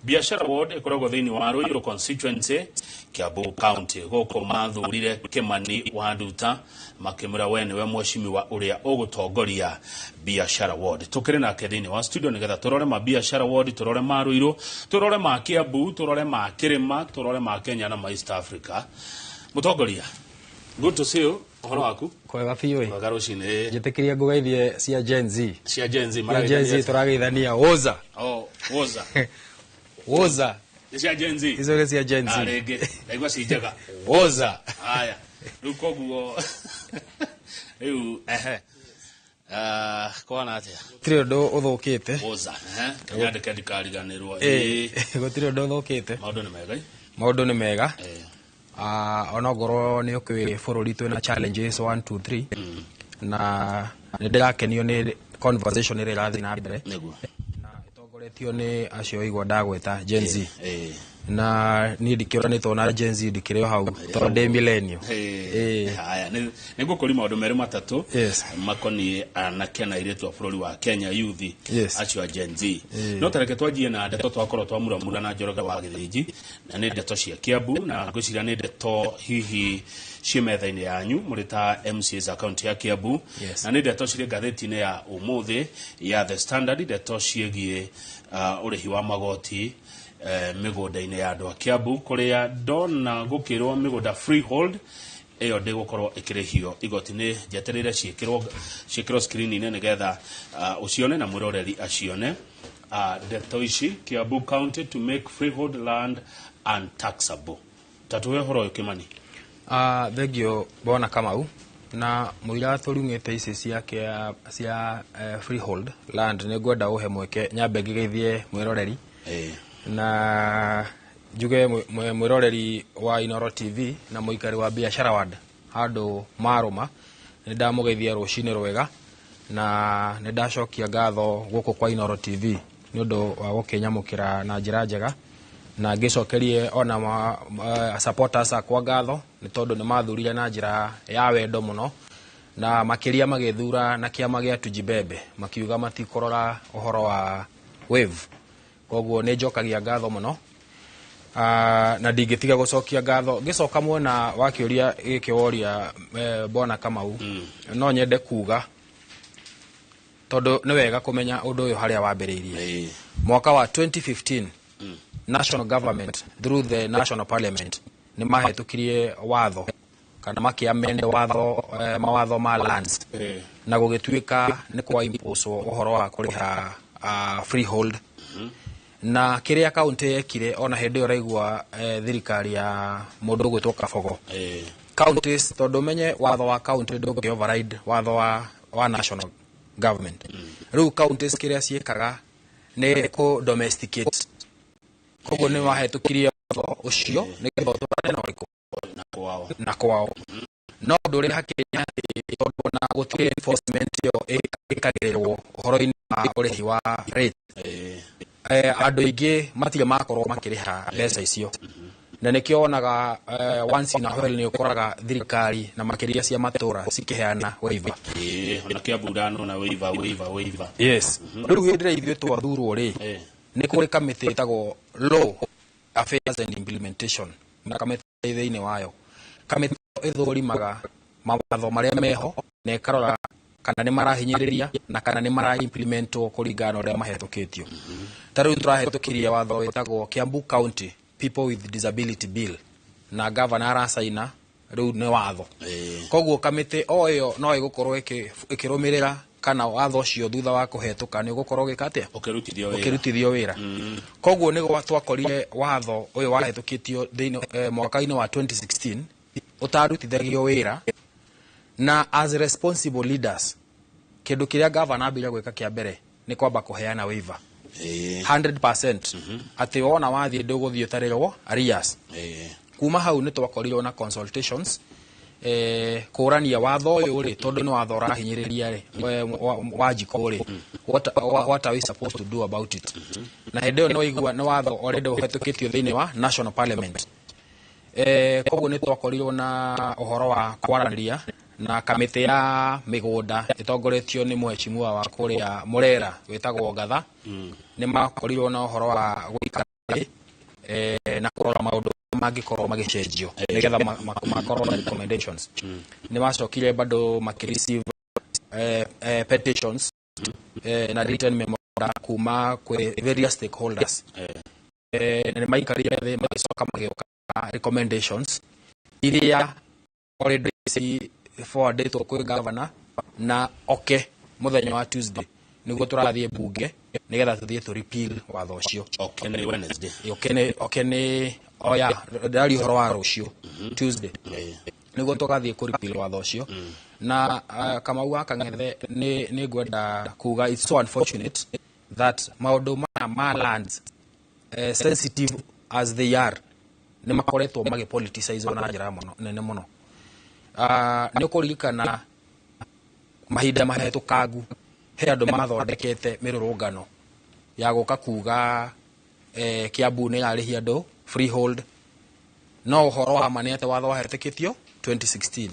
Biashara Ward ĩkoragwo thĩinĩ wa Ruiru constituency, Kiambu County. Gũkũ mathurire Kimani wa Nduta makĩmwĩra we nĩwe mheshimiwa ũrĩa ũgũtongoria Biashara Ward. Tũkĩrĩ nake thĩinĩ wa studio nĩgetha tũrore ma Biashara Ward, tũrore ma Ruiru, tũrore ma Kiambu, tũrore ma Kĩrĩma, tũrore ma Kenya na ma East Africa. Mũtongoria, good to see you. Ũhoro waku? Kwega biũ. Kwega rũcinĩ. Njĩtĩkĩria ngũgeithie cia Gen Z. Cia Gen Z. Gen Z tũrageithania woza. Oh, woza. Woza. Nĩ cia Gen Z. Icio nĩ cia Gen Z. Rĩngĩ ndaigua ci njega. Woza. Haya. Rĩu koguo rĩu ehe. Kwana atĩa? Gũtirĩ ũndũ ũthũkĩte. Woza, ehe. Kanyandĩke ndikariganĩrwo. Gũtirĩ ũndũ ũthũkĩte. Maũndũ nĩ mega. Maũndũ nĩ mega. Onongorwo nĩ ũkĩũĩ bũrũri twĩna challenges 1 2 3 na nĩ ndĩrakenio nĩ conversation ĩrĩa ĩrathiĩ na mbere. Nĩguo. Na ĩtongoretio nĩ acio igwa ndagweta Gen Z. Na niĩ ndikĩũranĩtwo na Gen Z ndikĩrĩ o hau tondũ ndĩ millennial. Haya, nĩ ngũkũria maũndũ merĩ matatũ makoniĩ anake na airĩtu a bũrũri wa Kenya, youth acio a Gen Z. No tareke twanjie na ndeto twakorwo twamuramura na Njoroge wa Gĩthĩnji, na nĩ ndeto cia Kiambu, na ngwĩciria nĩ ndeto hihi ciĩ metha-inĩ yanyu mũrĩ ta MCAs a kaunti ya Kiambu, na nĩ ndeto cirĩ ngathĩti-inĩ ya ũmũthĩ ya The Standard, ndeto ciĩgiĩ ũrĩhi wa magoti mĩgũnda-inĩ ya andũ a Kiambu, kũrĩa ndona gũkĩrwo mĩgũnda freehold ĩyo ndĩgũkorwo ĩkĩrĩhio igoti. Nĩ njetereire ciĩkĩrwo screen-inĩ nĩgetha ũcione na mwĩroreri acione. Ndeto ici, Kiambu County to make freehold land untaxable. Tatuhe ũhoro ũyũ Kimani. Thengio Bwana Kamau. Na mũira tũrung'ĩte ici cia freehold land nĩ ngwenda ũhe mweke nyambe ngĩgeithie mwĩroreri na njuge mwĩroreri wa Inoro TV na mũikari wa Biashara Ward handũ marũma nĩ ndamũgeithia rũcinĩ rwega na nĩ ndacokia ngatho gũkũ kwa Inoro TV nĩ ũndũ wa gũkĩnyamũkĩra na njĩra njega na ngĩcokerie ona supporters akwa ngatho nĩ tondũ nĩ mathurire na njĩra ya wendo mũno na makĩria magĩthura na kĩama gĩa Tujibebe makiuga matikorora ũhoro wa wave. Koguo nĩ njokagia ngatho mũno na ndingĩtiga gũcokia ngatho. Ngĩcoka mwena wa kĩũria gĩkĩ woria Bwana Kamau, no nyende kuga tondũ nĩ wega kũmenya ũndũ ũyũ harĩa wambĩrĩirie. Mwaka wa 2015 national government through the national parliament nĩ mahĩtũkirie watho kana makĩamende watho mawatho ma lands na gũgĩtuĩka nĩ kwa impose ũhoro wa kũrĩha freehold. Na kĩrĩa kaunti yekire ona hĩndĩ ĩyo ũraigua thirikari ya mũndũ ũgwĩtwo Kabogo, counties tondũ menye watho wa county ndũngĩ override watho wa national government. Rĩu counties kĩrĩa ciĩkaga nĩ kũ domesticate, koguo nĩ mahĩtũkirie watho ũcio nĩgetha ũtwarane na ũrĩkũ na kwao. No ũndũ ũrĩa hakĩrĩ nĩ atĩ tondũ ona gũtirĩ enforcement ĩyo ĩkagĩrĩrwo ũhoro-inĩ wa ũrĩhi wa rate, andũ aingĩ matirĩ makorwo makĩrĩha mbeca icio, na nĩkĩo wonaga once in a while nĩ ũkoraga thirikari na makĩria cia matũra cikĩheana waiver. Ona Kiambu ndanona waiver. Yes. Rĩu hĩndĩ ĩrĩa ithuĩ twathurwo rĩ, nĩ kũrĩ kamĩtĩ ĩtagwo Law Affairs and Implementation, na kamĩtĩ thĩinĩ wayo kamĩtĩ ĩthũrimaga mawatho marĩa meho na ĩkarora kana nĩ marahinyĩrĩria na kana nĩ mara implementwo kũringana na ũrĩa mahĩtũkĩtio. Ta rĩu tũrahĩtũkirie watho wĩtagwo Kiambu County People with Disability Bill na governor aracaina rĩu nĩ watho. Koguo kamĩtĩ o ĩyo no ĩgũkorwo ĩkĩrũmĩrĩra kana watho ũcio thutha wa kũhetũka nĩ ũgũkorwo ũgĩka atĩa, ũkĩrutithio wĩra. Koguo nĩ twakorire watho ũyũ wahĩtũkĩtio thĩinĩ mwaka-inĩ wa 2016 ũtarutithagio wĩra, na as responsible leaders kĩndũ kĩrĩa governor ambire gwĩka kĩa mbere nĩ kwamba kũheana waiver 100% atĩ wona wathiĩ ndũgũthiĩ ũtarĩrwo arrears. Kuma hau nĩ twakorirwo na consultations Kũrania watho ũyũ rĩ, tondũ nĩ watho ũrahinyĩrĩria rĩ, wa njiko rĩ, what are we supposed to do about it? Na hĩndĩ ĩyo nĩ waigua nĩ watho already ũhetũkĩtio thĩinĩ wa national parliament. Koguo nĩ twakorirwo na ũhoro wa kwaranĩria na kamĩtĩ ya mĩgũnda ĩtongoretio nĩ mheshimiwa wa kũrĩa Mũrera wĩtagwo Ngatha. Nĩ makorirwo na ũhoro wa gũikara thĩ, na kũrora maũndũ mangĩkorwo magĩcenjio nĩgetha makorwo na recommendations. Nĩ macokire bado makĩreceive petitions na written memoranda kuma kwĩ various stakeholders. Na nĩ maikarire thĩ, magĩcoka magĩũka na recommendations iria already ci forwardĩtwo kwĩ governor, na oke mũthenya wa Tuesday nĩguo tũrathiĩ bunge nĩgetha tũthiĩ tũ repeal watho ũcio. Okay, nĩ Wednesday. Oke nĩ oya ndĩraria ũhoro wa rũciũ, Tuesday, nĩguo tũgathiĩ kũ repeal watho ũcio. Na Kamau wa Kang'ethe, nĩ ngwenda kuga it's so unfortunate that maũndũ maya ma lands, sensitive as they are, nĩ makoretwo magĩpoliticizwo na njĩra mũno nene mũno. Nĩ ũkũririkana mahinda mahĩtũkangu he andũ mathondekete mĩrũrũngano ya gũka kuga Kiambu nĩ yarĩhia andũ freehold, no ũhoro wa ma nĩ atĩ watho wahetũkĩtio 2016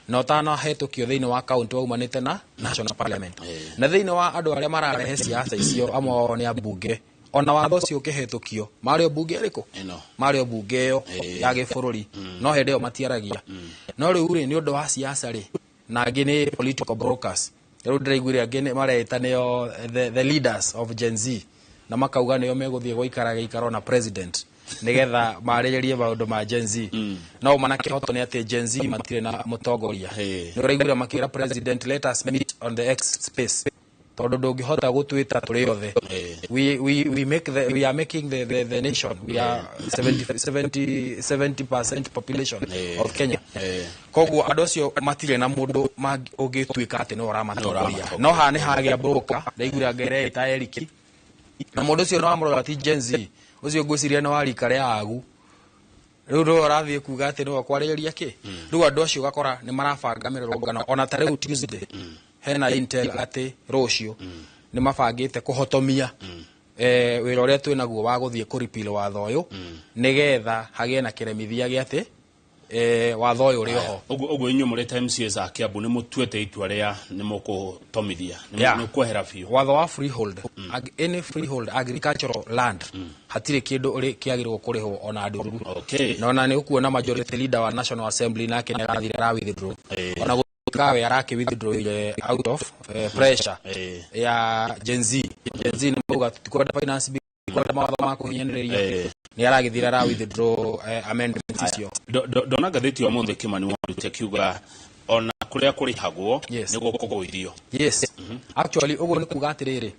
na ũtanahetũkio thĩinĩ wa kaunti waumanĩte na national parliament. Na thĩinĩ wa andũ arĩa mararehe siasa icio, amwe ao nĩ ambunge. Ona watho ũcio ũkĩhetũkio, marĩ o mbunge ĩrĩkũ? Ĩno. Marĩ o mbunge ĩyo ya gĩbũrũri, no hĩndĩ ĩyo matiaragia. No rĩu rĩ, nĩ ũndũ wa siasa rĩ, na angĩ nĩ political brokers. Rĩu ndĩraiguire angĩ nĩ mareita nĩo the leaders of Gen Z, na makauga nĩo megũthiĩ gũikara gĩikaro na president nĩgetha marĩrĩrie maũndũ ma Gen Z. No mana kĩhoto nĩ atĩ Gen Z matirĩ na mũtongoria. Nĩ ũraiguire makĩra president, "Let us meet on the X space," tondũ ndũngĩhota gũtwĩta tũrĩ othe. We are making the nation. We are 70 70% population of Kenya. Koguo andũ acio matirĩ na mũndũ ũngĩtuĩka atĩ nĩwe ũramatongoria. No haha nĩ hagĩa broker, ndaiguire ngereita Eric, na mũndũ ũcio no amũrora ti Gen Z ũcio, ngwĩciria nĩ wa rika rĩa agu. Rĩu nĩwe ũrathiĩ kuga atĩ nĩwe kwarĩrĩria kĩ. Rĩu andũ acio ũgakora nĩ marabanga mĩrũrũngano. Ona ta rĩu Tuesday hena intel atĩ rũciũ nĩ mabangĩte kũhotomia wĩra ũrĩa twĩ naguo wa gũthiĩ kũrepeal watho ũyũ, nĩgetha hagĩe na kĩremithia gĩa atĩ watho ũyũ ũrĩ oho. Ũguo inyuĩ mũrĩ ta MCAs a Kiambu nĩ mũtuĩte itua rĩa nĩ mũkũtomithia, Yeah. nĩ kwehera biũ watho wa freehold. Any freehold agricultural land, hatirĩ kĩndũ ũrĩ kĩagĩrĩirwo kũrĩhwo ona ndururu. Na ona nĩ ũkuona majority leader wa National Assembly nake nĩ arathire ara withdraw, ona gũtuĩka we araki withdraw out of pressure ya Gen Z. Gen Z nĩ mauga tutikwenda finance bill, tutikwenda mawatho ma kũhinyanĩrĩria. Nĩ aragĩthira ara withdraw amendments icio. Ndona ngathĩti ya ũmũthĩ, Kimani Warute akiuga ona kũrĩa kũrĩhagwo nĩ gũkũgũithio. Yes, actually ũguo nĩ kuga atĩrĩrĩ,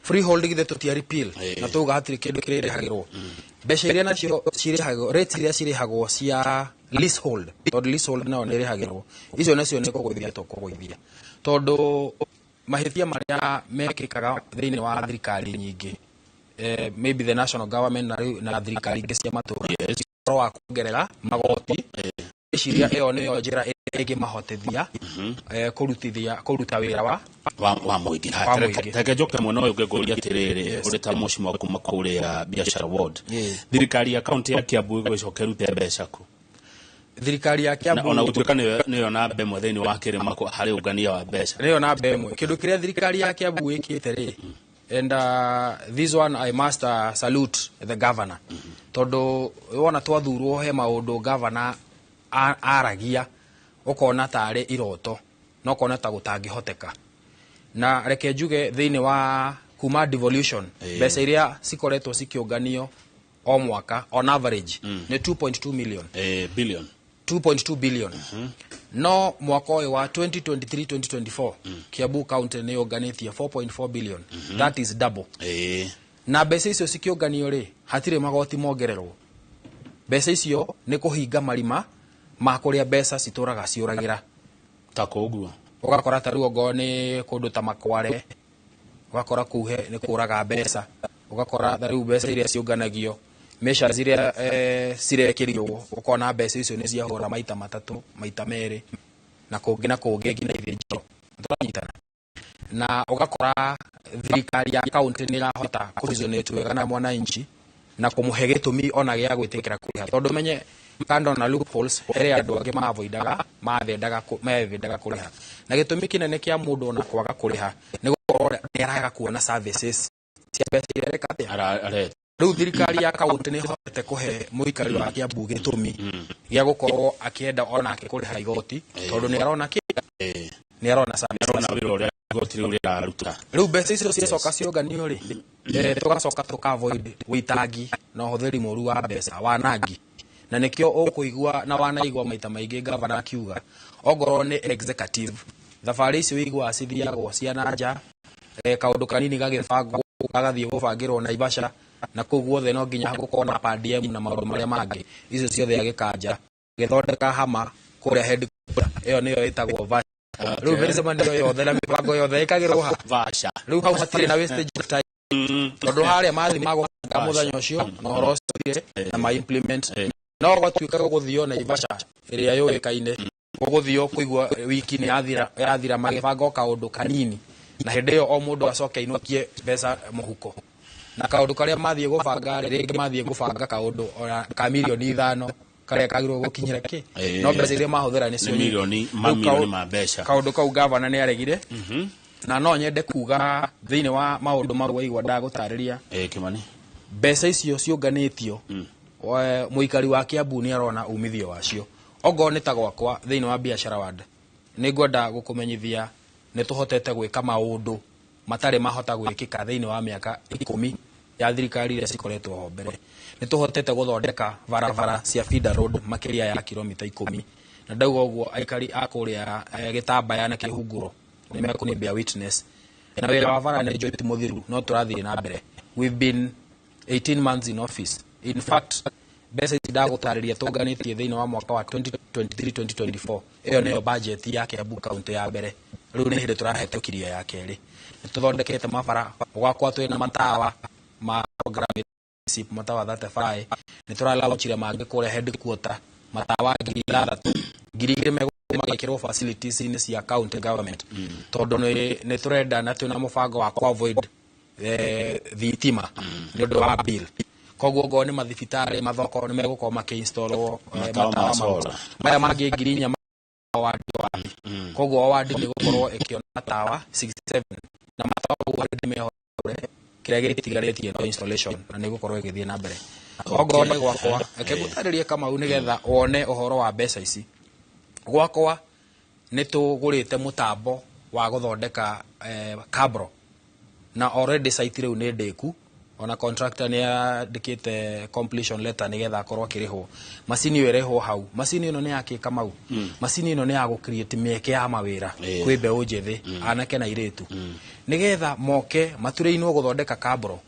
freehold githĩ tũtia repeal na tuga hatirĩ kĩndũ kĩrĩrĩhagĩrwo. Mbeca iria nacio cirĩhagwo, rates iria cirĩhagwo cia leasehold, tondũ leasehold nayo nĩ ĩrĩhagĩrwo, icio nacio nĩ kũgũithia tũkũgũithia, tondũ mahĩtia marĩa mekĩkaga thĩinĩ wa thirikari nyingĩ, maybe the national government na rĩu na thirikari ingĩ cia matũra, ũhoro wa kuongerera magoti, ĩciria ĩyo nĩyo njĩra ĩrĩa ĩngĩmahotithia kũrutithia kũruta wĩra wa wa mũingĩ. Wa mũingĩ. Reke njoke mwena ũyũ ngĩngũria atĩrĩrĩ, ũrĩ ta mũcimo kuma kũrĩa biacara ward, Yes. thirikari ya kaunti ya Kiambu ĩgũcoka ĩrute mbeca kũ? Thirikari ya Kiambu Na ona gũtuĩka nĩyo namba ĩmwe thĩinĩ wa kĩrĩma harĩ ũngania wa mbeca. Nĩyo namba ĩmwe. Kĩndũ kĩrĩa thirikari ya Kiambu ĩkĩte rĩ, and this one I must salute the governor, tondũ wona twathurwo he maũndũ governor aragia ũkona tarĩ iroto na ũkona ta gũtangĩhoteka. Na reke njuge thĩinĩ wa kuma devolution, mbeca iria cikoretwo cikĩũnganio o mwaka on average nĩ 2.2 million. Billion. 2.2 billion. No mwaka ũyũ wa 2023 2024 Kiambu County nĩ yũnganĩtie 4.4 billion. That is double. Na mbeca icio cikĩũnganio rĩ, hatirĩ magoti mongererwo. Mbeca icio nĩ kũhinga marima ma kũrĩa mbeca citũraga ciũragĩra. Ta kũguo? Ũgakora ta rĩu ongorwo nĩ kũndũ ta Makware, ũgakora kũu he nĩ kũraga mbeca. Ũgakora ta rĩu mbeca iria ciũnganagio Measures iria cirekĩrirwo ũkona mbeca icio nĩ ciahũra maita matatũ, maita merĩ, na kũngĩ na kũngĩ nginya ithĩnjĩro. Tũranyitana na ũgakora thirikari ya county nĩ ĩrahota kũ wega na mwananchi na kũmũhe gĩtũmi ona gĩa gwĩtĩkĩra kũrĩha, tondũ menye kando na loopholes here andũ angĩ mavoidaga, mavĩndaga kũrĩha, na gĩtũmi kĩnene kĩa mũndũ ona kwaga kũrĩha nĩ gũkorwo nĩ araga kuona services cia mbeca iria areka atĩa. Rĩu thirikari ya county nĩ ĩhotete kũhe mũikari wa Kiambu gĩtũmi gĩa gũkorwo akĩenda onake kũrĩha igoti, tondũ nĩ arona kĩ, nĩ arona services, arona wĩra ũrĩa igoti rĩu rĩraruta. Rĩu mbeca icio ciacoka ciũnganio rĩ, tũgacoka tũka avoid wĩitangi na ũhũthĩri mũru wa mbeca, wanangi. Na nĩkĩo ũkũigua na wanaigua maita maingĩ gavana akiuga ongorwo nĩ executive, thabarĩ icio ũiguaga cithiagwo cia na nja, kaũndũ kanini gagĩbangwo gagathiĩ gũbangĩrwo Naivasha na kũu guothe no nginya gũkorwo na per diem na maũndũ marĩa mangĩ, icio ciothe agĩkanja agĩthondeka hama kũrĩa headquarter, ĩyo nĩyo ĩtagwo Vasha. Rĩu mĩcemanio yothe na mĩbango yothe ĩkagĩrwo ha Vasha. Rĩu hau hatirĩ na wastage of time, tondũ harĩa mathi magũbanga mũthenya ũcio na ũhoro ũcio na ma implement. No gwatuĩka gũgũthio Naivasha ĩrĩa yũĩkaine, gũgũthio kũigua wiki nĩ yathira magĩbanga o kaũndũ kanini, na hĩndĩ ĩyo o mũndũ acoke ainũkie mbeca mũhuko. Na kaũndũ karĩa mathiĩ gũbanga rĩ, rĩngĩ mathiĩ gũbanga kaũndũ ona ka mirioni 5 karĩa kagĩrĩirwo gũkinyĩra kĩ, no mbeca iria mahũthĩra nĩcio nĩ mirioni, nyingĩ. Mamirioni ma mbeca. Kaũndũ kau gavana nĩ aregire, na no nyende kuga thĩinĩ wa maũndũ mau waigua ndagũtarĩria, Kimani, mbeca icio ciũnganĩtio, mũikari wa Kiambu nĩ arona umithio wacio. Ongorwo nĩ ta gwakwa thĩinĩ wa biacara ward, nĩ ngwenda gũkũmenyithia nĩ tũhotete gwĩka maũndũ matarĩ mahota gwĩkĩka thĩinĩ wa mĩaka 10 ya thirikari iria cikoretwo ho mbere. Nĩ tũhotete gũthondeka barabara cia feeder road makĩria ya kilomita 10, na ndauga ũguo aikari a kũrĩa Gĩtambaya na Kĩhunguro nĩ mekũnĩmbĩa witness. Na wĩra wa bara nĩ njũĩ ti mũthiru, no tũrathiĩ na mbere. We've been 18 months in office. In fact, mbeca ici ndagũtarĩria tũnganĩtie thĩinĩ wa mwaka wa 2023-2024, ĩyo nĩyo budget ya Kiambu County ya mbere. Rĩu nĩ hĩndĩ tũrahetũkirie ya kerĩ. Nĩ tũthondekete mabara gwakwa, twĩna matawa ma program SIP, matawa 35. Nĩ tũralaunchire mangĩ kũrĩa headquarter, matawa 6,000, 2,000 megũkorwo magĩkĩrwo facilities-inĩ cia county government, tondũ nĩ tũrenda na twĩna mũbango wa ku avoid thitima nĩ ũndũ wa bill. Koguo ngorwo nĩ mathibitarĩ, mathoko, nĩ megũkorwo makĩinstallwo matawa ma matawa solar. Maya mangĩ 4,000 wadi wadi. Koguo o wadi nĩ gũkorwo ĩkĩona matawa 67, na matawa ũguo already meho, kĩrĩa gĩtigarĩtie no installation, na nĩ gũkorwo ĩgĩthiĩ na mbere. Ongorwo nĩ gwakwa, reke ngũtarĩrie Kamau nĩgetha wone ũhoro wa mbeca ici. Gwakwa nĩ tũgũrĩte mũtambo wa gũthondeka cabro, na already site rĩu nĩ ndĩku, ona contractor nĩ andĩkĩte completion letter nĩgetha akorwo akĩrĩhwo. Macini ĩyo ĩrehwo hau, macini ĩno nĩ ya Kamau, macini ĩno nĩ ya gũ create mĩeke ya mawĩra kwĩ mbeũ njĩthĩ, anake na airĩtu, nĩgetha moke maturĩinwo gũthondeka kabro.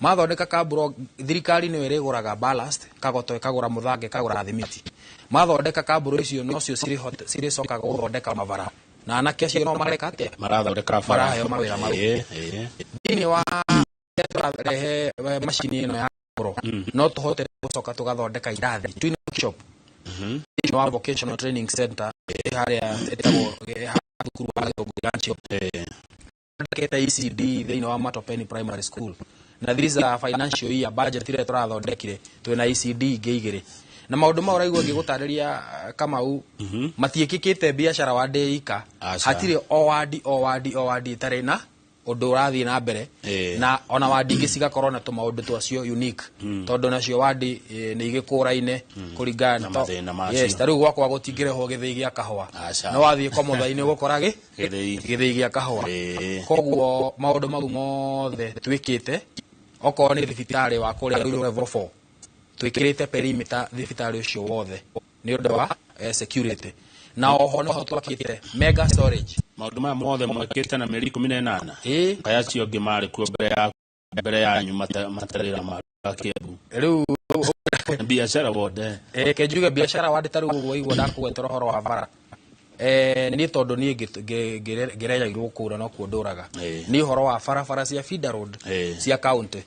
Mathondeka kabro, thirikari nĩyo ĩrĩgũraga ballast, kagoto, ĩkagũra mũthanga, ĩkagũra thimiti. Mathondeka kabro icio, nocio cirĩcokaga gũthondeka mabara, na anake acio no mareka atĩa? Marathondeka bara. Maraheo mawĩra mau. Thĩinĩ wa tũrarehe macini ĩno ya kabro, no tũhote gũcoka tũgathondeka irathi, twin workshop, thĩinĩ wa vocational training center ĩ harĩa ĩtagwo thukuru wa Gĩthũngũri Rancho. Thondekete ECD thĩinĩ wa Matopeni Primary School, na this a financial year budget ĩrĩa tũrathondekire twĩna ECD ingĩ igĩrĩ. Na maũndũ mau ũraigua ngĩgũtarĩria, Kamau, matiĩkĩkĩte biacara wa ndĩ ika. Aca. Hatirĩ o wadi, o wadi, o wadi ĩtarĩ na ũndũ ũrathiĩ na mbere, na ona wadi ingĩ cigakorwo na tũmaũndũ twacio unique, tondũ nacio wadi nĩ igĩkũraine kũringana na mathĩna macio. Yes, ta rĩu gwakwa gũtingĩrehwo gĩthĩi gĩa kahũa, Aca. no wathiĩ Komotha-inĩ ũgũkora gĩ Gĩthĩi. Gĩthĩi gĩa kahũa. Koguo maũndũ mau mothe twĩkĩte, okorwo nĩ thibitarĩ wa kũrĩa Ruiru level 4, twĩkĩrĩte perimeter thibitarĩ ũcio wothe nĩ ũndũ wa security, na oho noho twakĩte mega storage. Maũndũ maya mothe mwekĩte na mĩeri 18? Ĩĩ. Kaĩ acio angĩ marĩ kuo mbere yanyu matarĩra ma Kiambu? Rĩu biacara wode. Ke njuge biacara wandĩ, ta rĩu ũguo waigua ndakũgwetera ũhoro wa bara, niĩ tondũ niĩ ngĩrereirwo kũu na nokuo ndũraga, nĩ ũhoro wa barabara cia feeder road cia county.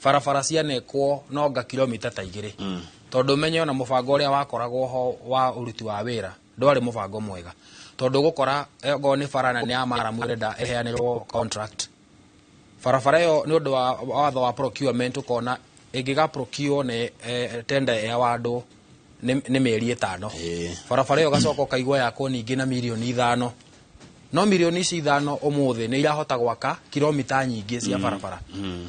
Barabara cianekwo nonga kilomita ta 2. Tondũ menye ona mũbango ũrĩa wakoragwo ho wa ũruti wa wĩra ndwarĩ mũbango mwega. Tondũ gũkora okorwo nĩ bara na nĩ ya maramu ĩrenda ĩheanĩrwo contract. Barabara ĩyo nĩ ũndũ wa watho wa procurement ũkona ĩngĩga procure nĩ tender ya wandũ nĩ mĩeri 5. Barabara ĩyo ũgacoka ũkaigua yakwo ningĩ na mirioni 5. No mirioni ici 5 ũmũthĩ nĩ irahota gwaka kilomita nyingĩ cia barabara.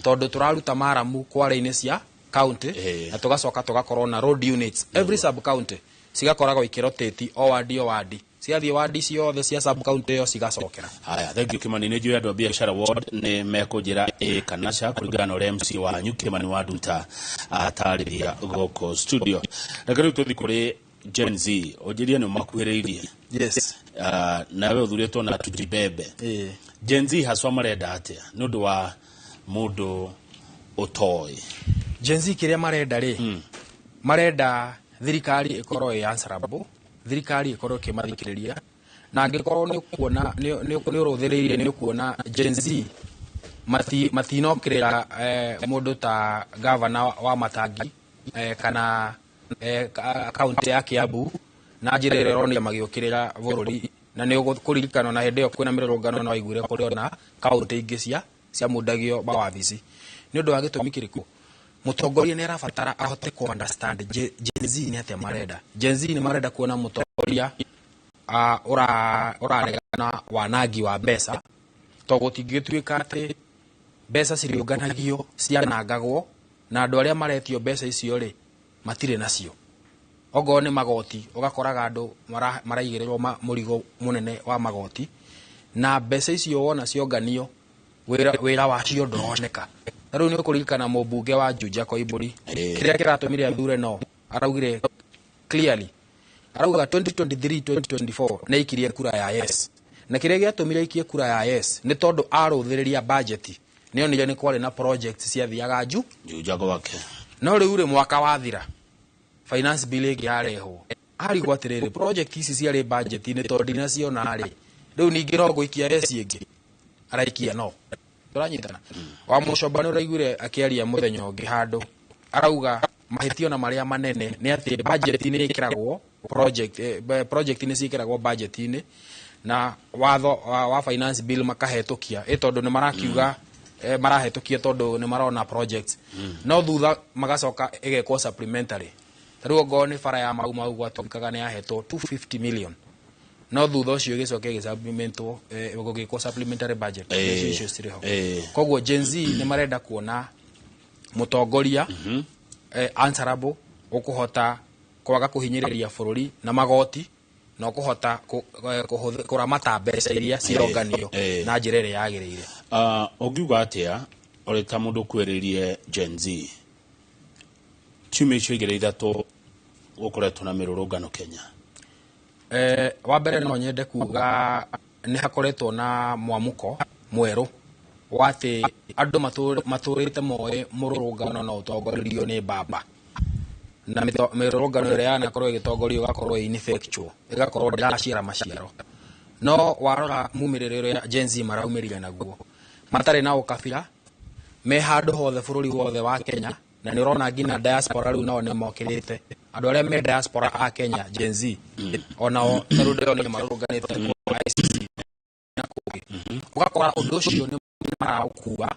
Tondũ tũraruta maramu kware-inĩ cia county na tũgacoka tũgakorwo na road units every sub county cigakoragwo ikĩrotate o wadi o wadi. Ciathiĩ wadi ciothe cia sub county ĩyo cigacokera. Haya, thank you Kimani. Nĩ njũĩ andũ a biacara ward nĩ mekũnjĩra ĩ kana ca kũringana na ũrĩa MC wanyu Kimani wa Nduta atarĩria gũkũ studio. Reke rĩu tũthiĩ kũrĩ Gen Z. Ũnjĩrie nĩ ũmakuhĩrĩirie. Yes. Nawe ũthurĩtwo na tujibebe. Gen Z haswa marenda atĩa nĩ ũndũ wa mũndũ ũtoĩ? Gen Z kĩrĩa marenda rĩ, marenda thirikari ĩkorwo ĩ answerable, thirikari ĩkorwo ĩkĩmathikĩrĩria, na angĩkorwo nĩ ũkuona nĩ ũrũthĩrĩirie nĩ ũkuona Gen Z matinokĩrĩra mũndũ ta gavana wa Matangi kana kaunti ya Kiambu na njĩra ĩrĩa ĩronire magĩũkĩrĩra bũrũri, na nĩ ũkũririkana na hĩndĩ ĩyo kwĩna mĩrũrũngano no waiguire kũrĩ ona kaunti ingĩ ciamundagio mawabici. Nĩ ũndũ wa gĩtũmi kĩrĩkũ? Mũtongoria nĩ arabatara ahote ku understand Gen Z nĩ atĩa marenda. Gen Z nĩ marenda kuona mũtongoria ũraregana wanangi wa mbeca, tondũ gũtingĩtuĩka atĩ mbeca cirĩũnganagio cianangagwo na andũ arĩa maretio mbeca icio rĩ matirĩ nacio. Okorwo nĩ magoti ũgakoraga andũ maraigĩrĩrwo mũrigo mũnene wa magoti, na mbeca icio wona cionganio wĩra wacio ndũroneka. Na rĩu nĩ ũkũririkana mũmbunge wa Juja Koimbũri kĩrĩa kĩratũmire athure no araugire clearly, arauga 2023-2024 nĩ aikirie kura ya yes, na kĩrĩa gĩatũmire aikie kura ya yes nĩ tondũ arũthĩrĩria budget nĩ onire nĩ kwarĩ na project ciathiaga Juja gwake. No rĩu rĩ mwaka wathira finance bill ĩngĩ yarehwo arigwo atĩrĩrĩ, project ici ciarĩ budget-inĩ tondũ ndinaciona rĩ, rĩu ningĩ no ngũikia yes ĩngĩ araikia no tũranyitana. Wa Mũcomba nĩ ũraiguire akĩaria mũthenya ũngĩ handũ arauga mahĩtio na marĩa manene nĩ atĩ budget nĩ ĩkĩragwo project, project nĩ ciĩkĩragwo budget-inĩ na watho wa finance bill makahetũkia tondũ nĩ marakiuga marahetũkia tondũ nĩ marona projects, no thutha magacoka ĩgekwo supplementary. Ta rĩu ongorwo nĩ bara ya Mau Mau gwatuĩkaga nĩ yahetwo 250 million, no thutha ũcio ĩgĩcoka ĩgĩsupplementwo, gũgĩkwo supplementary budget. Mbeca icio cirĩ ho. Koguo Gen Z nĩ marenda kuona mũtongoria answerable, ũkũhota kwaga kũhinyĩrĩria bũrũri na magoti, na ũkũhota kũramata mbeca iria cironganio na njĩra ĩrĩa yagĩrĩire. Ũngiuga atĩa ũrĩ ta mũndũ ũkuhĩrĩirie Gen Z? Ciumia icio 2 3 gũkoretwo na mĩrũrũngano Kenya. Wa mbere no nyende kuga nĩ hakoretwo na mwamuko mwerũ wa atĩ andũ matũrĩte moĩ mũrũrũngano no ũtongorerio nĩ mbamba, na mĩrũrũngano ĩrĩa yanakorwo ĩgĩtongorio ĩgakorwo ĩ ineffectual, ĩgakorwo ndĩraciara maciaro. No warora mumĩrĩre ũrĩa Gen Z maraumĩrire naguo, matarĩ na ũkabira, me handũ hothe bũrũri wothe wa Kenya, na nĩ ũrona nginya diaspora rĩu nao nĩ mokĩrĩte. Andũ arĩa me diaspora a Kenya Gen Z onao ta rĩu ndĩrona nĩ marũrũnganĩte kũu ICC na kũngĩ. Ũgakora ũndũ ũcio nĩ maraũkua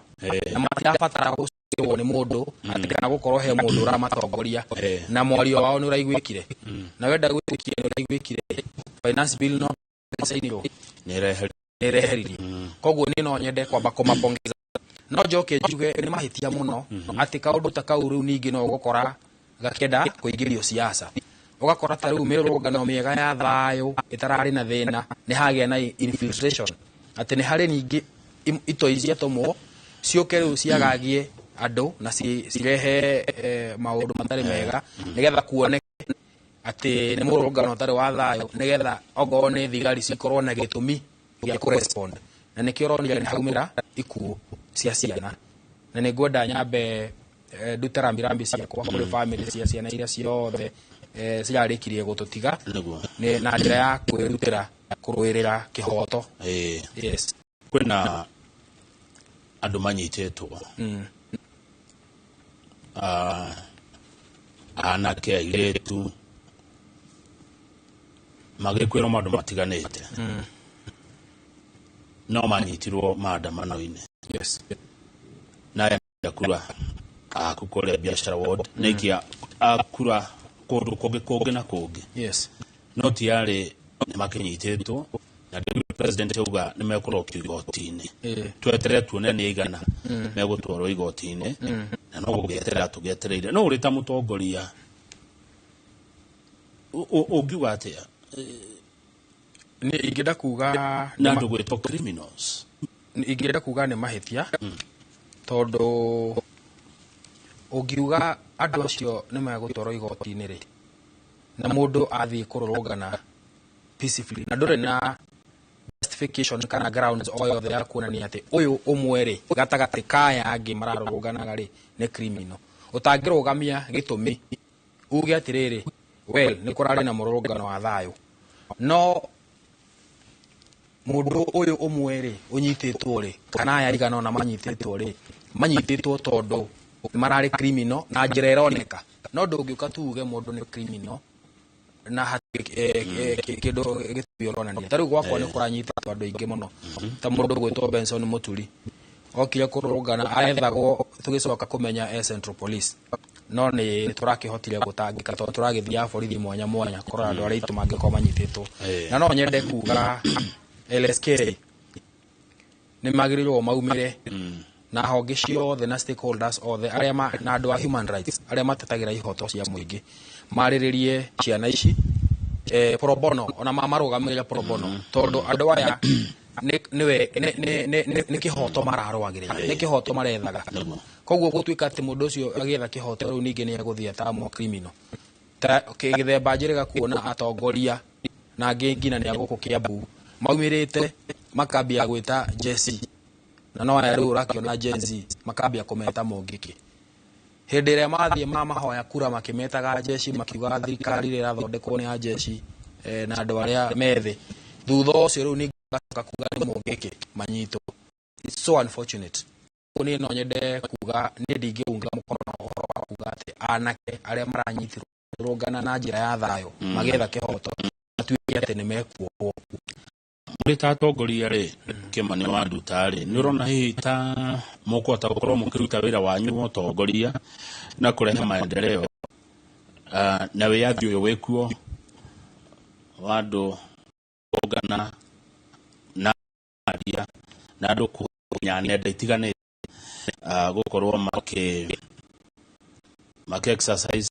na matirabatara gũcirwo nĩ mũndũ atĩ kana gũkorwo he mũndũ ũramatongoria, na mwario wao nĩ ũraiguĩkire. Na wenda gwĩtĩkia nĩ ũraiguĩkire, finance bill no sainirwo nĩ ĩreheririo. Koguo niĩ no nyende kwamba kũmapongeza, no njoke njuge nĩ mahĩtia mũno atĩ kaũndũ ta kau rĩu ningĩ no ũgũkora gakĩenda kũingĩrio siasa. Ũgakora ta rĩu mĩrũrũngano mĩega ya thayũ ĩtararĩ na thĩna nĩ hagĩa na infiltration, atĩ nĩ harĩ ningĩ itoi ciatũmwo ciũke rĩu ciagagie andũ na cirehe maũndũ matarĩ mega nĩgetha kuoneke atĩ nĩ mũrũrũngano ũtarĩ wa thayũ, nĩgetha okorwo nĩ thigari cikorwo na gĩtũmi gĩa kũrespond. Na nĩkĩo ũronire nĩ haumĩra ikuũ cia ciana. Na nĩ ngwenda nyambe ndute rambirambi ciakwa kũrĩ family cia ciana iria ciothe cirarĩkirie gũtũtiga na njĩra ya kwĩrutĩra kũrũĩrĩra kĩhoto. Yes. Kwĩna andũ manyitĩtwo. Anake airĩtu magĩkwĩrwo maũndũ matiganĩte no manyitirwo maandamano-inĩ. Yes. Na aya kura aku kũrĩa biashara ward na ikia akura kũndũ kũngĩ kũngĩ na kũngĩ. Yes. No tiarĩ nĩ makĩnyitĩtwo na deputy president auga nĩ mekũrokio igoti-inĩ. Tweterere tuone nĩ aigana megũtwarwo igoti-inĩ na no gũgĩeterera tũgĩetereire. No ũrĩ ta mũtongoria ũngiuga atĩa? Nĩ ingĩenda kuga na andũ gwĩtwo criminals. Ingĩenda kuga nĩ mahĩtia tondũ ũngiuga andũ acio nĩ megũtwarwo igoti-inĩ rĩ, na mũndũ athiĩ kũrũrũngana peacefully na ndũrĩ na justification kana grounds o yothe ya kuonania atĩ ũyũ ũmwe rĩ gatagatĩ kaya angĩ mararũrũnganaga rĩ nĩ criminal. Ũtangĩrũgamia gĩtũmi uge atĩrĩrĩ, well, nĩ kũrarĩ na mũrũrũngano wa thayũ, no mũndũ ũyũ ũmwe rĩ ũnyitĩtwo rĩ kana aya aigana ũna manyitĩtwo rĩ manyitĩtwo tondũ mararĩ criminal na njĩra ĩroneka. No ndũngĩũka tuuge mũndũ nĩ criminal na hatirĩ kĩndũ gĩtũmi ũronania. Ta rĩu gwakwa nĩ kũranyitĩtwo andũ aingĩ mũno ta mũndũ ũgwĩtwo Benson Mũturi okire kũrũrũngana aethagwo tũgĩcoka kũmenya e Central Police, no nĩ tũrakĩhotire gũtangĩka tondũ tũragĩthiaga borithi mwanya mwanya kũrora andũ arĩa aitũ mangĩkorwo manyitĩtwo. Na no nyende kuga LSK nĩ magĩrĩirwo maumĩre na honge ciothe na stakeholders othe arĩa na andũ a human rights arĩa matetagĩra ihoto cia mũingĩ marĩrĩrie ciana ici pro bono, ona marũgamĩrĩre pro bono tondũ andũ aya nĩ kĩhoto mararũagĩrĩra, nĩ kĩhoto marethaga. Koguo gũtuĩka atĩ mũndũ ũcio agĩetha kĩhoto rĩu ningĩ nĩ egũthiĩ atamwo criminal. Ta gĩthemba njĩrĩga kuona atongoria na angĩ nginya nĩ a gũkũ Kiambu maumĩrĩte makambia gwĩta Jesse, na no aya rĩu ũrakĩona Gen Z makambia kũmeta mũngĩkĩ. Hĩndĩ ĩrĩa mathiĩ mahoya kura makĩmetaga jeshi makiugaga thirikari ĩrĩa ĩrathondekwo nĩ ya jeshi na andũ arĩa methĩ, thutha ũcio rĩu ningĩ magacoka kuga nĩ mũngĩkĩ manyitwo. It's so unfortunate. Niĩ no nyende kuga niĩ ndingĩunga mũkono na ũhoro wa kuga atĩ anake arĩa maranyitirwo rũngana na njĩra ya thayũ magĩetha kĩhoto matuĩke atĩ nĩ mekuohwo. Mũrĩ ta atongoria rĩ, Kĩmani wa Nduta rĩ, nĩ ũrona hihi ta mũkũhota gũkorwo mũkĩruta wĩra wanyu wa ũtongoria na kũrehe maendeleo na wĩyathi ũyũ wĩkuo wa andũ kũngana na aria na andũ kũnya nenda itiganĩte gũkorwo makĩ exercise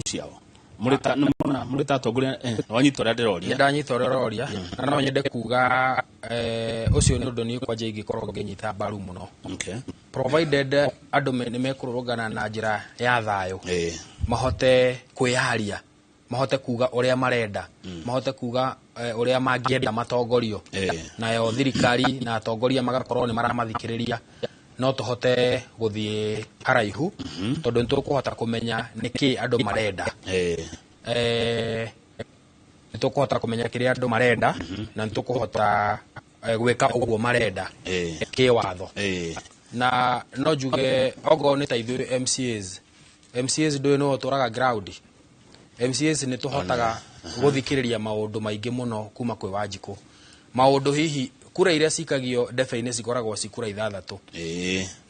ciao? Mũrĩ ta atongoria wanyita ũrĩa ndĩroria? Ndanyita ũrĩa ũroria na no nyende kuga ũcio nĩ ũndũ niĩ kwanja ingĩkorwo ngĩnyita mbaru mũno. Okay. Provided andũ nĩ mekũrũrũngana na njĩra ya thayũ, mahote kwĩyaria, mahote kuga ũrĩa marenda, mahote kuga ũrĩa mangĩenda matongorio, nayo thirikari na atongoria magakorwo nĩ maramathikĩrĩria, no tũhote gũthiĩ haraihu tondũ nĩ tũkũhota kũmenya nĩkĩ andũ marenda. Nĩ tũkũhota kũmenya kĩrĩa andũ marenda na nĩ tũkũhota gwĩka ũguo marenda kĩwatho. Na no njuge okorwo nĩ ta ithuĩ MCAs, MCAs ndũĩ nĩwe ũtũraga ground. MCAs nĩ tũhotaga gũthikĩrĩria maũndũ maingĩ mũno kuma kwĩ Wanjikũ. Maũndũ hihi kura iria cikagio ndebe-inĩ cikoragwo ci kura 6.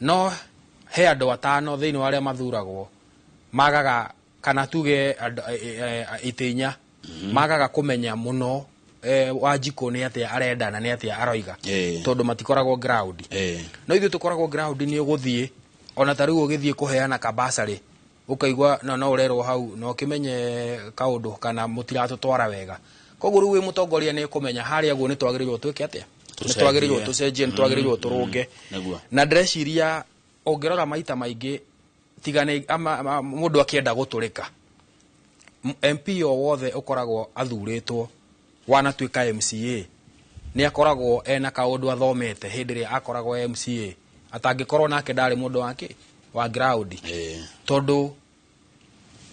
No he andũ 5 thĩinĩ wa arĩa mathuragwo magaga kana tuge itĩ 4 magaga kũmenya mũno Wanjikũ nĩ atĩa arenda na nĩ atĩa aroiga tondũ matikoragwo ground. No ithuĩ tũkoragwo ground nĩ ũgũthiĩ ona ta rĩu ũgĩthiĩ kũheana kabasarĩ ũkaigua no ũrerwo hau no ũkĩmenye kaũndũ kana mũtiratũtwara wega. Koguo rĩu wĩ mũtongoria nĩ ũkũmenya harĩa guo nĩ twagĩrĩirwo twĩke atĩa, nĩ twagĩrĩirwo tũcenjie, nĩ twagĩrĩirwo tũrũnge. Na ndĩreciria ũngĩrora maita maingĩ tiga nĩ mũndũ akĩenda gũtũrĩka, MP o wothe ũkoragwo athurĩtwo wanatuĩka MCA nĩ akoragwo ena kaũndũ athomete hĩndĩ ĩrĩa akoragwo MCA, atangĩkorwo nake ndarĩ mũndũ wake wa ground. Tondũ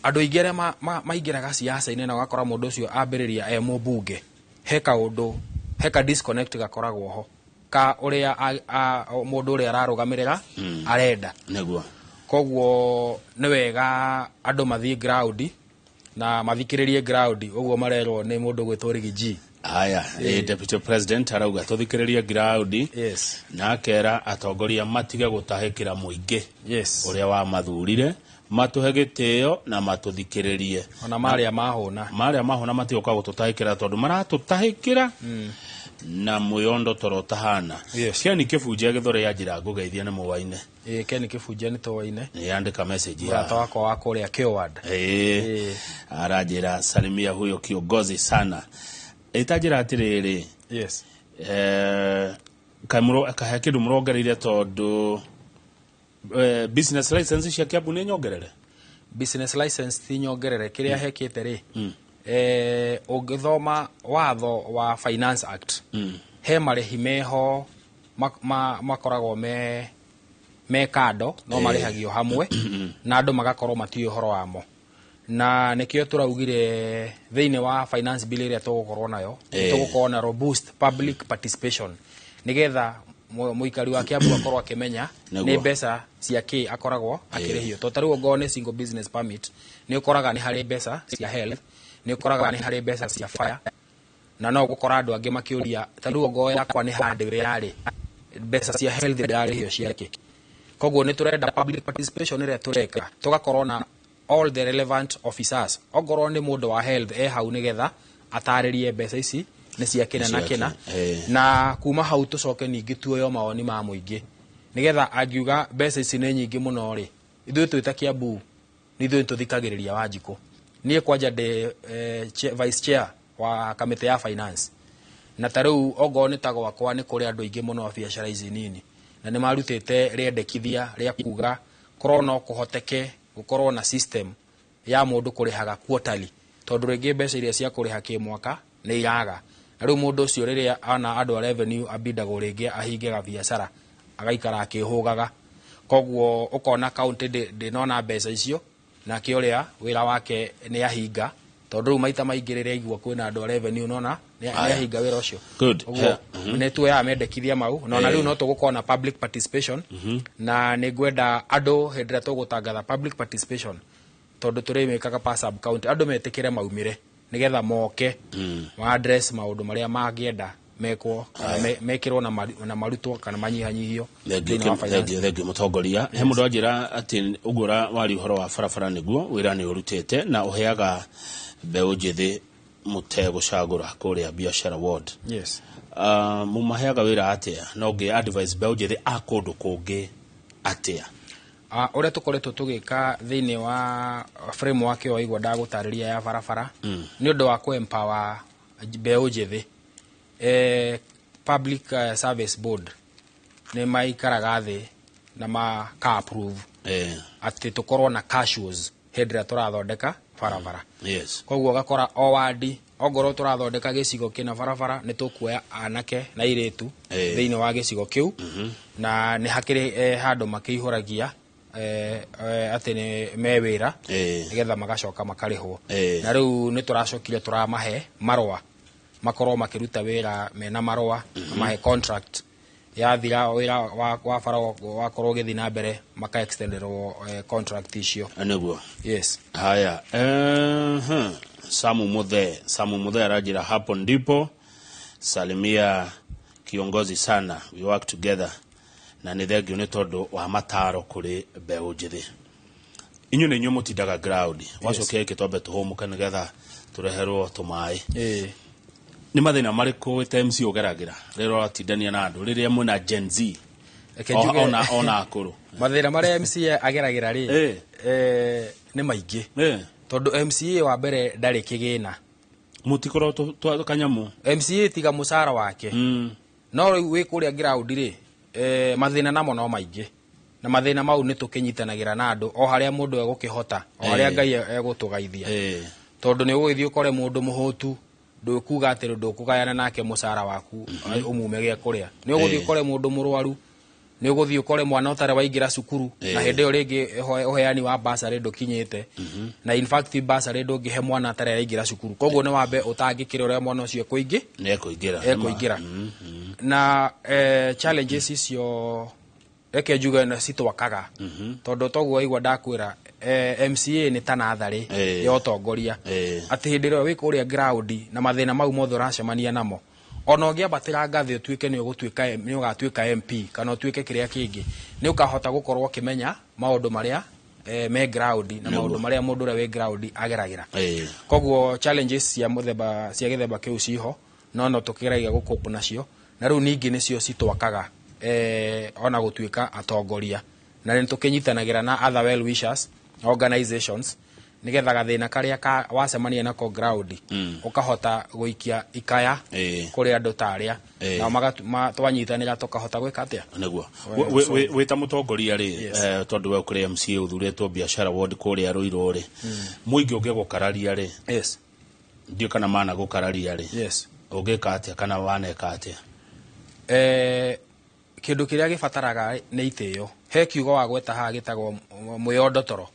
andũ aingĩ arĩa maingĩraga siasa-inĩ na ũgakora mũndũ ũcio ambĩrĩria e mũmbunge, he kaũndũ, he ka disconnect gakoragwo ho ka ũrĩa mũndũ ũrĩa ararũgamĩrĩra arenda. Nĩguo. Koguo nĩ wega andũ mathiĩ ground na mathikĩrĩrie ground ũguo marerwo nĩ mũndũ gwĩtwo Riggy G. Aya, Deputy President arauga tũthikĩrĩrie ground. Yes. Na akera atongoria matige gũtahĩkĩra mũingĩ. Yes. Ũrĩa wamathurire matũhe gĩtĩo na matũthikĩrĩrie. Ona marĩa mahũna. Marĩa mahũna matigoka gũtũtahĩkĩra tondũ maratũtahĩkĩra na mwĩondo toro tahana. Yes. Ken Kĩbunjia gĩthore ya njĩra ngũgeithia nĩ mũwaine. Ĩĩ Ken Kĩbunjia nĩ tũwaine. Yandĩka message ya mũrata wakwa wa kũrĩa Kĩward. Ĩĩ. Aranjĩra salimia huyo kiongozi sana. Ĩtanjĩra atĩrĩrĩ. Yes. Kahe kĩndũ mũrongereire tondũ business license cia Kiambu nĩ nyongerere? Business license ti nyongerere kĩrĩa hekĩte rĩ. Ũngĩthoma watho wa Finance Act he marĩhi meho makoragwo me kando no marĩhagio hamwe na andũ magakorwo matiũĩ ũhoro wamo. Na nĩkĩo tũraugire thĩinĩ wa finance bill ĩrĩa tũgũkorwo nayo tũgũkorwo na robust public participation nĩgetha mũikari wa Kiambu akorwo akĩmenya nĩ mbeca cia kĩ akoragwo akĩrĩhio. Tondũ ta rĩu ongorwo nĩ single business permit nĩ ũkoraga nĩ harĩ mbeca cia health, nĩ ũkoraga nĩ harĩ mbeca cia fire, na no ũgũkora andũ angĩ makĩũria ta rĩu ongorwo yakwa nĩ hardware yarĩ mbeca cia health ndĩrarĩhio cia kĩ. Koguo nĩ tũrenda public participation ĩrĩa tũreka tũgakorwo na all the relevant officers. Ongorwo nĩ mũndũ wa health e hau nĩgetha atarĩrie mbeca ici nĩ cia kĩna na kĩna, na kuma hau tũcoke ningĩ tuoyo mawoni ma mũingĩ nĩgetha angiuga mbeca ici nĩ nyingĩ mũno rĩ, ithuĩ twĩ ta Kiambu nĩ ithuĩ tũthikagĩrĩria Wanjikũ. Niĩ kwanja ndĩ vice chair wa kamĩtĩ ya finance, na ta rĩu ongorwo nĩ ta gwakwa nĩ kũrĩ andũ aingĩ mũno a biacara ici nini na nĩ marutĩte rĩendekithia rĩa kuga korwo no kũhoteke gũkorwo na system ya mũndũ kũrĩhaga quarterly, tondũ rĩngĩ mbeca iria cia kũrĩha kĩmwaka nĩ iraga. Na rĩu mũndũ ũcio rĩrĩa ana andũ a revenue ambindagwo rĩngĩ ahinge biacara agaikara akĩhũgaga. Koguo ũkona county ndĩnona mbeca icio nake ũrĩa wĩra wake nĩ ahinga, tondũ rĩu maita maingĩ rĩrĩa aigua kwĩna andũ a revenue nona nĩ ahinga wĩra ũcio. Ũguo nĩ tuoyaga mendekithia mau na ona rĩu no tũgũkorwo na public participation, na nĩ ngwenda andũ hĩndĩ ĩrĩa tũgũtangatha public participation tondũ tũrĩmĩkaga pa sub county andũ metĩkĩre maumĩre nĩgetha moke ma address maũndũ marĩa mangĩenda mekwo mekĩrwo na marutwo kana manyihanyihio. Thengio mũtongoria. He mũndũ anjĩra atĩ ũguo wari ũhoro wa barabara nĩguo wĩra nĩ ũrutĩte na ũheaga mbeũ njĩthĩ mũtegũcagũra kũrĩa biacara ward. Yes. Mũmaheaga wĩra atĩa na ũngĩ advice mbeũ njĩthĩ a kũndũ kũngĩ atĩa? Ũrĩa tũkoretwo tũgĩka thĩinĩ wa framework ĩyo waigua ndagũtarĩria ya barabara nĩ ũndũ wa kũ-empower mbeũ njĩthĩ. Public Service Board nĩ maikaraga thĩ na maka approve atĩ tũkorwo na casuals hĩndĩ ĩrĩa tũrathondeka barabara. Yes. Koguo ũgakora o wadi ongorwo tũrathondeka gĩcigo kĩna barabara nĩ tũkuoya anake na airĩtu thĩinĩ wa gĩcigo kĩu, na nĩ hakĩrĩ handũ makĩihũragia atĩ nĩ me wĩra nĩgetha magacoka makarĩhwo. Na rĩu nĩ tũracokire tũramahe marũa makorwo makĩruta wĩra mena marũa, mahe contract yathira wĩra wa bara wakorwo ũgĩthiĩ na mbere maka extenderwo contract icio. Nĩguo. Yes. Haya. Samu Muthe aranjĩra hapo ndipo salimia kiongozi sana, we work together, na nĩ thengio nĩ tondũ wa mataro kũrĩ mbeũ njĩthĩ. Inyuĩ nĩ inyuĩ mũtindaga ground. Wacokia gĩkĩ twambe tũhũmũke nĩgetha tũreherwo tũmaĩ. Nĩ mathĩna marĩkũ wĩ MC ũgeragĩra rĩrĩa ũratindania na andũ rĩrĩa mwĩna Gen Z ona akũrũ? Mathĩna marĩa MCA ageragĩra rĩ nĩ maingĩ, tondũ MCA wa mbere ndarĩ kĩgĩna. Mũtikorwo kanyamũ MCA tiga mũcara wake. No rĩu wĩ kũrĩa ground rĩ, mathĩna namo no maingĩ, na mathĩna mau nĩ tũkĩnyitanagĩra na andũ o harĩa mũndũ egũkĩhota, o harĩa Ngai egũtũgaithia, tondũ nĩ ũgũgĩthiĩ ũkore mũndũ mũhũtu ndũkuga atĩ ndũkũgayana nake mũcara waku ũmume gĩa kũrĩa. Nĩ ũgũthiĩ ũkore mũndũ mũrwaru, nĩ ũgũthiĩ ũkore mwana ũtarĩ waingĩra cukuru, na hĩndĩ ĩyo rĩngĩ ũheani wa bursary ndũkinyĩte, na in fact bursary ndũngĩhe mwana atarĩ araingĩra cukuru. Koguo nĩ wambe ũtangĩkĩre ũrĩa mwana ũcio ekũingĩra. Na challenges icio Reke njuge na citwakaga tondu toguo waigua ndakwira MCA nĩ ta natharĩ ya ũtongoria, atĩ hĩndĩ ĩrĩa wĩ kũrĩa ground na mathĩna mau mothe ũracemania namo, ona ũngĩambatĩra ngathĩ ũtuĩke nĩ ũgũtuĩka nĩ ũgatuĩka MP kana ũtuĩke kĩrĩa kĩngĩ, nĩ ũkahota gũkorwo ũkĩmenya maũndũ marĩa me ground na maũndũ marĩa mũndũ ũrĩa wĩ ground ageragĩra. Koguo challenges cia mũthemba cia gĩthemba kĩu ciho, no tũkĩgeragia gũcope nacio, na rĩu ningĩ nĩcio citwakaga ona gũtuĩka atongoria, na nĩ tũkĩnyitanagĩra na other well wishers organizations nigetha gathĩna karĩa ka wacemania nako ground ũkahota gũikia ikaya kũrĩ andũ ta arĩa nao twanyitanĩra tũkahota gwĩka atĩa. Nĩguo wĩ ta mũtongoria rĩ, tondũ we ũkĩrĩ MCA ũthurĩtwo biashara ward kũrĩa Ruiru rĩ, mũingĩ ũngĩgũkararia rĩ, ndiũ kana mana gũkararia rĩ, ũngĩka atĩa kana waneka atĩa? Kĩndũ kĩrĩa gĩbataraga nĩ itĩo. He kiugo wagweta haha gĩtagwo mwĩyondotoro.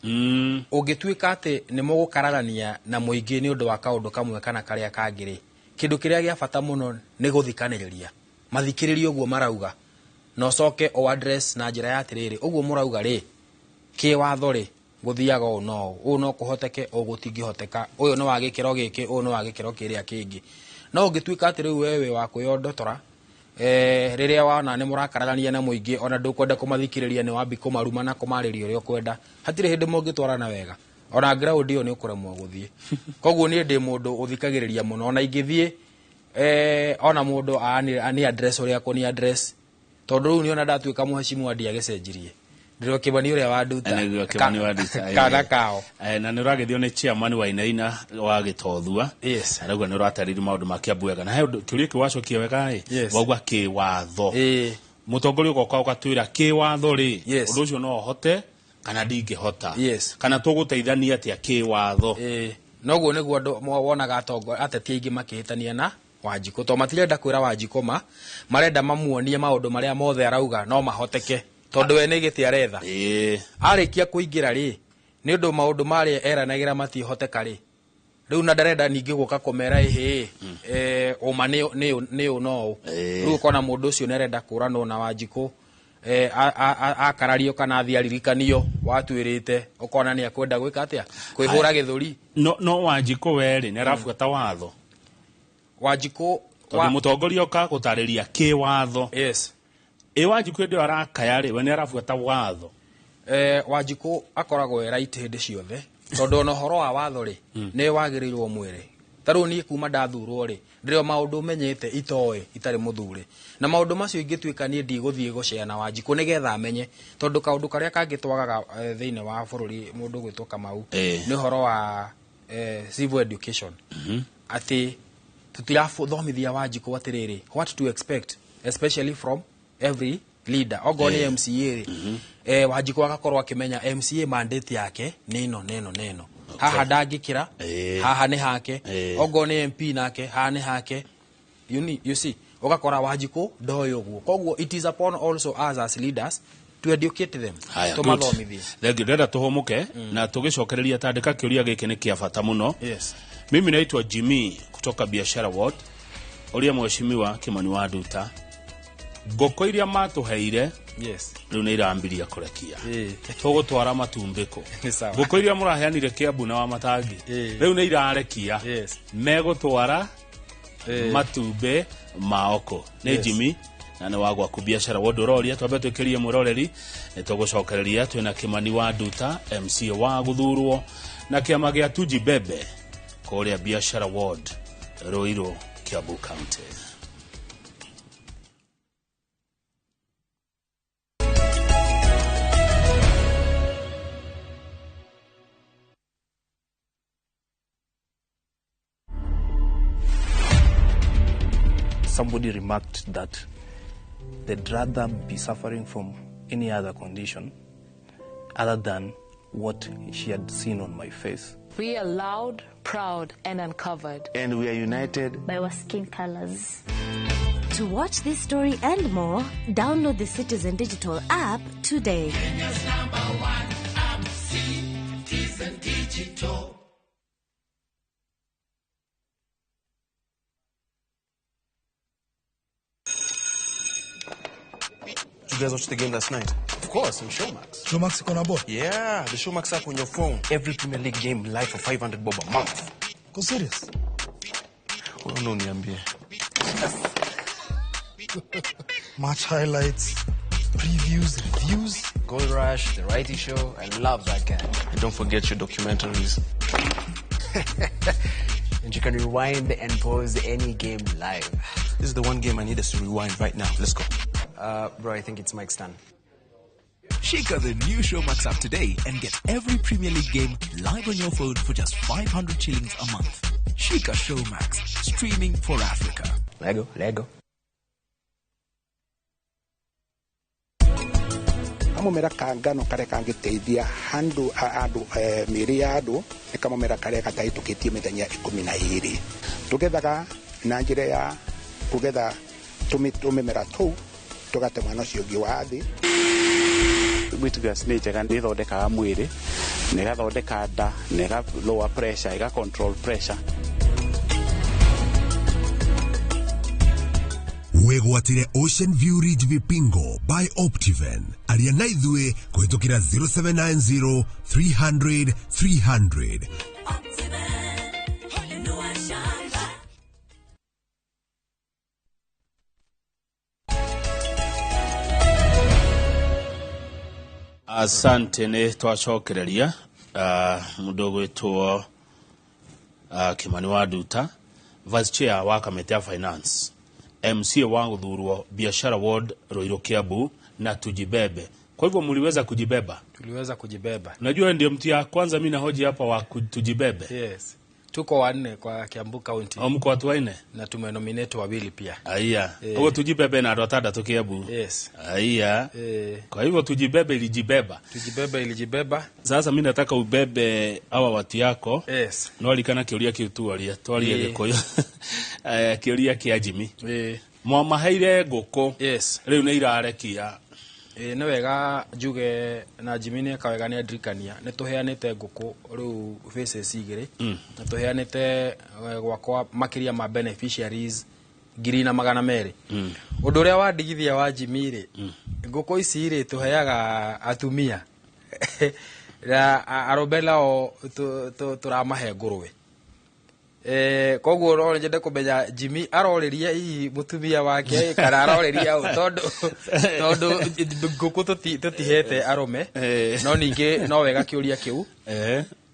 Ũngĩtuĩka atĩ nĩ mũgũkararania na mũingĩ nĩ ũndũ wa kaũndũ kamwe kana karĩa kangĩ rĩ, kĩndũ kĩrĩa gĩa bata mũno nĩ gũthikanĩrĩria, mathikĩrĩrie ũguo marauga, na ũcoke o address na njĩra ya atĩrĩrĩ, ũguo mũrauga rĩ, kĩwatho rĩ, gũthiaga ũũ no ũũ, no kũhoteke, ũũ gũtingĩhoteka, ũyũ nĩ wa gĩkĩro gĩkĩ, ũyũ nĩ wa gĩkĩro kĩrĩa kĩngĩ. No ũngĩtuĩka atĩ rĩu we wĩ wa kwĩyondotora, rĩrĩa wana nĩ mũrakararania na mũingĩ ona ndũkwenda kũmathikĩrĩria, nĩ wambi kũmaruma na kũmarĩria ũrĩa ũkwenda, hatirĩ hĩndĩ mũngĩtwarana wega, ona ground ĩyo nĩ ũkũremwo gũthiĩ. Koguo niĩ ndĩ mũndũ ũthikagĩrĩria mũno, ona ingĩthiĩ ona mũndũ ani address ũrĩa kũni address, tondũ rĩu nĩona ndatuĩka mũhecimu ndiagĩcenjirie, ndĩro Kĩmani ũrĩa wa Nduta kana kao, na nĩ ũragĩthio nĩ chairman wa Inaina wa Gĩtothua, arauga nĩ ũratarĩria maũndũ ma Kiambu wega, na he kĩũria kĩu wacokia wega ĩ, wauga kĩwatho, mũtongoria ũgoka ũgatwĩra kĩwatho rĩ, ũndũ ũcio no ũhote kana ndingĩhota, kana tũgũteithania atĩa kĩwatho. Noguo nĩguo andũ wonaga ateti aingĩ makĩhĩtania na Wanjikũ, tondũ matirenda kwĩra Wanjikũ ma, marenda mamuonie maũndũ marĩa mothe arauga no mahoteke, tondũ we nĩ gĩtĩ aretha. Arĩkia kũingĩra rĩ, nĩ ũndũ maũndũ marĩa eranagĩra matihoteka rĩ, rĩu na ndarenda ningĩ gũka kũmera ĩhĩ ũma nĩ ũ no ũ. Rĩu ũkona mũndũ ũcio nĩ arenda kũranwo na Wanjikũ, akarario kana athiĩ aririkanio watuĩrĩte, ũkona nĩ akwenda gwĩka atĩa, kwĩhũra gĩthũri. No Wanjikũ we rĩ, nĩ arabuata watho. Wanjikũ tondũ mũtongoria ũka gũtarĩria kĩwatho. Ĩ Wanjikũ hĩndĩ ĩyo arakaya rĩ, we nĩ arabuata watho. Wanjikũ akoragwo e right hĩndĩ ciothe, tondũ ona ũhoro wa watho rĩ, nĩ wagĩrĩirwo mwĩrĩ. Ta rĩu niĩ kuma ndathurwo rĩ, ndĩrĩ o maũndũ menyete itoĩ itarĩ mũthure, na maũndũ macio ingĩtuĩka niĩ ndigũthiĩ gũcea na Wanjikũ nĩgetha amenye, tondũ kaũndũ karĩa kangĩ twagaga thĩinĩ wa bũrũri mũndũ gwĩtwo Kamau nĩ ũhoro wa civil education, atĩ tũtirathomithia Wanjikũ atĩrĩrĩ, what to expect especially from every leader. Ogo nĩ MCA rĩ, Wanjikũ agakorwo akĩmenya MCA mandate yake nĩ ĩno nĩ ĩno nĩ ĩno, haha ndangĩkĩra, haha nĩ hake. Ogo nĩ MP nake, haha nĩ hake. You see, ũgakora Wanjikũ ndoĩ ũguo. Koguo it is upon also us as leaders to educate them, tũmathomithie. Thengiũ, ndĩrenda tũhũmũke na tũgĩcokereria tandĩka kĩũria gĩkĩ nĩ kĩa bata mũno. Mimi naitwa Jimmy kutoka Biashara Ward, ũrĩa mheshimiwa Kĩmani wa Nduta, ngũkũ iria matũheire rĩu nĩ irambiria kũrekia, tũgũtwara matumbĩ kũ? Ngũkũ iria mũraheanire Kiambu na Wamatangi rĩu nĩ irarekia, megũtwara matumbĩ mao kũ? Nĩ Jimmy na nĩ wa gwaku Biashara Ward ũroria. Twambe twĩkĩrie mwĩroreri, nĩ tũgũcokereria twĩna Kĩmani wa Nduta, MCA wa gũthurwo na kĩama gĩa Tujibebe kũrĩa Biashara Ward, Ruiru, Kiambu County. Somebody remarked that they'd rather be suffering from any other condition other than what she had seen on my face. We are loud, proud, and uncovered. And we are united by our skin colors. To watch this story and more, download the Citizen Digital app today. Kenya's #1 app, Citizen Digital. You guys watched the game last night? Of course, on Showmax. Showmax iko na ball? Yeah, the Showmax app on your phone. Every Premier League game live for 500 bob a month. Go serious? Oh, no, niambie. Match highlights, previews, reviews. Gold Rush, The Righty Show. I love that guy. And don't forget your documentaries. And you can rewind and pause any game live. This is the one game I need us to rewind right now. Let's go. Bro, I think it's Mike's turn. Shika the new Showmax app today and get every Premier League game live on your phone for just 500 shillings a month. Shika Showmax, streaming for Africa. Lego, Lego. Kamũmera ka ngano karĩa kangĩteithia handũ andũ mĩĩrĩ ya andũ nĩ kamũmera karĩa gatahĩtũkĩtie mĩthenya 12. Tũgethaga na njĩra ya kũgetha tũmĩmera tũu tũgate mwana ũcio ũngĩ wa thĩ. Wheatgrass nĩ njega, nĩ ĩthondekaga mwĩrĩ, na ĩgathondeka nda, na ĩga lower pressure, ĩga control pressure. Wĩgwatĩre Ocean View Ridge Vipingo by Optiven. Aria na ithuĩ kũhĩtũkĩra 0790 300 300. Asante nĩ twacokereria mũndũ ũgwĩtwo Kimani wa Nduta, Vice Chair wa kamĩtĩ ya Finance, MCA wa gũthurwo Biashara Ward Ruiru Kiambu na Tujibebe. Kwa hivyo mliweza kujibeba? Tuliweza kujibeba. Unajua ndio mtu ya kwanza mimi nahoji hapa wa Tujibebe. Yes. Tuko wanne kwa Kiambu County. Au mko watu wanne? Na tumenominate wawili pia. Aya. Huo Tujibebe na watu Kiambu. Yes. Aya. Kwa hivyo Tujibebe ilijibeba. Tujibebe ilijibeba. Sasa mimi nataka ubebe hawa watu yako. Yes. No alikana kiuria kiu tuaria. Twaria Gikuyu. Kiuria kia Jimmy. Mwamaheire ngũkũ. Yes. Rĩu nĩ irarekia. Nĩ wega njuge na Jimmy nĩ eka wega nĩ andirikania nĩ tũheanĩte ngũkũ rĩu phases igĩrĩ na tũheanĩte gwakwa makĩria ma beneficiaries 1,200. Ũndũ ũrĩa wandigithia wa Jimmy rĩ, ngũkũ ici rĩ tũheaga atumia na arũme nao tũramahe ngũrwe. Koguo no nyende kũmenya Jimmy arorĩria hihi mũtumia wake kana arorĩria ũ, tondũ ngũkũ tũtihete arũme. No ningĩ no wega kĩũria kĩu.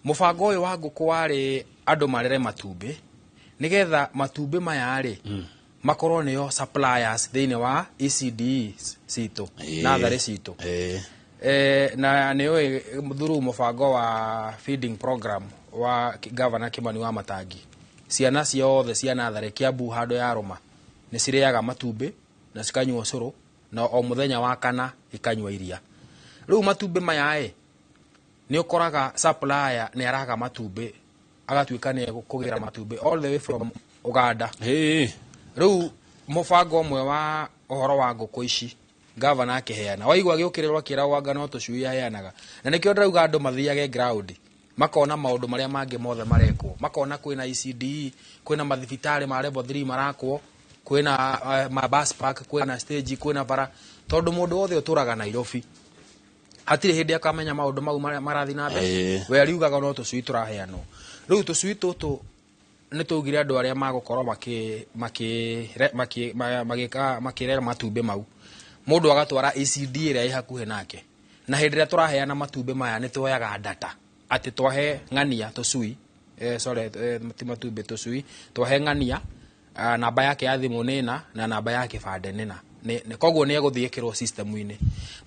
Mũbango ũyũ wa ngũkũ warĩ andũ marere matumbĩ nĩgetha matumbĩ maya rĩ makorwo nĩo suppliers thĩinĩ wa ECD citũ na natharĩ citũ. Na nĩũĩ through mũbango wa feeding program wa Governor Kimani wa Matangi, ciana ciothe cia natharĩ Kiambu handũ ya rũma nĩ cirĩaga matumbĩ na cikanyua ũcũrũ na o mũthenya wa kana ikanyua iria. Rĩu matumbĩ maya ĩ nĩ ũkoraga supplier nĩ araga matumbĩ agatuĩka nĩ egũkũgĩra matumbĩ all the way from Uganda. Rĩu mũbango ũmwe wa ũhoro wa ngũkũ ici gavana akĩheana waigua gĩũkĩrĩrwo akĩragwo anga no tũcui aheanaga, na nĩkĩo ndĩrauga andũ mathiage ground makona maũndũ marĩa mangĩ mothe marekwo, makona kwĩna ECD, kwĩna mathibitarĩ ma level 3 marakwo, kwĩna ma bus park, kwĩna stage, kwĩna bara, tondũ mũndũ wothe ũtũraga Nairobi hatirĩ hĩndĩ akamenya maũndũ mau marathiĩ na mbere. We ariugaga no tũcui tũraheanwo. Rĩu tũcui tũtũ nĩ tũugire andũ arĩa magũkorwo makĩrera matumbĩ mau, mũndũ agatwara ECD ĩrĩa ĩ hakuhĩ nake, na hĩndĩ ĩrĩa tũraheana matumbĩ maya nĩ tuoyaga data atĩ twahe ng'ania tũcui, sorry, ti matumbĩ, tũcui twahe ng'ania, namba yake ya thimũ nĩ ĩna na namba ya kĩbandĩ nĩ ĩna, koguo nĩ egũthiĩ ĩkĩrwo system-inĩ.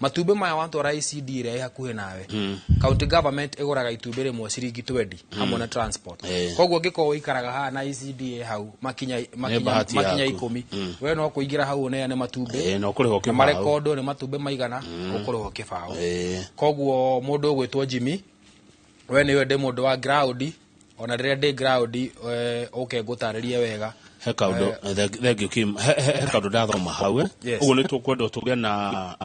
Matumbĩ maya watwara ECD ĩrĩa ĩ hakuhĩ nawe, county government ĩgũraga itumbĩ rĩmwe ciringi 20 hamwe na transport. Koguo ũngĩkorwo ũikaraga haha na ECD ĩ hau makinya 10, we no kũingĩra hau ũneane matumbĩ na marekondwo nĩ matumbĩ maigana, ũkũrĩhwo kĩbaũ. Koguo mũndũ ũgwĩtwo Jimmy, we nĩwe ndĩ mũndũ wa ground, ona rĩrĩa ndĩ ground ũke ngũtarĩrie wega. He kaũndũ, thank you Kim, he kaũndũ ndathoma hau. Ũguo nĩ tũkwenda tũgĩe na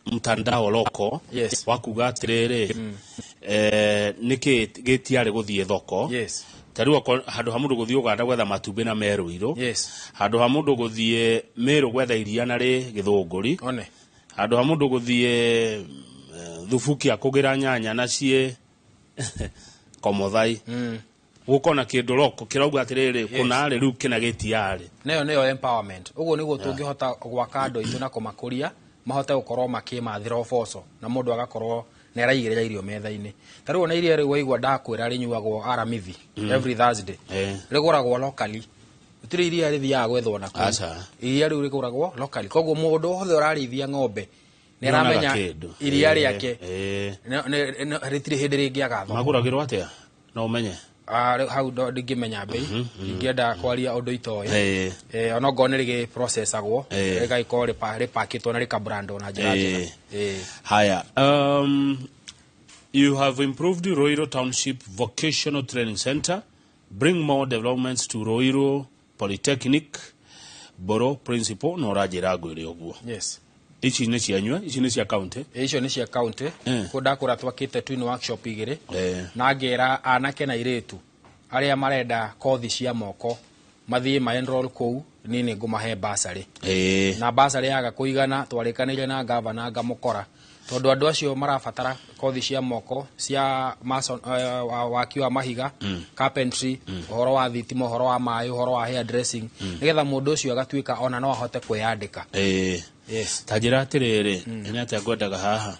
mtandao loko wa kuga atĩrĩrĩ, nĩkĩ gĩtiarĩ gũthiĩ thoko. Ta rĩu handũ ha mũndũ gũthiĩ Uganda gwetha matumbĩ na me Ruiru, handũ ha mũndũ gũthiĩ Meru gwetha iria na rĩ Gĩthũngũri, Handũ ha mũndũ gũthiĩ thubukia kũgĩra nyanya na ciĩ komothai, gũkona kĩndũ roko kĩrauga atĩrĩrĩ, kũnarĩ rĩu kĩna gĩtiarĩ. Nayo nĩyo empowerment. Ũguo nĩguo tũngĩhota gwaka andũ aitũ na kũmakũria mahote gũkorwo makĩmathĩra ũboco, na mũndũ agakorwo nĩ araigĩrĩra irio metha-inĩ. Ta rĩu ona iria rĩu waigua ndakwĩra rĩnyuagwo aramithi every Thursday, rĩgũragwo locally. Gũtirĩ iria rĩthiaga gwethwo na kũu. Aca. Iria rĩu rĩgũragwo locally, koguo mũndũ wothe ũrarĩithia ng'ombe nĩ Nĩonaga aramenya kĩndũ. iria rĩake rĩtirĩ hĩndĩ rĩngĩaga thoko. Magũragĩrwo atĩa no ũmenye? Ah, rĩu hau ndingĩmenya mbei, ingĩenda kwaria ũndũ itoĩ. Ona ongorwo nĩ rĩgĩprocessagwo, rĩgagĩkorwo rĩpakĩtwo na rĩkabrandwo na njĩra njega. Haya, you have improved Ruiru Township Vocational Training Center. Bring more developments to Ruiru Polytechnic. Borough Principal no ũranjĩra ngwĩre ũguo. Yes. Ici nĩ cianyue, ici nĩ cia county. Icio nĩ cia county. Kũ ndakũra twakĩte twin workshop igĩrĩ, na ngera anake na airĩtu arĩa marenda kothi cia moko mathiĩ ma enroll kũu, niĩ nĩ ngũmahe bursary. Na bursary yaga kũigana, twarĩkanĩire na gavana ngamũkora, tondũ andũ acio marabatara kothi cia moko cia mason, waki wa mahiga, carpentry, ũhoro wa thitima, ũhoro wa maĩ, ũhoro wa hair dressing, nĩgetha mũndũ ũcio agatuĩka ona no ahote kwĩyandĩka. Yes. Ta njĩra atĩrĩrĩ, nĩ atĩa ngwendaga haha,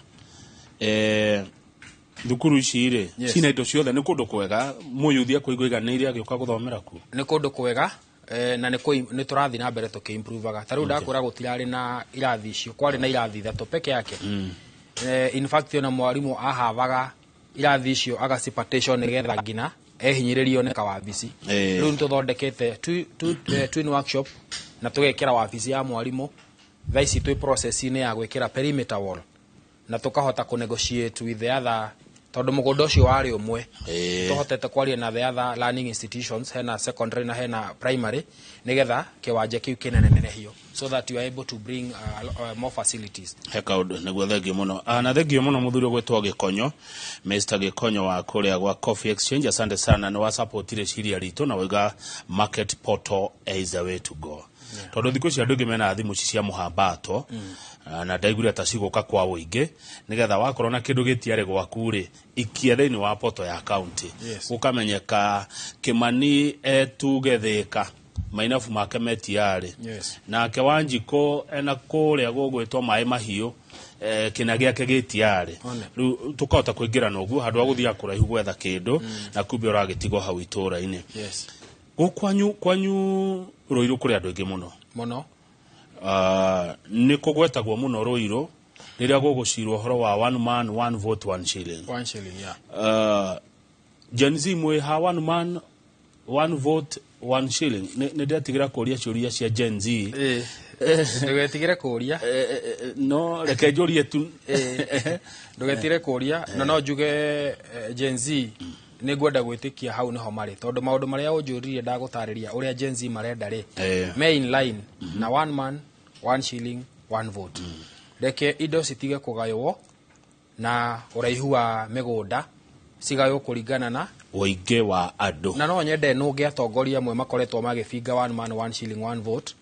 thukuru ici rĩ, cina indo ciothe? Nĩ kũndũ kwega mũyuthi akũigua iganĩire agĩũka gũthomera kuo? Nĩ kũndũ kwega, na nĩ tũrathiĩ na mbere tũkĩ-improvaga. Ta rĩu ndakwĩra gũtirarĩ na irathi icio, kwarĩ na irathi ithatũ peke yake. In fact, ona mwarimũ ahavaga irathi icio agacipartition nĩgetha nginya ehinyĩrĩrio nĩ kawabici. Rĩu nĩ tũthondekete twin workshop na tũgekĩra wabici ya mwarimũ. Thaa ici twĩ process-inĩ ya gwĩkĩra perimeter wall na tũkahota kũ negotiate with the other, tondũ mũgũnda ũcio warĩ ũmwe. Tũhotete kwaria na the other learning institutions, hena secondary na hena primary, nĩgetha kĩwanja kĩu kĩnenenehio so that you are able to bring more facilities. He kaũndũ nĩguo. Thengio mũno. Na thengio mũno mũthuri ũgwĩtwo Gĩkonyo, Mr Gĩkonyo wa kũrĩa gwa Coffee Exchange. Asante sana nĩ wa support rĩciria ritũ na waiga market portal is the way to go, tondũ thikũ ici andũ aingĩ mena thimũ ici cia mũhambato. Na ndaiguire ta cigũka kwa ũingĩ, nĩgetha wakorwo na kĩndũ gĩtiarĩ gwaku rĩ, ikia thĩinĩ wa poto ya county. Gũkamenyeka Kĩmani etuge Thĩka, mainabu make metiarĩ, nake Wanjikũ ena kũrĩa gũgwĩtwo maĩ mahiũ, kĩna gĩake gĩtiarĩ. One. Rĩu tũkahota kũingĩra na ũguo handũ ha gũthiaga kũraihu gwetha kĩndũ, na kumbe ũragĩtigwo hau itũũra-inĩ. Gũkũ kwanyu Rũirũ kũrĩ andũ aingĩ mũno. Mũno. Nĩ kũgwetagwo mũno Rũirũ rĩrĩa gũgũcirwo ũhoro wa one man, one vote, one shilling. One shilling, yeah. Gen Z mwĩ ha one man, one vote, one shilling? Nĩ ndĩratigĩra kũria ciũria cia Gen Z. Ndũgetigĩre kũria. No reke njũrie tu. Ndũgetigĩre kũria, na no njuge Gen Z nĩ ngwenda gwĩtĩkia hau nĩho marĩ, tondũ maũndũ marĩa ũnjũririe ndagũtarĩria ũrĩa Gen Z marenda rĩ, me in line na one man, one shilling, one vote. Reke indo citige kũgaywo na ũraihu wa mĩgũnda, cigaywo kũringana na ũingĩ wa andũ. Na no nyende nũnge atongoria amwe makoretwo magĩbinga one man, one shilling, one vote,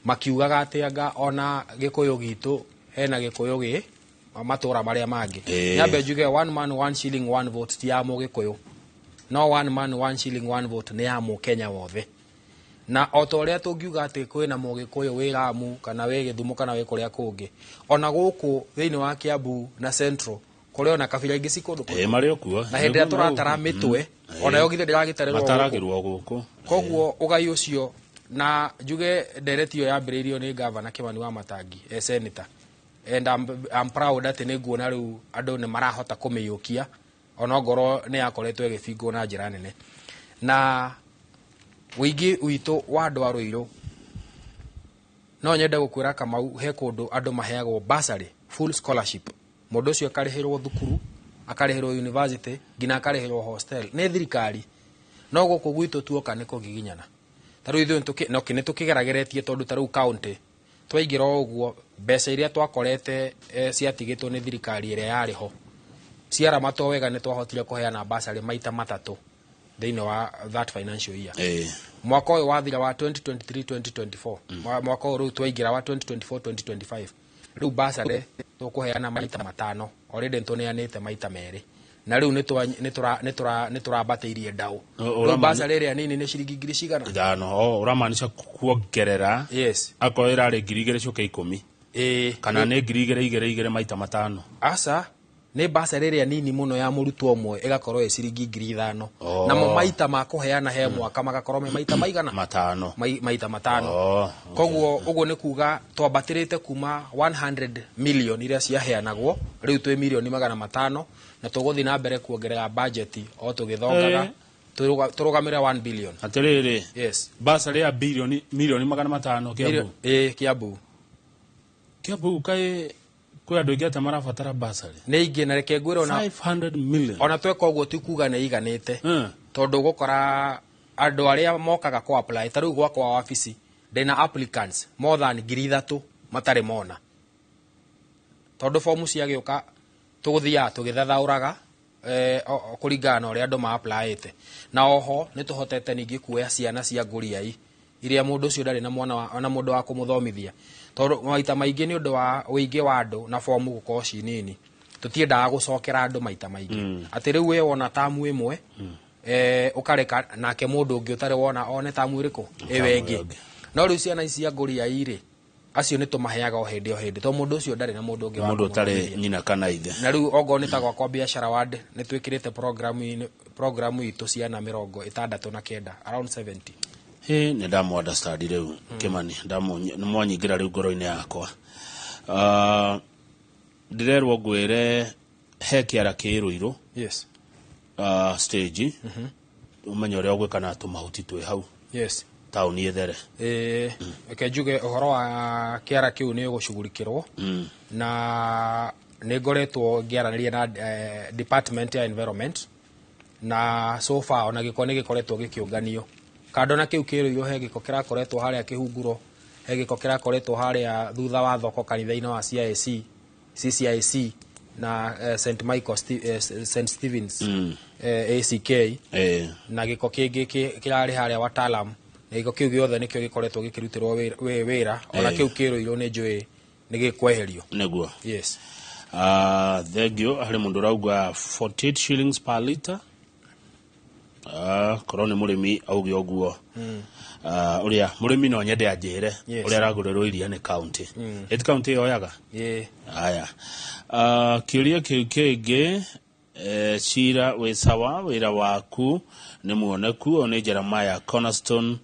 makiugaga atĩ anga ona gĩkũyũ gitũ hena gĩkũyũ gĩ matũra marĩa mangĩ. Nyambe njuge one man, one shilling, one vote ti ya mũgĩkũyũ, no one man, one shilling, one vote nĩ ya mũkenya wothe. Na o ta ũrĩa tũngiuga atĩ kwĩna mũgĩkũyũ wĩ Lamu kana wĩ Gĩthumo kana wĩ kũrĩa kũngĩ, ona gũkũ thĩinĩ wa Kiambu na Central kũrĩ ona kabira ingĩ ci kũndũ Marĩ o kuo. Na hĩndĩ ĩrĩa tũratara mĩtwe, ona yo githĩ ndĩragĩtarĩrwo gũkũ? Mataragĩrwo gũkũ. Koguo ũgai ũcio, na njuge ndereti ĩyo yambĩrĩirio nĩ gavana Kimani wa Matangi e senator, and I'm proud atĩ nĩ nguona rĩu andũ nĩ marahota kũmĩiyũkia, onongorwo nĩ yakoretwo ĩgĩbingwo na njĩra nene. Na ũingĩ witũ wa andũ a Rũirũ, no nyende gũkwĩra Kamau, he kũndũ andũ maheagwo bursary, full scholarship. Mũndũ ũcio akarĩhĩrwo thukuru, akarĩhĩrwo university, nginya akarĩhĩrwo hostel nĩ thirikari. No gũkũ gwitũ tuoka nĩ kũgiginyana. Ta rĩu ithuĩ nĩ tũkĩgerageretie, tondũ ta rĩu county twaingĩra o ũguo, mbeca iria twakorete ciatigĩtwo nĩ thirikari ĩrĩa yarĩ ho ciaramatwo wega, nĩ twahotire kũheana bursary maita matatũ thĩinĩ wa that financial year. Mwaka ũyũ wathira wa 2023 2024, mwaka ũyũ rĩu twaingĩra wa 2024 2025, Rĩu basarĩ tũkũheana maita 5, already nĩtũneanĩte maita 2, na rĩu nĩtũrambatĩirie ndaũ. Rĩu basarĩ ĩrĩa nini nĩ ciringi ngiri cigana? 5. O ũramaanisha kuongerera. Yes. Akorwo ĩrarĩ 2,000 coke 10. Ĩĩ. Kana nĩ 2,000 igĩrĩ igĩrĩ maita 5. Aca, nĩ basarĩ ĩrĩa nini mũno ya mũrutwo ũmwe ĩgakorwo ĩ ciringi 5,000. Oh. Namo maita ma kũheana he mwaka magakorwo me maita maigana? 5. Maita 5. Oh, okay. Koguo ũguo nĩ kuga twambatĩrĩte kuma 100 million iria ciaheanagwo, rĩu twĩ mirioni 500, na tũgũthiĩ na mbere kuongerera budget o tũgĩthongaga, tũrũgamĩre 1 billion. Atĩrĩrĩ. Yes. Basarĩ ya bilioni milioni 500 Kiambu. Ĩĩ, Kiambu. Kiambu kaĩ kwĩ andũ aingĩ atĩa marabatara basarĩ? Nĩ ingĩ, na reke ngwĩre ona 500 million. Ona tweka ũguo ti kuga nĩ iganĩte. Tondũ ũgũkora andũ arĩa mokaga kũ apply, ta rĩu gwakwa wabici ndĩna applicants more than 3,000 matarĩ mona. Tondũ fomu ciagĩũka tũgũthiaga tũgĩthathaũraga, kũringana na ũrĩa andũ ma-applyĩte. Na oho nĩ tũhotete ningĩ kuoya ciana cia ngũriai iria mũndũ ũcio ndarĩ na mwana wa, na mũndũ wa kũmũthomithia. Tondũ maita maingĩ nĩ ũndũ wa ũingĩ wa andũ na fomu gũkorwo ci nini, tũtiendaga gũcokera andũ maita maingĩ. Atĩ rĩu we wona tamu ĩmwe, ũkareka nake mũndũ ũngĩ ũtarĩ wona one tamu ĩrĩkũ? Ĩyo ĩngĩ. No rĩu ciana ici cia ngũriai rĩ, acio nĩ tũmaheaga o hĩndĩ o hĩndĩ, tondũ mũndũ ũcio ndarĩ na mũndũ ũngĩ wa Mũndũ ũtarĩ kũmũthomithia. nyina kana ithe. Na rĩu ongorwo nĩ ta gwakwa biacara ward, nĩ twĩkĩrĩte programu itũ ciana 69, around 70. Hĩ, nĩ ndamũ understand rĩu, Kĩmani, nĩ mwanyingĩra rĩu ngoro-inĩ yakwa. Ndĩrerwo ngwĩre he kĩara kĩ Rũirũ. Yes. Stage. Ũmenye ũrĩa ũgwĩka na tũmahuti twĩ hau. Yes. Taũni ĩthere. Reke njuge ũhoro wa kĩara kĩu nĩ ũgũcugurikĩrwo. Na nĩ ngoretwo ngĩaranĩria na department ya environment, na so far ona gĩko nĩ gĩkoretwo gĩkĩũnganio. Kando na kĩu kĩ Rũirũ he gĩko kĩrakoretwo harĩa Kĩhunguro, he gĩko kĩrakoretwo harĩa thutha wa thoko kanitha-inĩ wa CIC, CCIC na St Michael St Stephen's, ACK. Na gĩko kĩngĩ kĩrarĩ harĩa Watalam, na gĩko kĩu gĩothe nĩkĩo gĩkoretwo gĩkĩrutĩrwo wĩra, ona kĩu kĩ Rũirũ nĩ njũĩ nĩ gĩkweherio. Nĩguo. Yes. Thank you. Harĩ mũndũ ũrauga 48 shillings per liter. Korwo nĩ mũrĩmi auge ũguo. Ũrĩa mũrĩmi no nyende anjĩre ũrĩa aragũrĩrwo iria nĩ county. Ĩti county yoyaga? Ĩĩ. Aya. Kĩũria kĩu kĩngĩ, cira wĩ sawa, wĩra waku nĩ muoneku, ũyũ nĩ Jeremiah Cornerstone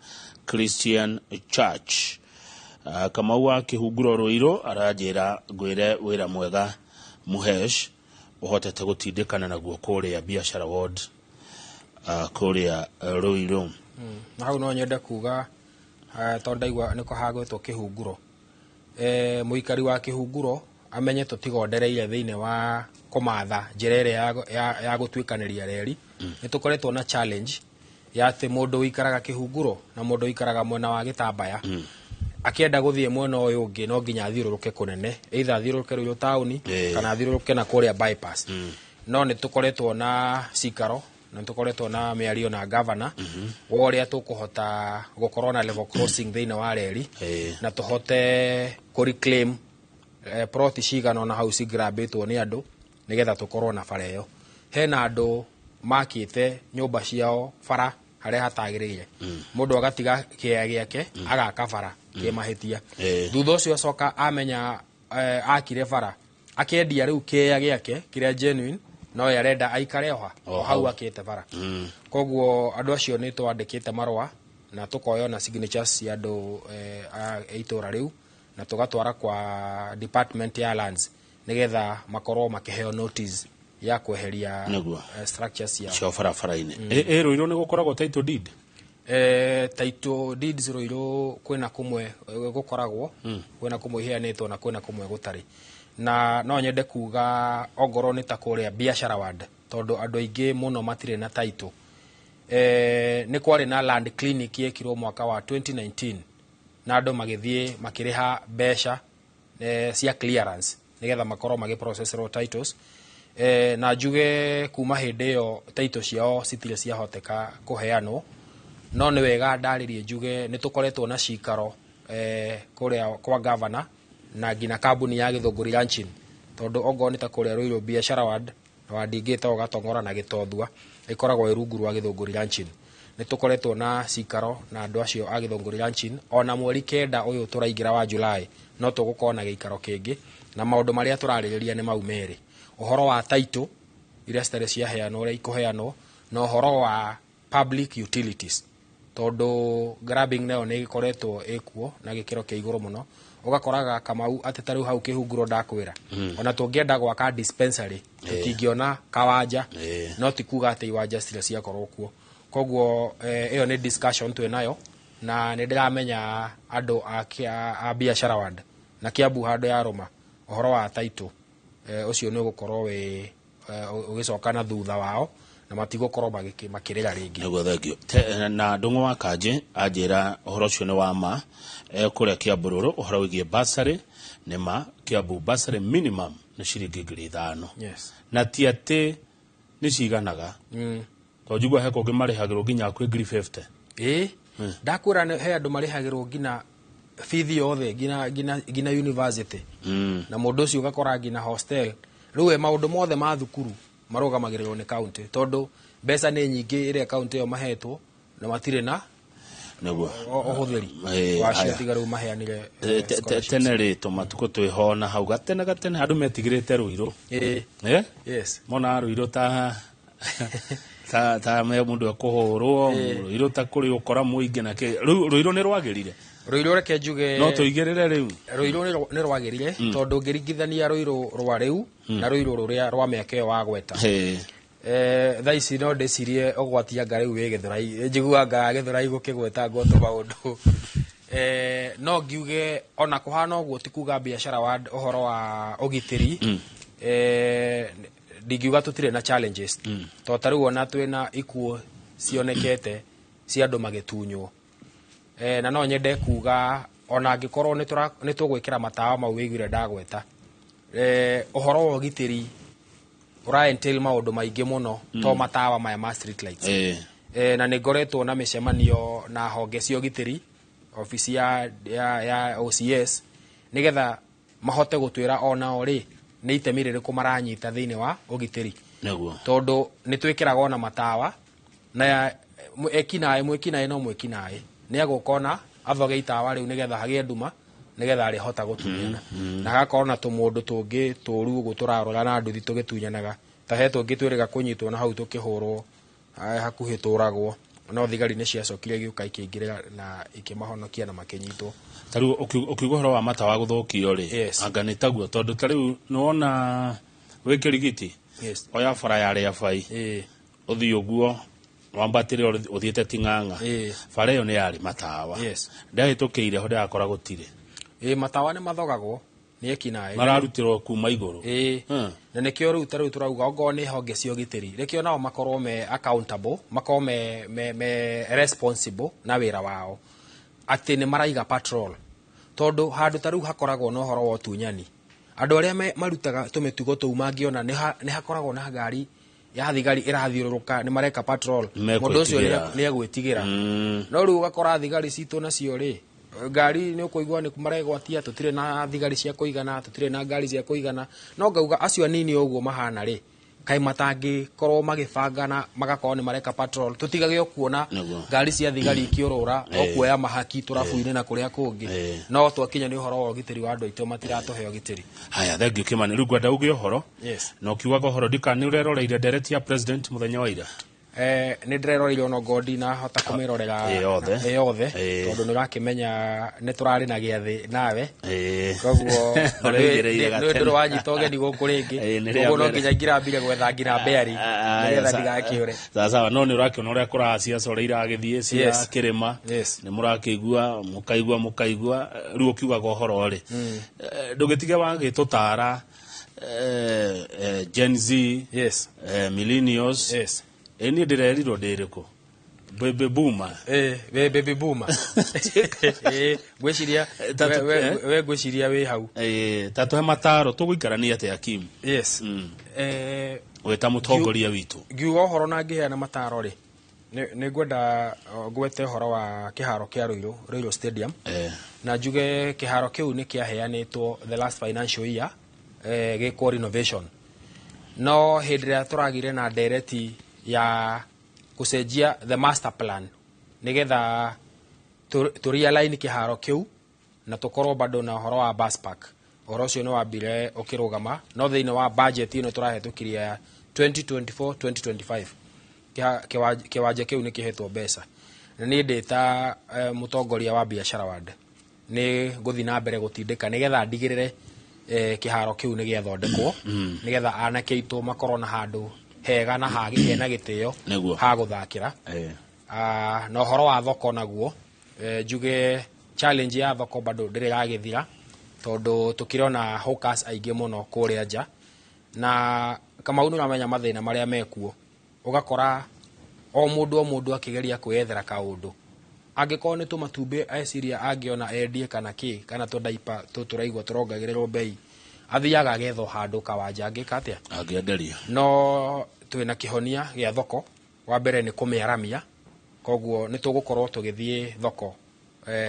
Christian Church. Kamau wa Kĩhunguro Rũirũ aranjĩra ngwĩre wĩra mwega Muhesh ũhotete gũtindĩkana naguo kũrĩa Biashara Ward, kũrĩa Rũirũ. Na hau no nyende kuga, tondũ ndaigua nĩ kũhagwĩtwo Kĩhunguro. Mũikari wa Kĩhunguro amenye tũtigondereire thĩinĩ wa kũmatha njĩra ĩrĩa ya gũtuĩkanĩria reri. Nĩ tũkoretwo na challenge ya atĩ mũndũ ũikaraga Kĩhunguro na mũndũ ũikaraga mwena wa Gĩtambaya, akĩenda gũthiĩ mwena ũyũ ũngĩ no nginya athiũrũrũke kũnene, either athiũrũrũke Rũirũ taũni, kana athiũrũrũke na kũrĩa bypass. No nĩ tũkoretwo na cikaro, na nĩ tũkoretwo na mĩario na governor, wa ũrĩa tũkũhota gũkorwo na level crossing thĩinĩ wa reri, na tũhote kũ reclaim plot cigana ona hau cigrabĩtwo nĩ andũ, nĩgetha tũkorwo na bara ĩyo. Hena andũ makĩte nyũmba ciao bara harĩa hatagĩrĩire. Mũndũ agatiga kĩea gĩake, agaka bara kĩmahĩtia. Thutha ũcio acoka amenya, akire bara, akendia rĩu kĩea gĩake kĩrĩa genuine, no ye arenda aikare oha, o hau akĩte bara. Koguo andũ acio nĩ twandĩkĩte marũa na tũkoya ona signatures cia andũ, a itũra rĩu, na tũgatwara kwa department ya lands nĩgetha makorwo makĩheo notice ya kweheria, structures ciao. Cio barabara-inĩ. Rũirũ nĩ gũkoragwo title deed? Title deeds Rũirũ kwĩna kũmwe gũkoragwo, kwĩna kũmwe iheanĩtwo na kwĩna kũmwe gũtarĩ. Na no nyende kuga ongorwo nĩ ta kũrĩa Biashara Ward, tondũ andũ aingĩ mũno matirĩ na title. Nĩ kwarĩ na land clinic yekirwo mwaka wa 2019, na andũ magĩthiĩ makĩrĩha mbeca cia clearance nĩgetha makorwo magĩprocesserwo titles. Na njuge kuma hĩndĩ ĩyo title ciao citirĩ ciahoteka kũheanwo, no nĩ wega ndarĩrie njuge nĩ tũkoretwo na cikaro kũrĩa kwa governor Na nginya kambuni ya Githũngũri Ranching, tondũ ongorwo nĩ ta kũrĩa Ruiru biashara ward na ward ingĩ ĩtagwo Gatong'ora na Gĩtothua ĩkoragwo ĩ rungu rwa Githũngũri Ranching. Nĩ tũkoretwo na cikaro na andũ acio a Githũngũri Ranching. Ona mweri 9 ũyũ tũraingĩra wa July no tũgũkorwo na gĩikaro kĩngĩ, na maũndũ marĩa tũrarĩrĩria nĩ mau merĩ: ũhoro wa title iria citarĩ ciaheanwo, ũrĩa ikũheanwo, na ũhoro wa public utilities, tondũ grabbing nayo nĩ ĩkoretwo ĩkuo na gĩkĩro kĩa igũrũ mũno. Ũgakoraga Kamau atĩ ta rĩu hau kĩhunguro ndakwĩra, ona tũngĩenda gwaka dispensary tũtingĩona kawanja, no ti kuga atĩ iwanja citirĩ ciakorwo kuo. Koguo ĩyo nĩ discussion twĩ nayo, na nĩ ndĩramenya andũ a biashara ward na Kiambu handũ ya rũma ũhoro wa title ũcio nĩ ũgũkorwo wĩ ũgĩcoka na thutha wao na matigũkorwo makĩrĩra rĩngĩ. Nĩguo, thengio. Na Ndũng'ũ wa Kanjĩ anjĩra ũhoro ũcio nĩ wa ma. Kũrĩa Kiamburũrũ ũhoro wĩgiĩ bursary nĩ ma. Kiambu bursary minimum nĩ ciringi 5,000. Na ti atĩ nĩ ciganaga, tondũ njigua he kũngĩ marĩhagĩrwo nginya hakuhĩ 50,000. Ĩĩ, ndakwĩra he andũ marĩhagĩrwo nginya bithi yothe nginya university, na mũndũ ũcio ũgakora nginya hostel. Rĩu we maũndũ mothe ma thukuru marũgamagĩrĩrwo nĩ county, tondũ mbeca nĩ nyingĩ ĩrĩa county ĩyo mahetwo na matirĩ na ũhũthĩri wacio, tiga rĩu maheanire scholarships. Tene rĩ, tũmatukũ twĩhona hau gatene gatene, andũ metigĩrĩte Rũirũ. Eh? Yes. Monaga Rũirũ ta me mũndũ ekũhũrwo. Rũirũ ta kũrĩ ũkora mũingĩ na kĩ. Rĩu Rũirũ nĩ rwagĩrire? Rũirũ, reke njuge, No tũigĩrĩre rĩu. Rũirũ nĩ rwagĩrire, tondũ ũngĩringithania Rũirũ rwa rĩu na Rũirũ rũrĩa rwa mĩaka ĩyo wagweta, thaa ici no ndĩcirie ũgwati anga rĩu wĩ Gĩthũrai, njiguaga Gĩthũrai gũkĩgweta ngo tũmaũndũ. No ngiuge ona kũhana ũguo ti kuga biashara wa ũhoro wa ũgitĩri, ndingiuga tũtirĩ na challenges, tondũ ta rĩu ona twĩna ikuũ cionekete cia andũ magĩtunywo. Na no nyende kuga ona angĩkorwo nĩ tũgwĩkĩra matawa mau wĩiguire ndagweta, ũhoro wa ũgitĩri ũra entail maũndũ maingĩ mũno to matawa maya ma street lights. Na nĩ ngoretwo na mĩcemanio na honge cia ũgitĩri, obici ya OCS, nĩgetha mahote gũtwĩra onao rĩ nĩ itemi rĩrĩkũ maranyita thĩinĩ wa ũgitĩri, tondũ nĩ twĩkĩraga ona matawa na ekinaĩ, mwĩkinaĩ no mwĩkinaĩ nĩ agũka ona athoge itawa rĩu nĩgetha hagĩe nduma, nĩgetha arĩhota gũtunyana, na hagakorwo na tũmũndũ tũngĩ tũru ũguo tũrarora na nduthi tũgĩtunyanaga. Ta he tũngĩ twĩrĩga kũnyitwo na hau tũkĩhũrwo, hakuhĩ tũragwo, no thigari nĩ ciacokire igĩũka ikĩingĩrĩra na ikĩmahonokia na makĩnyitwo. Ta rĩu ũkiuga ũhoro wa matawa gũthũkio rĩ, anga nĩ taguo, tondũ ta rĩu nĩwona wĩ Kĩrigiti, oya bara ya Rĩabai, ũthiĩ ũguo wambatĩre ũthiĩte Ting'ang'a, bara ĩyo nĩ yarĩ matawa. Ndahĩtũkĩire ho ndĩrakora gũtirĩ. Ĩĩ, matawa nĩ mathogagwo nĩ ekinaĩ. Mararutĩrwo kuma igũrũ. Ĩĩ, na nĩkĩo rĩu ta rĩu tũrauga ongorwo nĩ honge cia ũgitĩri, rĩkĩo nao makorwo me accountable, makorwo me responsible na wĩra wao, atĩ nĩ maraiga patrol, tondũ handũ ta rĩu hakoragwo na ũhoro wa ũtunyani, andũ arĩa marutaga tũmĩtugo tũu mangĩona nĩ hakoragwo na ngari ya thigari ĩrathiũrũrũka, nĩ mareka patrol, mũndũ ũcio Mekwĩtigĩra. nĩ egwĩtigĩra. No rĩu ũgakora thigari citũ nacio rĩ, ngari nĩ ũkũigua nĩ maregwatia, tũtirĩ na thigari cia kũigana, tũtirĩ na ngari cia kũigana. No ngauga acio anini ũguo mahana rĩ, kaĩ matangĩkorwo magĩbanga na magakorwo nĩ mareka patrol, tũtigage o kuona ngari cia thigari ikĩũrũra o kuoya mahaki tũrabu-inĩ na kũrĩa kũngĩ. No twakinya nĩ ũhoro wa ũgitĩri wa andũ aitũ, matiratũhe ũgitĩri. Haya, thengio Kimani. Rĩu ngwenda uge ũhoro na ũkiugaga ũhoro ndika nĩ ũreroreire ndereti ya president mũthenya wa ira. Nĩ ndĩreroreire ona ngoo ndinahota kũmĩrorera Ĩ yothe. Ĩ yothe, tondũ nĩ ũrakĩmenya nĩ tũrarĩ na gĩathĩ nawe, koguo Ũraigĩrĩire nĩ gatene. ndũrĩ wanyita ũgeni gũkũ rĩngĩ. Ĩ, nĩ rĩa Koguo no mbere. nginya ngirambire gwetha nginya bearing nĩgetha ndigakĩũre. Sawa sawa, no nĩ ũrakĩona ũrĩa kũracia ũrĩa iragĩthiĩ cia kĩrĩma. Nĩ mũrakĩigua, mũkaigua mũkaigua. Rĩu ũkiugaga ũhoro rĩ, ndũgĩtige wagĩtũtara Gen Z, millennials. Ĩ niĩ ndĩrerirwo ndĩrĩkũ? Baby boomer. Baby boomer. Ngwĩciria we ngwĩciria wĩ hau. Ta tũhe mataro tũgũikarania atĩa, Kim? Yes. Wĩ ta mũtongoria witũ. Ngiuga ũhoro na ngĩheana mataro rĩ, Nĩ ngwenda ngwete ũhoro wa kĩharo kĩa Ruiru Stadium. Na njuge kĩharo kĩu nĩ kĩaheanĩtwo the last financial year, gĩkwo renovation, no hĩndĩ ĩrĩa tũragire na ndereti ya gũcenjia the master plan nĩgetha tũ realign kĩharo kĩu na tũkorwo bado na ũhoro wa bus park, ũhoro ũcio nĩ wambire ũkĩrũgama. No thĩinĩ wa budget ĩno tũrahĩtũkirie ya 2024 2025, kĩwanja kĩu nĩ kĩhetwo mbeca, na niĩ ndĩ ta mũtongoria wa biacara ward nĩ ngũthiĩ na mbere gũtindĩka nĩgetha ndigĩrĩre kĩharo kĩu nĩ gĩathondekwo, nĩgetha anake aitũ makorwo na handũ hega na hena gĩtĩo ha gũthakĩra. Na ũhoro wa thoko naguo, njuge challenge ya thoko bado ndĩrĩ ĩragĩthira, tondũ tũkĩrona hawkers aingĩ mũno kũrĩa nja, na Kamau nĩ ũramenya mathĩna marĩa mekuo, ũgakora o mũndũ akĩgeria kwĩyethera kaũndũ, angĩkorwo nĩ tũmatumbĩ eciria angĩona endie kana kĩ, kana tũndaipa tũraigua tũrongagĩrĩrwo bei, athiaga agethwo handũ kawanja angĩka atĩa, angĩenderia. No twĩna kĩhonia gĩa thoko. Wa mbere nĩ kũmĩaramia, koguo nĩ tũgũkorwo tũgĩthiĩ thoko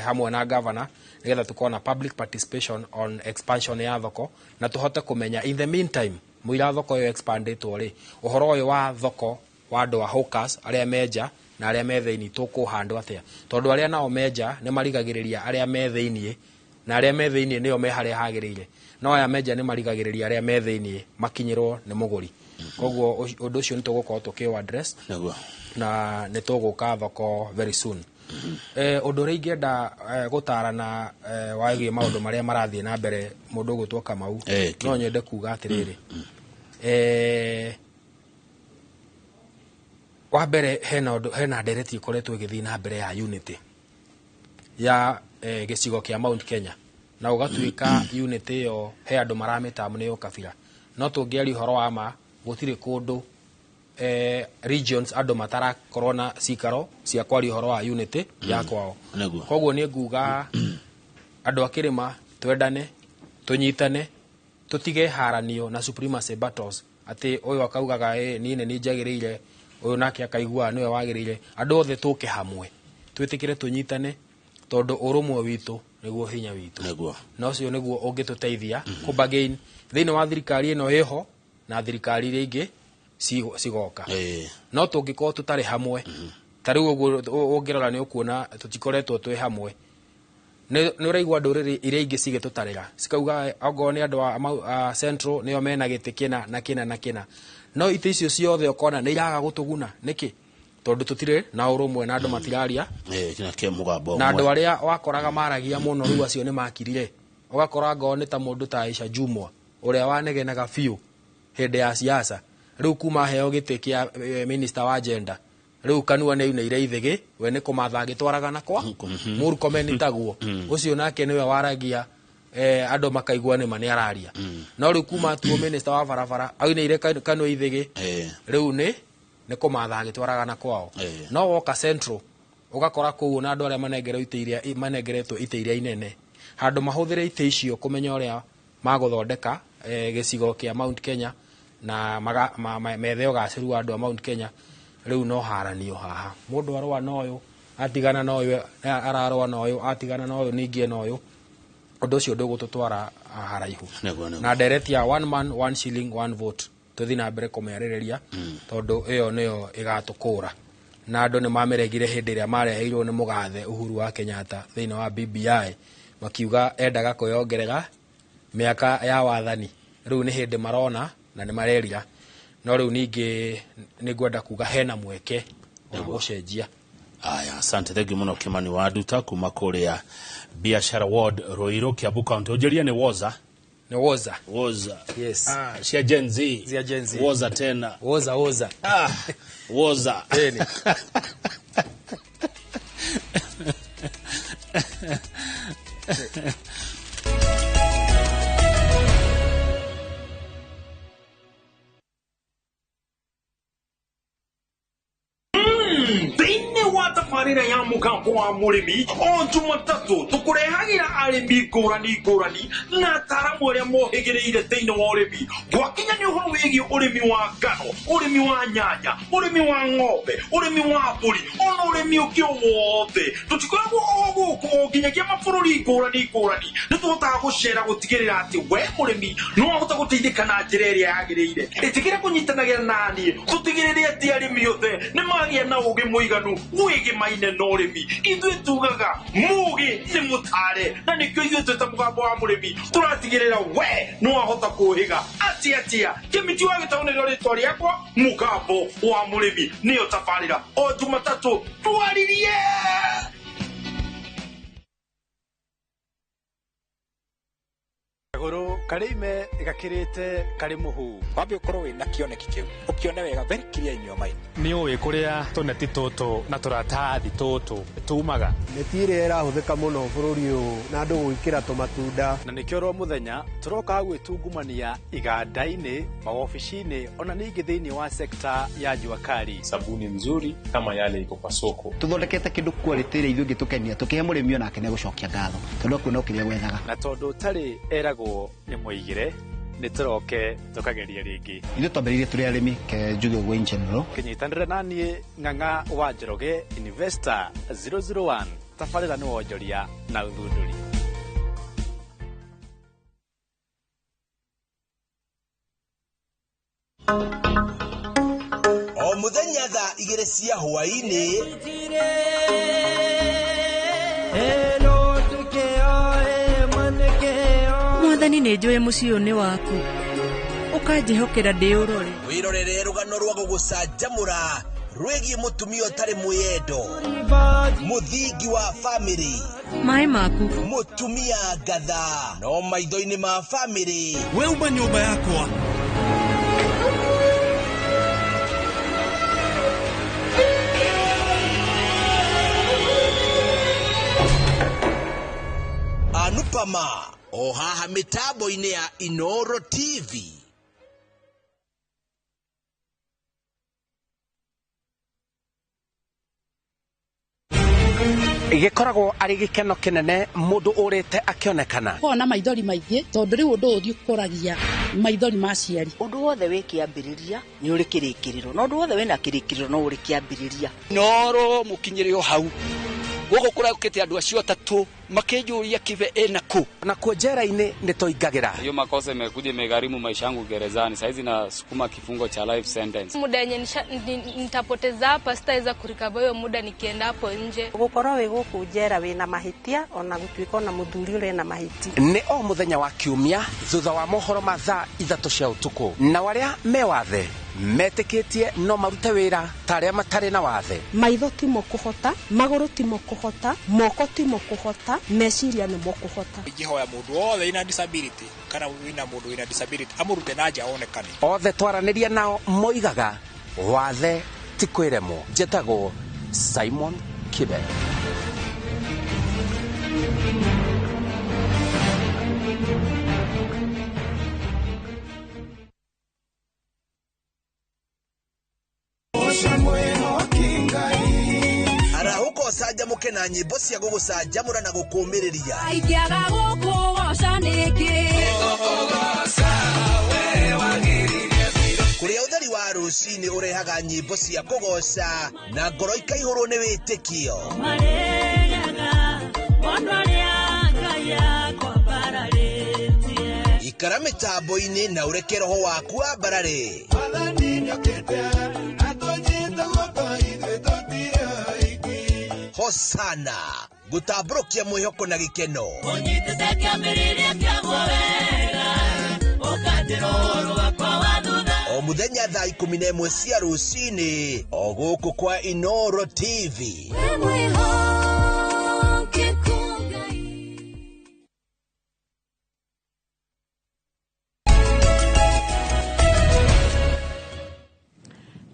hamwe na governor nĩgetha tũkorwo na public participation on expansion ya thoko, na tũhote kũmenya in the meantime mũira thoko ĩyo expandĩtwo rĩ, ũhoro ũyũ wa thoko wa andũ a hawkers arĩa menja na arĩa me thĩinĩ tũkũhandwo atĩa, tondũ arĩa nao menja nĩ marigagĩrĩria arĩa me thĩinĩ, na arĩa me thĩinĩ nĩo me harĩa hagĩrĩire, no aya menja nĩ marigagĩrĩria arĩa me thĩinĩ makinyĩrwo nĩ mũgũri. Koguo ũndũ ũcio nĩ tũgũkorwo tũkĩũ address na nĩ tũgũka thoko very soon. Ũndũ ũrĩa ingĩenda gũtarana wagiĩ maũndũ marĩa marathiĩ na mbere mũndũ ũgwĩtwo Kamau, no nyende kuga atĩrĩrĩ, wa mbere hena ndereti ĩkoretwo ĩgĩthiĩ na mbere ya unity ya gĩcigo kĩa Mount Kenya, na ũgatuĩka unity ĩyo he andũ maramĩtamu nĩ ũkabira, no tũngĩaria ũhoro wa ma gũtirĩ kũndũ regions andũ matarakorwo na cikaro cia kwaria ũhoro wa unity ya kwao. Koguo nĩ nguga andũ a kĩrĩma twendane, tũnyitane, tũtige haranio na supremacy battles, atĩ ũyũ akaugaga niĩ nĩ njagĩrĩire, ũyũ nake akaigua nĩwe wagĩrĩire. Andũ othe tũke hamwe, twĩtĩkĩre tũnyitane, tondũ ũrũmwe witũ nĩguo hinya witũ, na ũcio nĩguo ũngĩtũteithia kũbargain thĩinĩ wa thirikari ĩno ĩho na thirikari iria ingĩ cigoka. No tũngĩkorwo tũtarĩ hamwe, ta rĩu ũguo ũngĩrora nĩ ũkuona tũtikoretwo twĩ hamwe. Nĩ ũraigua ndũrĩrĩ iria ingĩ cigĩtũtarĩra cikauga ongorwo nĩ andũ a Central nĩo mena gĩtĩ kĩna na kĩna na kĩna, no itĩ icio ciothe ũkona nĩ iraga gũtũguna. Nĩkĩ? Tondũ tũtirĩ na ũrũmwe na andũ matiraria na andũ arĩa wakoraga maragia mũno rĩu acio nĩ makirire. Ũgakora ngoo nĩ ta mũndũ ta Aisha Jumwa ũrĩa wanegenaga biũ hĩndĩ ya siasa, rĩu kuma heo gĩtĩ kĩa minister wa gender, rĩu kanua nĩ yunĩire ithĩgĩ, we nĩ kũmatha agĩtwaraga na kwa Murkomen taguo ũcio nake nĩwe waragia, andũ makaigua nĩ ma nĩ araria. No rĩu kuma tuo minister wa barabara aunĩire kanua ithĩgĩ, rĩu nĩ kũmatha agĩtwaraga na kwao. No woka Central ũgakora kũu na andũ arĩa manengeretwo itĩ iria inene, handũ mahũthĩre itĩ icio kũmenya ũrĩa magũthondeka gĩcigo kĩa Mount Kenya na methe ũgacĩru wa andũ a Mount Kenya, rĩu no haranio haha, mũndũ arũa na ũyũ atigana na ũyũ, ararũa na ũyũ atigana na ũyũ, ningĩ na ũyũ, ũndũ ũcio ndũgũtũtwara haraihu. Na ndereti ya one man one shilling one vote tũthiĩ na mbere kũmĩarĩrĩria, tondũ ĩyo nĩyo ĩgatũkũra. Na andũ nĩ mamĩregire hĩndĩ ĩrĩa mareheirwo nĩ mũgathe Uhuru wa Kenyatta thĩinĩ wa BBI, makiuga endaga kwĩyongerera mĩaka ya wathani. Rĩu nĩ hĩndĩ marona na nĩ marerira, no rĩu ningĩ nĩ ngwenda kuga hena mweke wa gũcenjia. Aya, asante, thank you mũno Kimani wa Nduta kuma kũrĩa Biashara Ward Ruiru, Kiambu County. Ũnjĩrie nĩ Woza? Nĩ Woza. Woza. Yes. Cia Gen Z. Cia Gen Z. Woza tena. Woza woza. Woza. Eni. Tabarĩra ya Mũgambo wa Mũrĩmi o Jumatatũ tũkũrehagĩra arĩmi ngũrani ngũrani na ataaramu arĩa mohĩgĩrĩire thĩinĩ wa ũrĩmi. Gwakinya nĩ ũhoro wĩgiĩ ũrĩmi wa ngano, ũrĩmi wa nyanya, ũrĩmi wa ng'ombe, ũrĩmi wa mbũri, ona ũrĩmi ũngĩ o wothe. Tũtikoragwo o gũkũ o nginyagia mabũrũri ngũrani ngũrani. Nĩ tũhotaga gũcera gũtigĩrĩra atĩ we mũrĩmi no ahota gũteithĩka na njĩra ĩrĩa yagĩrĩire. Ĩtĩkĩra kũnyitanagĩra naniĩ tũtigĩrĩre atĩ arĩmi othe nĩ magĩa na ũgĩ mũiganu wĩgĩmaine na ũrĩmi. Ithuĩ tugaga mũgĩ nĩ mũtare, na nĩkĩo ithuĩ twĩta Mũgambo wa Mũrĩmi tũratigĩrĩra we nĩ wahota kũhĩga atia atia. Kĩmiti wa Gĩtaũ nĩrĩo rĩtwa rĩakwa, Mũgambo wa Mũrĩmi nĩyo tabarĩra o Jumatatũ twaririe. Kagũrũ karĩ ime gakĩrĩte karĩ mũhu. Wambe ũkorwo wĩna kĩoneki kĩu, ũkĩone wega, very clear in your mind. Nĩ ũĩ kũrĩa tũneti tũtũ na tũratathi tũtũ tumaga. Neti ĩrĩa ĩrahũthĩka mũno bũrũri ũyũ na andũ gwĩkĩra tũmatunda. Na nĩkĩo ro mũthenya tũrokaga gwĩtungumania iganda-inĩ, mawobici-inĩ ona ningĩ thĩinĩ wa sekta ya jua kali. Sabuni nzuri kama yale iko kwa soko. Tuthondekete kĩndũ quality ĩrĩa ithuĩ ĩngĩtũkenia, tũkĩhe mũrĩmi onake nĩegũcokia ngatho tondũ akuona o kĩrĩa gwethaga. Na tondũ ũtarĩ eragwo nĩ mũigĩre, nĩ tũroke tũkageria rĩngĩ. Ithuĩ twambĩrĩirie tũrĩ arĩmi, ke njuge ũguo in general. Kĩnyitanĩre naniĩ Ng'ang'a wa Njoroge, Investor 001, tabarĩra nĩ wonjoria na ũthundũri. O mũthenya thaa 2 cia hwaĩ-inĩ Mwathani nĩ njũĩ mũciĩ ũyũ nĩ waku, ũkanjĩhokera ndĩũrore. Wĩrorere rũgano rwa gũgũcanjamũra rwĩgiĩ mũtumia ũtarĩ mwĩyendo, mũthingi wa famĩlĩ, maĩ maku, mũtumia ngatha no maitho-inĩ ma famĩlĩ. We uma nyũmba yakwa. Anupama o haha mĩtambo-inĩ ya Inoro TV. Gĩkoragwo arĩ gĩkeno kĩnene mũndũ ũrĩte akĩonekana. Kona maithori maingĩ tondũ rĩu ũndũ ũyũ ũkũragia maithori ma aciari. Ũndũ wothe wĩ kĩambĩrĩria nĩ ũrĩ kĩrĩkĩrĩro, na ũndũ wothe wĩna kĩrĩkĩrĩro no ũrĩ kĩambĩrĩria. Noro mũkinyĩre o hau gũkũ kũraũkĩte andũ acio atatũ makĩnjũria Kibe ĩna kũ. Na kuo njera-inĩ nĩ tũingagĩra. Hiyo makosa imekuja imegharimu maisha yangu gerezani. Saizi nasukuma kifungo cha life sentence. Muda yenye nitapoteza hapa sitaweza kurikaba hiyo muda nikienda hapo nje. Gũkorwo wĩ gũkũ njera wĩna mahĩtia ona gũtuĩka ona mũthuri ũrĩ na mahĩtia. Nĩ o mũthenya wa kiumia thutha wa mohoro ma thaa 3 cia ũtukũ, na arĩa me wathe metĩkĩtie no marute wĩra ta arĩa matarĩ na wathe. Maitho timo kũhota, magũrũ timo kũhota, moko timo kũhota, meciria nĩmo kũhota. Ingĩhoya mũndũ wothe wĩna disability kana wĩna mũndũ wĩna disability amũrute na nja onekane. Othe twaranĩria nao moigaga wathe ti kwĩremwo. Njĩtagwo Simon Kibe. Arahũka ũcanjamũke na nyĩmbo cia gũgũcanjamũra na gũkũũmĩrĩria. Ingĩaga gũkũgoca nĩkĩ? Kũrĩa ũtheri wa rũcinĩ ũrehaga nyĩmbo cia kũgoca na ngoro ikaihũrwo nĩ wĩtĩkio. Ikara mĩtambo-inĩ na ũreke roho waku wambarare. Hosana gũtambũrũkia mwĩhoko na gĩkeno. Ũnyitĩte kĩambĩrĩria kĩaguo wega, ũkanjĩra ũhoro wakwa wa thutha. O mũthenya thaa 11 cia rũcinĩ o gũkũ kwa Inoro TV. Wĩ mwĩhokeku Ngai.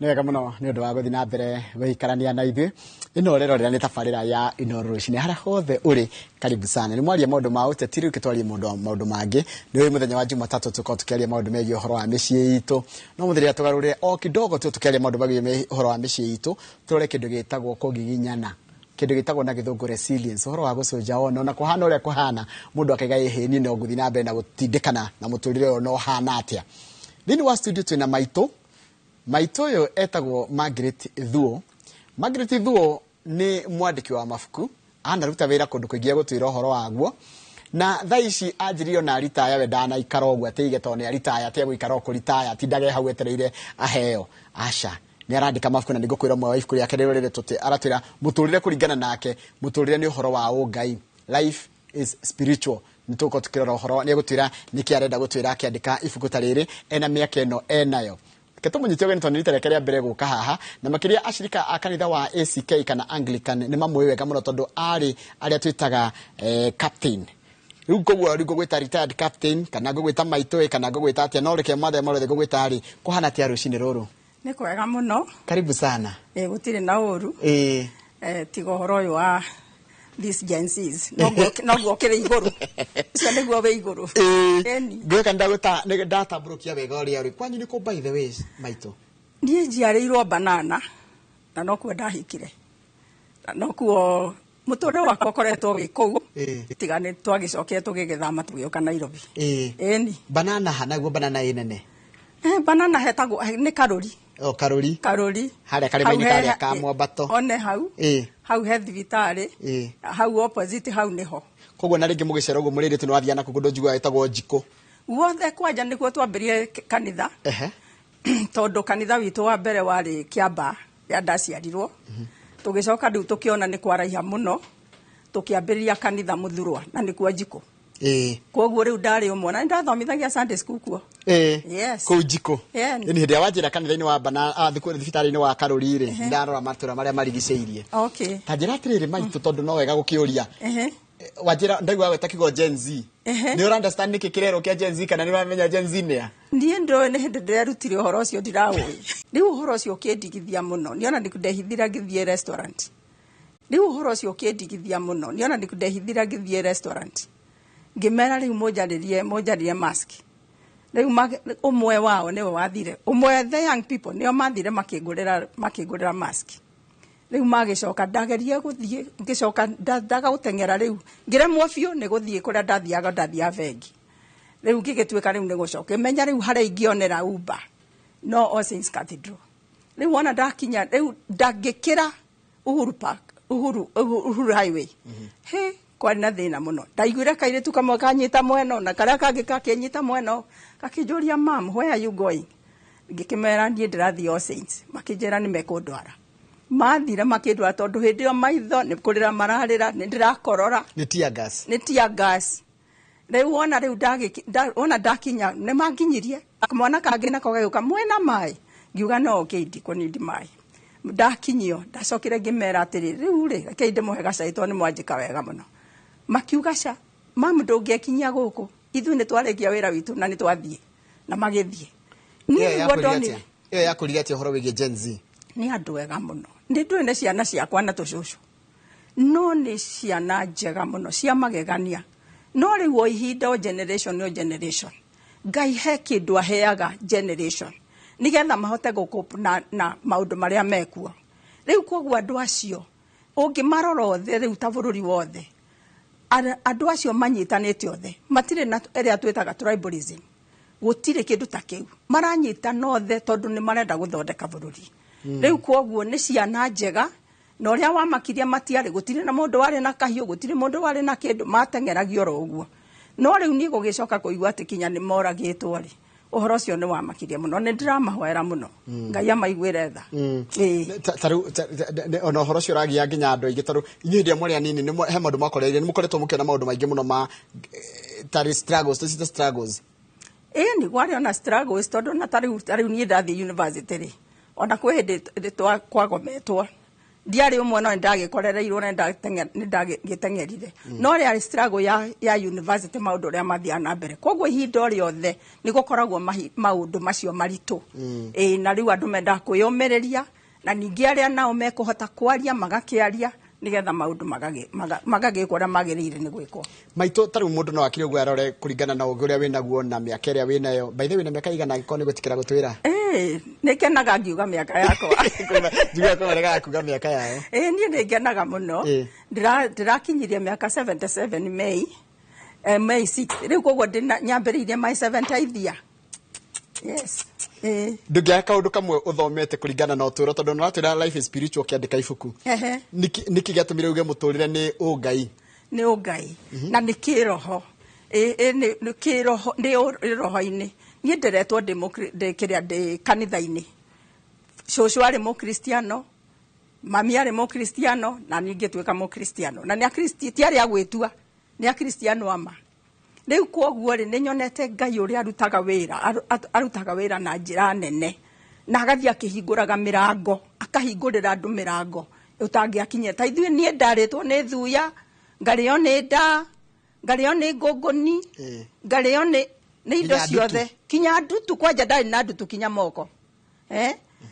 Nĩ wega mũno nĩ ũndũ wa gũthiĩ na mbere gũikarania na ithuĩ. Ĩno ũrerorera nĩ tabarĩra ya Inoro rũcinĩ. Harĩa hothe ũrĩ, karibu sana. Nĩ mwaria maũndũ ma ũteti, rĩu twarie maũndũ mangĩ. Nĩ ũĩ mũthenya wa Jumatatũ tũkorwo tũkĩaria maũndũ megiĩ ũhoro wa mĩciĩ itũ. No mũthenya tũgarũrĩre o kidogo tu tũkĩaria maũndũ megiĩ ũhoro wa mĩciĩ itũ, tũrore kĩndũ gĩtagwo kũgiginyana. Kindu gitagwo na githungu resilience, uhoro wa gucunja ona ona kuhana uria kuhana mundu akaiga ĩhĩ ni no nguthi na mbere na gutindikana na muturire uyu no hana atia. Thĩinĩ wa studio twina maitũ. Maitũ ũyũ etagwo Margaret Thuo. Margaret Thuo nĩ mwandĩki wa mabuku, anaruta wĩra kũndũ kũingĩ gũtwĩra ũhoro waguo, na thaa ici anjirie ona ritaya we ndanaikara ũguo atĩ ige tondũ nĩ aritaya atige gũikara o kũritaya atindage hau etereire aheo. Aca, nĩ arandĩka mabuku na nĩngũkwĩra ũmwe wa ibuku rĩake rĩrĩa rĩrĩ aratwĩra mũtũrĩre kũringana nake, mũtũrĩre nĩ ũhoro wa ũngai, life is spiritual. Nĩ tũgũkorwo tũkĩrora ũhoro, nĩ egũtwĩra nĩkĩ arenda gũtwĩra akĩandĩka ibuku ta rĩrĩ ena mĩaka ĩno enayo. Reke tũmũnyite ũgeni tondũ nĩ rita rĩake rĩa mbere gũka haha, na makĩria acirika a kanitha wa ACK kana Anglican nĩ mamũĩ wega mũno tondũ arĩ arĩa twĩtaga captain. Rĩu koguo rĩu ngũgwĩta retired captain kana ngũgwĩta maitũ kana ngũgwĩta atĩa, no reke mothe mothe ngũgwĩta rĩ, kũhana atĩa rũcinĩ rũrũ? Nĩ kwega mũno. Karibu sana. Gũtirĩ na ũru. Tiga ũhoro ũyũ wa these Gen Zs. Noguo ũkĩrĩ igũrũ. Ũcio nĩguo wĩ igũrũ. Ngwĩka nĩ ndatambũrũkia wega ũrĩa ũrĩ. Kwanyu nĩ kũ by the way maitũ? Niĩ njiarĩirwo Banana na nokuo ndahikire. Na nokuo mũtũrĩre wakwa ũkoretwo wĩ kũu. Tiga nĩ twagĩcokire tũgĩgĩthama tũgĩũka Nairobi. Ĩni. Banana ha naguo banana ĩ nene? Banana hetagwo nĩ Karũri. O Karũri. Karũri. Harĩa karĩma-inĩ karĩa ka mwambato. One hau. Hau he thibitarĩ. Hau opposite hau nĩho. Koguo na rĩngĩ mũgĩcera ũguo mũrĩ airĩtu nĩ wathiaga nakũu kũndũ njiguaga ĩtagwo Njikũ. Guothe kwanja nĩkuo twambĩrĩrie kanitha. Tondũ kanitha witũ wa mbere warĩ Kĩambaa rĩrĩa ndaciarirwo. Tũgĩcoka rĩu tũkĩona nĩ kwaraiha mũno, tũkĩambĩrĩria kanitha Mũthurwa na nĩkuo Njikũ. Koguo rĩu ndarĩ ũmwe na nĩndathomithagia Sunday school kuo. Yes. Kũu Njikũ. Nĩ hĩndĩ ĩrĩa wanjĩra kanitha-inĩ wa Bana, thibitarĩ-inĩ wa Karũri rĩ, ndarora matũra marĩa marigicĩirie. Ta njĩra atĩrĩrĩ maitũ tondũ no wega gũkĩũria. Wanjĩra ndaigua weta kiugo Gen Z. Nĩ ũra understand nĩkĩ kĩrerwo kĩa Gen Z kana nĩ ũramenya Gen Z nĩ a? Niĩ ndũĩ, nĩ hĩndĩ ndĩrerutire ũhoro ũcio ndiraũĩ. Rĩu ũhoro ũcio ũkĩndigithia mũno. Nĩona ndehithire ngĩthiĩ restaurant. Rĩu ũhoro ũcio ũkĩndigithia mũno. Nĩona ndehithire ngĩthiĩ restaurant. Ngĩmera rĩu mũnjarĩrie mask. Rĩu ũmwe wao nĩwe wathire. Ũmwe the young people nĩo mathire makĩngũrĩra mask. Rĩu magĩcoka ndageria gũthiĩ, ngĩcoka ndaga gũteng'era rĩu. Ngĩremwo biũ nĩ gũthiĩ kũrĩa ndathiaga, ndathiaga bengi. Rĩu ngĩgĩtuĩka rĩu nĩ gũcoka. Menya rĩu harĩa ingĩonera Uber no All Saints Cathedral. Rĩu wona ndakinya, rĩu ndangĩkĩra Uhuru Park, Uhuru Highway. He, kwarĩ na thĩna mũno. Ndaiguire kairĩtu kamwe kanyita mwena na karĩa kangĩ kakĩnyita mwena, gakĩnjũria mam, where are you going? Ngĩkĩmera niĩ ndĩrathiĩ All Saints. Makĩnjĩra nĩ mekũndwara. Mathire makĩndwara tondũ hĩndĩ ĩyo maitho nĩ kũrĩra mararĩra, nĩ ndĩrakorora. Nĩ tear gas. Nĩ tear gas. Rĩu wona rĩu wona ndakinya nĩ manginyirie. Mwana kangĩ nako gagĩũka mwena maĩ. Ngiuga no okay, ndikũnindi maĩ. Ndakinyio, ndacokire ngĩmera atĩrĩ, rĩu rĩ, rekei ndĩmũhe gacai tondũ nĩ mwanjĩka wega mũno. Makiuga ca, mamu ndũngĩekinyia gũkũ, ithuĩ nĩ twarĩkia wĩra witũ na nĩ twathiĩ. Na magĩthiĩ. Niĩ nĩguo ndonire. Ĩyo yakũrire atĩa ũhoro wĩgiĩ Gen Z? Nĩ andũ ega mũno. Nĩ ndũĩ nĩ ciana ciakwa na tũcũcũ. No nĩ ciana njega mũno, cia magegania. No rĩu o ihinda o generation o generation. Ngai he kĩndũ aheaga generation. Nĩgetha mahote gũcope na maũndũ marĩa mekuo. Rĩu koguo andũ acio ũngĩmarora othe rĩu ta bũrũri wothe, andũ acio manyitanĩte othe, matirĩ na ĩrĩa twĩtaga tribalism. Gũtirĩ kĩndũ ta kĩu. Maranyitana othe tondũ nĩ marenda gũthondeka bũrũri. Rĩu koguo nĩ ciana njega, na ũrĩa wamakirie matiarĩ, gũtirĩ na mũndũ warĩ na kahiũ, gũtirĩ mũndũ warĩ na kĩndũ, mateng'eragio oro ũguo. No rĩu niĩ gũgĩcoka kũigua atĩ kinya nĩ moragĩtwo rĩ, ũhoro ũcio nĩ wamakirie mũno, nĩ ndĩramahoera mũno. Ngai amaiguĩre tha. Ta rĩu ona ũhoro ũcio ũragia nginya andũ aingĩ tondũ inyuĩ hĩndĩ ĩrĩa mwarĩ anini nĩ he maũndũ mwakoreire, nĩ mũkoretwo mũkĩona maũndũ maingĩ mũno ma tarĩ struggles, tũcite struggles. Ĩni kwarĩ ona struggles tondũ na ta rĩu niĩ ndathiĩ university rĩ, ona kwĩ hĩndĩ kwagometwo. Ndiarĩ ũmwe no nĩndagĩkorereirwo na nĩndagĩteng'erire. No rĩarĩ struggle ya university maũndũ ũrĩa mathiaga na mbere. Koguo ihinda o rĩothe nĩ gũkoragwo maũndũ macio maritũ. Na rĩu andũ mendaga kwĩyũmĩrĩria na ningĩ arĩa nao mekũhota kwaria magakĩaria nĩgetha maũndũ magagĩkwo ũrĩa magĩrĩire nĩ gwĩkwo. Maitũ ta rĩu mũndũ no akire ũguo arore kũringana na ũgĩ ũrĩa wĩnaguo na mĩaka ĩrĩa wĩnayo. By the way, na mĩaka igana angĩkorwo nĩ gwĩtĩkĩra gũtwĩra? Nĩ ngenaga ngiuga mĩaka yakwa. Njugaga kwĩ maregaga kuga mĩaka yao. Ĩĩ, niĩ nĩ ngenaga mũno. Ndĩrakinyirie mĩaka 77 May, May 6. Rĩu koguo nyambĩrĩirie my 70th year. Yes. Ndũngĩaga kaũndũ kamwe ũthomete kũringana na ũtũũro, tondũ nĩũratwĩra life is spiritual ũkĩandĩka ibuku. Nĩkĩ gĩatũmire uge mũtũrĩre nĩ ũngai? Nĩ ũngai na nĩ kĩroho. Nĩ kĩroho, nĩ roho-inĩ. Niĩ nderetwo ndĩ kĩrĩa, ndĩ kanitha-inĩ. Cũcũ arĩ mũkristiano, mami arĩ mũkristiano, na niĩ ngĩtuĩka mũkristiano. Na nĩ akristi, ti arĩa a gwĩtua, nĩ akristiano ama. Rĩu kwoguo rĩ, nĩ nyonete Ngai ũrĩa arutaga wĩra, arutaga wĩra na njĩra nene. Na agathiĩ akĩhingũraga mĩrango, akahingũrĩra andũ mĩrango ũtangĩakinyia. Ta ithuĩ niĩ ndarĩtwo nĩ thuya, ngarĩo nĩ nda, ngarĩo nĩ ngũngũni, ngarĩo nĩ indo ciothe, kinya ndutu, kwanja ndarĩ na ndutu kinya moko.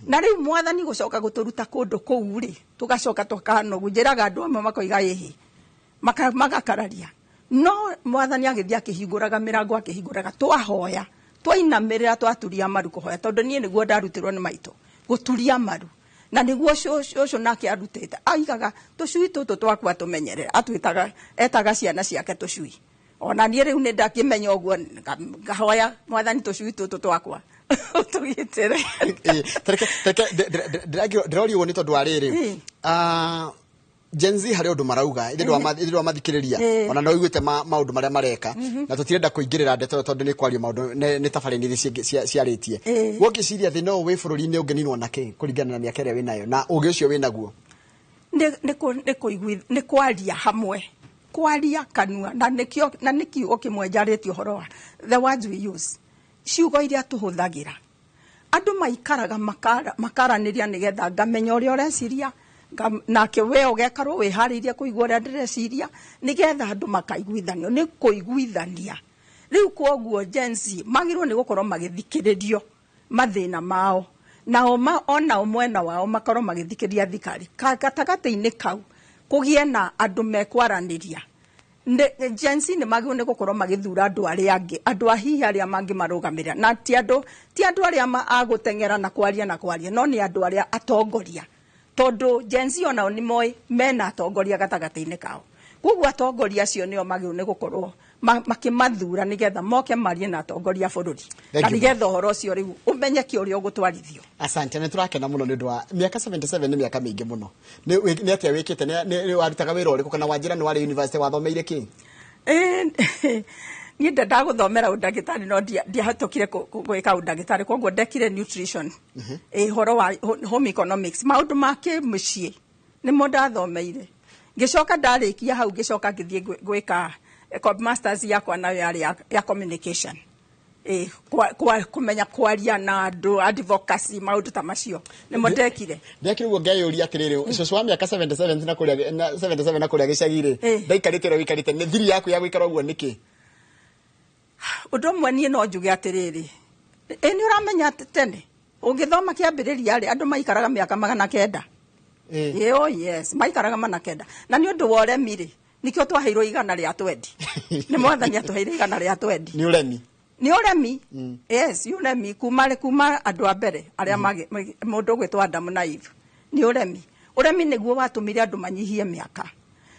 Na rĩu mwathani gũcoka gũtũruta kũndũ kũu rĩ, tũgacoka tũkanogu. Njĩraga andũ amwe makoiga ĩhĩ, magakararia. No mwathani agĩthiĩ akĩhingũraga mĩrango, akĩhingũraga, twahoya, twainamĩrĩra, twaturia maru kũhoya, tondũ niĩ nĩguo ndarutirwo nĩ maitũ, gũturia maru. Na nĩguo cũcũ nake arutĩte, aigaga tũcui tũtũ twakwa tũmenyerere, atwĩtaga, etaga ciana ciake tũcui. Ona niĩ rĩu nĩ ndakĩmenya ũguo, ngahoya mwathani tũcui tũtũ twakwa tũgitĩre. Ndĩrorio nĩ tondũ wa rĩrĩ, Gen Z harĩ ũndũ marauga, ithe ndwamathikĩrĩria, ona no ũiguĩte maũndũ marĩa mareka, na tũtirenda kũingĩrĩra ndeto tondũ nĩ kwario maũndũ nĩ tabarĩra iria ciarĩtie. Wokĩciria thĩ no wĩ bũrũri-inĩ ũngĩninwo na kĩ kũringana na mĩaka ĩrĩa wĩnayo na ũgĩ ũcio wĩnaguo? Nĩ kwaria hamwe, kwaria kanua, na nĩkĩo, na nĩ kiugo kĩmwe njarĩtie ũhoro wa the words we use, ciugo iria tũhũthagĩra. Andũ maikaraga makaranĩria nĩgetha ngamenya ũrĩa ũreciria, nake we ũgekarwo wĩharĩirie kũigua ũrĩa ndĩreciria, nĩgetha andũ makaiguithanio. Nĩ kũiguithania. Rĩu kwoguo Gen Z magĩrĩirwo nĩ gũkorwo magĩthikĩrĩrio mathĩna mao, nao onao mwena wao makorwo magĩthikĩrĩria thirikari. Gatagatĩ-inĩ kau kũgĩe na andũ mekwaranĩria. Gen Z nĩ magĩrĩirwo nĩ gũkorwo magĩthura andũ arĩa angĩ, andũ a hihi arĩa mangĩmarũgamĩrĩra, na ti andũ arĩa a gũteng'era na kwaria na kwaria, no nĩ andũ arĩa atongoria. Tondũ Gen Z onao nĩ moĩ mena atongoria gatagatĩ-inĩ kao. Koguo atongoria acio nĩo magĩrĩirwo nĩ gũkorwo makĩmathura nĩgetha moke marie na atongoria a bũrũri, na nĩgetha ũhoro ũcio rĩu ũmenyeke ũrĩa ũgũtwarithio. Asante, nĩ tũrakena mũno nĩ ũndũ wa mĩaka 77 nĩ mĩaka mĩingĩ mũno. Nĩ atĩa wĩkĩte? Nĩ warutaga wĩra ũrĩkũ kana wanjĩra nĩ warĩ university wathomeire kĩ? Niĩ ndendaga gũthomera ũndagĩtarĩ no ndiahĩtũkire gwĩka ũndagĩtarĩ, koguo ndekire nutrition, ũhoro wa home economics, maũndũ ma kĩmũciĩ nĩmo ndathomeire. Ngĩcoka ndarĩkia hau, ngĩcoka ngĩthiĩ gwĩka masters yakwa nayo yarĩ ya communication. Kũmenya kwaria na andũ, advocacy, maũndũ ta macio nĩmo ndekire. Ndekire ũguo ngeyũria atĩrĩrĩ, cũcũ wa mĩaka 77 na kũrĩa, na 77 na kũrĩa gĩcagi-rĩ, ndaikarĩte ũrĩa ũikarĩte, nĩ thiri yaku ya gũikara ũguo nĩkĩ? Ũndũ ũmwe niĩ no njuge atĩrĩrĩ, nĩ ũramenya atĩ tene ũngĩthoma kĩambĩrĩria rĩ, andũ maikaraga mĩaka 900. Oh yes, maikaraga 900. Na nĩ ũndũ wa ũremi rĩ, nĩkĩo twaheirwo 120. Nĩ mwathani atũheire 120. Nĩ ũremi. Nĩ ũremi. Yes, ũremi kuma andũ a mbere arĩa mũndũ ũgwĩtwo Adamu na Eve. Nĩ ũremi. Ũremi nĩguo watũmire andũ manyihie mĩaka.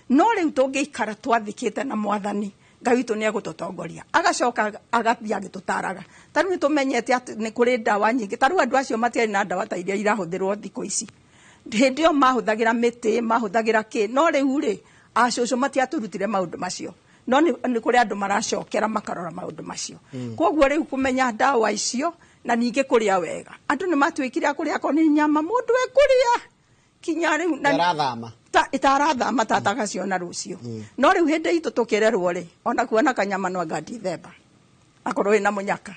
No rĩu tũngĩikara twathĩkĩte na mwathani, Ngai witũ nĩ egũtũtongoria. Agacoka agathiĩ agĩtũtaraga. Ta rĩu nĩtũmenyete atĩ nĩ kũrĩ ndawa nyingĩ. Ta rĩu andũ acio matiarĩ na ndawa ta iria irahũthĩrwo thikũ ici. Hĩndĩ ĩyo mahũthagĩra mĩtĩ, mahũthagĩra kĩ. No rĩu rĩ, acũcũ matiatũrutire maũndũ macio. No nĩ kũrĩ andũ maracokera makarora maũndũ macio. Koguo rĩu kũmenya ndawa icio na ningĩ kũrĩa wega. Andũ nĩ matuĩkire a kũrĩa akorwo nĩ nyama mũndũ ekũrĩa kinya rĩu na Ĩtarathama. Ĩtarathama tatagaciona rũciũ. No rĩu hĩndĩ itũ tũkĩrerwo rĩ, ona kuona kanyama no anga Dithemba. Akorwo wĩna mũnyaka.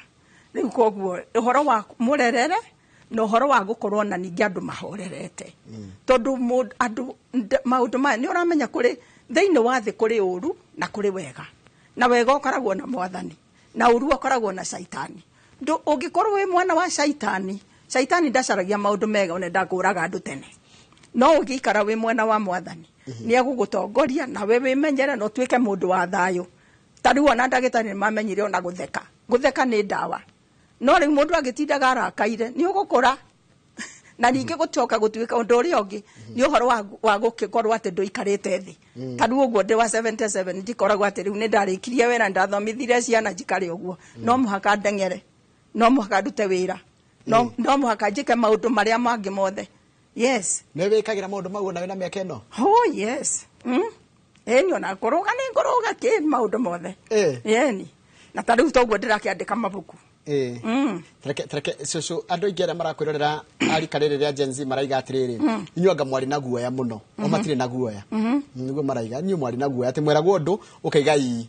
Rĩu koguo ũhoro wa mũrerere na ũhoro wa gũkorwo na ningĩ andũ mahorerete. Tondũ andũ maũndũ maya nĩ ũramenya kũrĩ thĩinĩ wa thĩ kũrĩ ũru na kũrĩ wega. Na wega ũkoragwo na mwathani, na ũru ũkoragwo na caitani. Ũngĩkorwo wĩ mwana wa caitani, caitani ndacaragia maũndũ mega, ona ndakũraga andũ tene. No ũngĩikara wĩ mwena wa mwathani, nĩ egũgũtongoria na we wĩmenyere na ũtuĩke mũndũ wa thayũ. Ta rĩu ona ndagĩtarĩ nĩ mamenyire ona gũtheka. Gũtheka nĩ ndawa. No rĩu mũndũ agĩtindaga arakaire nĩ ũgũkũra na ningĩ gũcoka gũtuĩka ũndũ ũrĩa ũngĩ nĩ ũhoro wa gũkĩkorwo atĩ ndũikarĩte thĩ. Ta rĩu ũguo ndĩ wa 77, ndikoragwo atĩ rĩu nĩ ndarĩkirie wĩra, ndathomithire ciana njikare ũguo. No mũhaka ndeng'ere, no mũhaka ndute wĩra, no mũhaka njĩke maũndũ marĩa mangĩ mothe. Yes. Nĩ wĩkagĩra maũndũ mau ona wĩna mĩaka ĩno? Oh yes. Ĩni ona kũrũga nĩ ngũrũga kĩ maũndũ mothe. Ĩni na ta rĩu toguo ndĩrakĩandĩka mabuku. Tereke cũcũ, andũ aingĩ arĩa marakwĩrorera a rika rĩrĩ rĩa Gen Z maraiga atĩrĩrĩ, inyuĩ anga mwarĩ na guoya mũno. O matirĩ na guoya. Nĩguo maraiga inyuĩ mwarĩ na guoya, atĩ mweragwo ũndũ ũkaiga ii,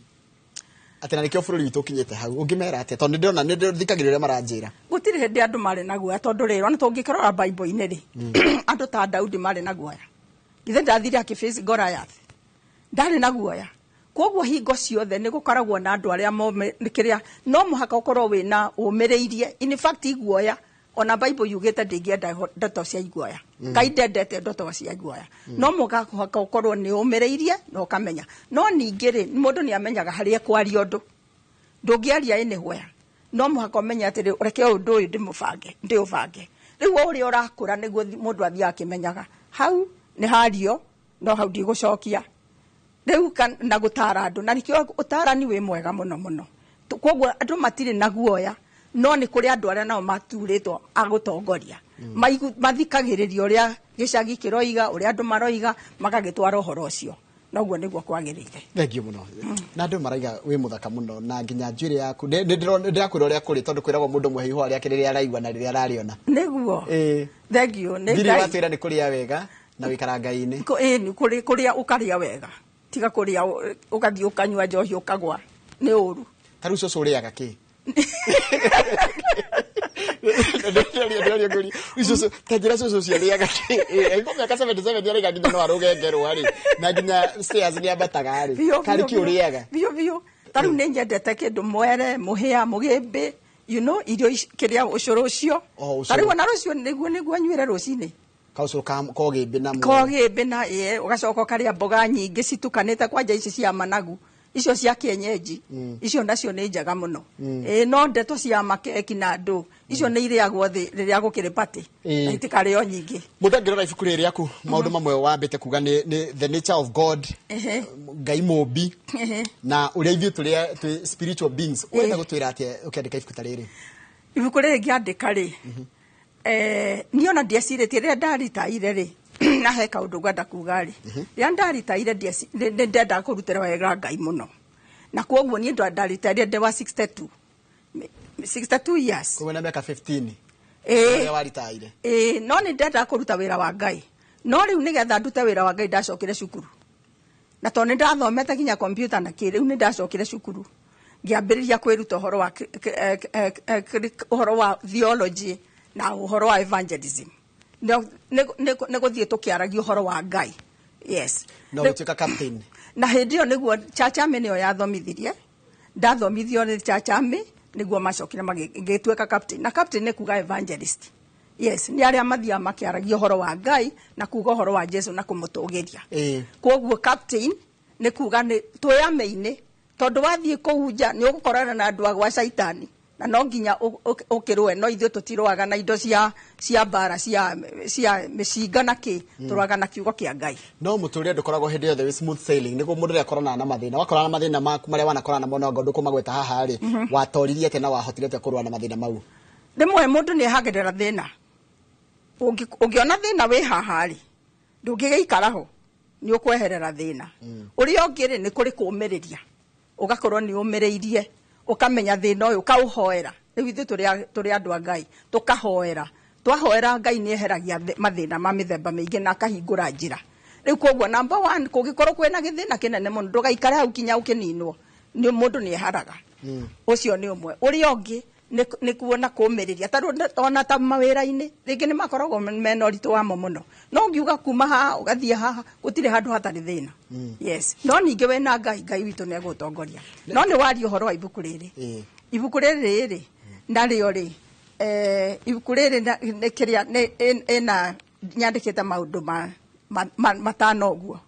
atĩ na nĩkĩo bũrũri witũ ũkinyĩte hau. Ũngĩmera atĩa? Tondũ nĩndĩrona nĩndĩthikagĩrĩria ũrĩa maranjĩra. Gũtirĩ hĩndĩ andũ marĩ na guoya, tondũ rĩrĩ ona tũngĩkĩrora Bible-inĩ rĩ, andũ ta Daudi marĩ na guoya. Githĩ ndathire akĩface Goliath? Ndarĩ na guoya. Koguo hingo ciothe nĩ gũkoragwo na andũ arĩa kĩrĩa no mũhaka ũkorwo wĩna ũmĩrĩirie. In fact iguoya ona Bible yugĩte ndĩngĩenda ndeto cia iguoya. Ngai ndendete ndeto cia iguoya. No mũhaka ũkorwo nĩ ũmĩrĩirie na ũkamenya. No ningĩ rĩ, mũndũ nĩ amenyaga harĩa ekwaria ũndũ. Ndũngĩaria anywhere. No mũhaka ũmenye atĩrĩ, reke ũndũ ũyũ ndĩmũbange, ndĩũbange. Rĩu o ũrĩa ũrakũra nĩguo mũndũ athiaga akĩmenyaga. Hau nĩ hario, no hau ndigũcokia. Rĩu na gũtara andũ, na nĩkĩo ũtarani wĩ mwega mũno mũno. Koguo andũ matirĩ na guoya, no nĩ kũrĩ andũ arĩa nao maturĩtwo a gũtongoria. Mathikagĩrĩria ũrĩa gĩcagi kĩroiga, ũrĩa andũ maroiga, magagĩtwara ũhoro ũcio. Noguo nĩguo kwagĩrĩire. Thengiũ mũno. Na andũ maraiga wĩ mũthaka mũno na nginya njuĩrĩ yaku. Ndĩrakwĩra ũrĩa kũrĩ, tondũ kwĩragwo mũndũ mũhe ihũa rĩake rĩrĩa araigua na rĩrĩa ararĩona. Nĩguo. Thengiũ, nĩ Ngiri Ngai. watwĩra nĩ kũrĩa wega na wĩikara Ngai-inĩ. Ĩĩ, kũrĩa ũkarĩa wega. Tiga kũrĩa ũgathiĩ ũkanyua njohi ũkagwa. Nĩ ũru. Ta rĩu cũcũ ũrĩaga kĩ? Cũcũ, ta njĩra cũcũ ũcio arĩaga kĩ? Angĩkorwo mĩaka 77 araiga nginya no arũge ngerwa rĩ, na nginya stairs nĩ ambataga rĩ. Biũ, Karĩ biũ, kĩ biũ. ũrĩaga? Biũ, biũ. Ta rĩu nĩ nyendete kĩndũ mwere, mũhĩa, mũgĩmbĩ, you know, irio ici, kĩrĩa ũcũrũ ũcio. Oh, ũcũrũ. Ta rĩu ona rũciũ nĩguo nyuĩre rũcinĩ. Kaũcũrũ ka kogĩmbĩ na mwere. Kogĩmbĩ na, ĩĩ, ũgacoka ũkarĩa mboga nyingĩ citukanĩte, kwanja ici cia managu, icio cia kienyeji, icio nacio nĩ njega mũno. Ĩĩ, no ndeto cia makeki na andũ, icio nĩ irĩagwo thĩ rĩrĩa gũkĩrĩ party, na itikarĩo nyingĩ. Mũndũ angĩrora ibuku rĩrĩ rĩaku, maũndũ mamwe wambĩte kuga nĩ the nature of God, Ngai mũmbi, na ũrĩa ithuĩ twĩ spiritual beings. Ũrenda gũtwĩra atĩa ũkĩandĩka ibuku ta rĩrĩ? Ibuku rĩrĩ ngĩandĩka rĩ, niĩ ona ndiecirĩtie rĩrĩa ndaritaire rĩ, na he kaũndũ ngwenda kuga rĩ, rĩrĩa ndaritaire nĩ ndendaga kũrutĩra wega Ngai mũno. Na kwoguo niĩ ndaritaire ndĩ wa 62. 62 years. Koguo na mĩaka 15. Ũrĩa waritaire. No nĩ ndendaga kũruta wĩra wa Ngai. No rĩu nĩgetha ndute wĩra wa Ngai ndacokire cukuru. Na tondũ nĩ ndathomete nginya computer na kĩ, rĩu nĩ ndacokire cukuru. Ngĩambĩrĩria kwĩruta ũhoro wa ũhoro wa theology na ũhoro wa evangelism. Nĩ gũthiĩ tũkĩaragia ũhoro wa Ngai. Yes. Na ũgĩtuĩka captain. Na hĩndĩ ĩyo nĩguo Church Army nĩyo yathomithirie. Ndathomithio nĩ Church Army nĩguo macokire ngĩtuĩka captain. Na captain nĩ kuga evangelist. Yes, nĩ arĩa mathiaga makĩaragia ũhoro wa Ngai na kuga ũhoro wa Jesu na kũmũtũgĩria. Kwoguo captain nĩ kuga nĩ twĩ army-inĩ, tondũ wathiĩ kũu nja nĩ ũgũkorana na andũ a gwa Caitani. Na no nginya ũkĩrũe, no ithuĩ tũtirũaga na indo cia mbara, cia mĩcinga na kĩ, tũrũaga na kiugo kĩa Ngai. No mũtũrĩre ndũkoragwo hĩndĩ yothe wĩ smooth sailing, nĩguo mũndũ ũrĩa akoranaga na mathĩna. Wakorana na mathĩna maku marĩa wanakorana namo no anga ndũkũmagweta haha rĩ, watoririe atĩa na wahotire atĩa kũrũa na mathĩna mau? Rĩmwe mũndũ nĩ ehagĩrĩra thĩna. Ũngĩona thĩna wĩ haha rĩ, ndũngĩgĩikara ho, nĩ ũkweherera thĩna. Ũrĩa ũngĩ rĩ, nĩ kũrĩ kũũmĩrĩria. Ũgakorwo nĩ ũmĩrĩirie, ũkamenya thĩna ũyũ, ũkaũhoera. Rĩu ithuĩ tũrĩ andũ a Ngai, tũkahoera. Twahoera Ngai nĩ eheragia mathĩna ma mĩthemba mĩingĩ na akahingũra njĩra. Rĩu koguo number 1, kũngĩkorwo kwĩna gĩthĩna kĩnene mũno, ndũgaikare hau nginya ũkĩninwo. Nĩ mũndũ nĩ eharaga. Ũcio nĩ ũmwe. Ũrĩa ũngĩ nĩ kuona kũũmĩrĩria. Ta rĩu ona ta mawĩra-inĩ, rĩngĩ nĩ makoragwo mena ũritũ wamo mũno. No ũngiuga kuma haha, ũgathiĩ haha, gũtirĩ handũ hatarĩ thĩna. Yes. No ningĩ wĩna Ngai, Ngai witũ nĩ egũgũtongoria. No nĩ waria ũhoro wa ibuku rĩrĩ. Ibuku rĩrĩ rĩ, narĩo rĩ, ibuku rĩrĩ nĩ kĩrĩa, nĩ, ĩna, nyandĩkĩte maũndũ matano ũguo.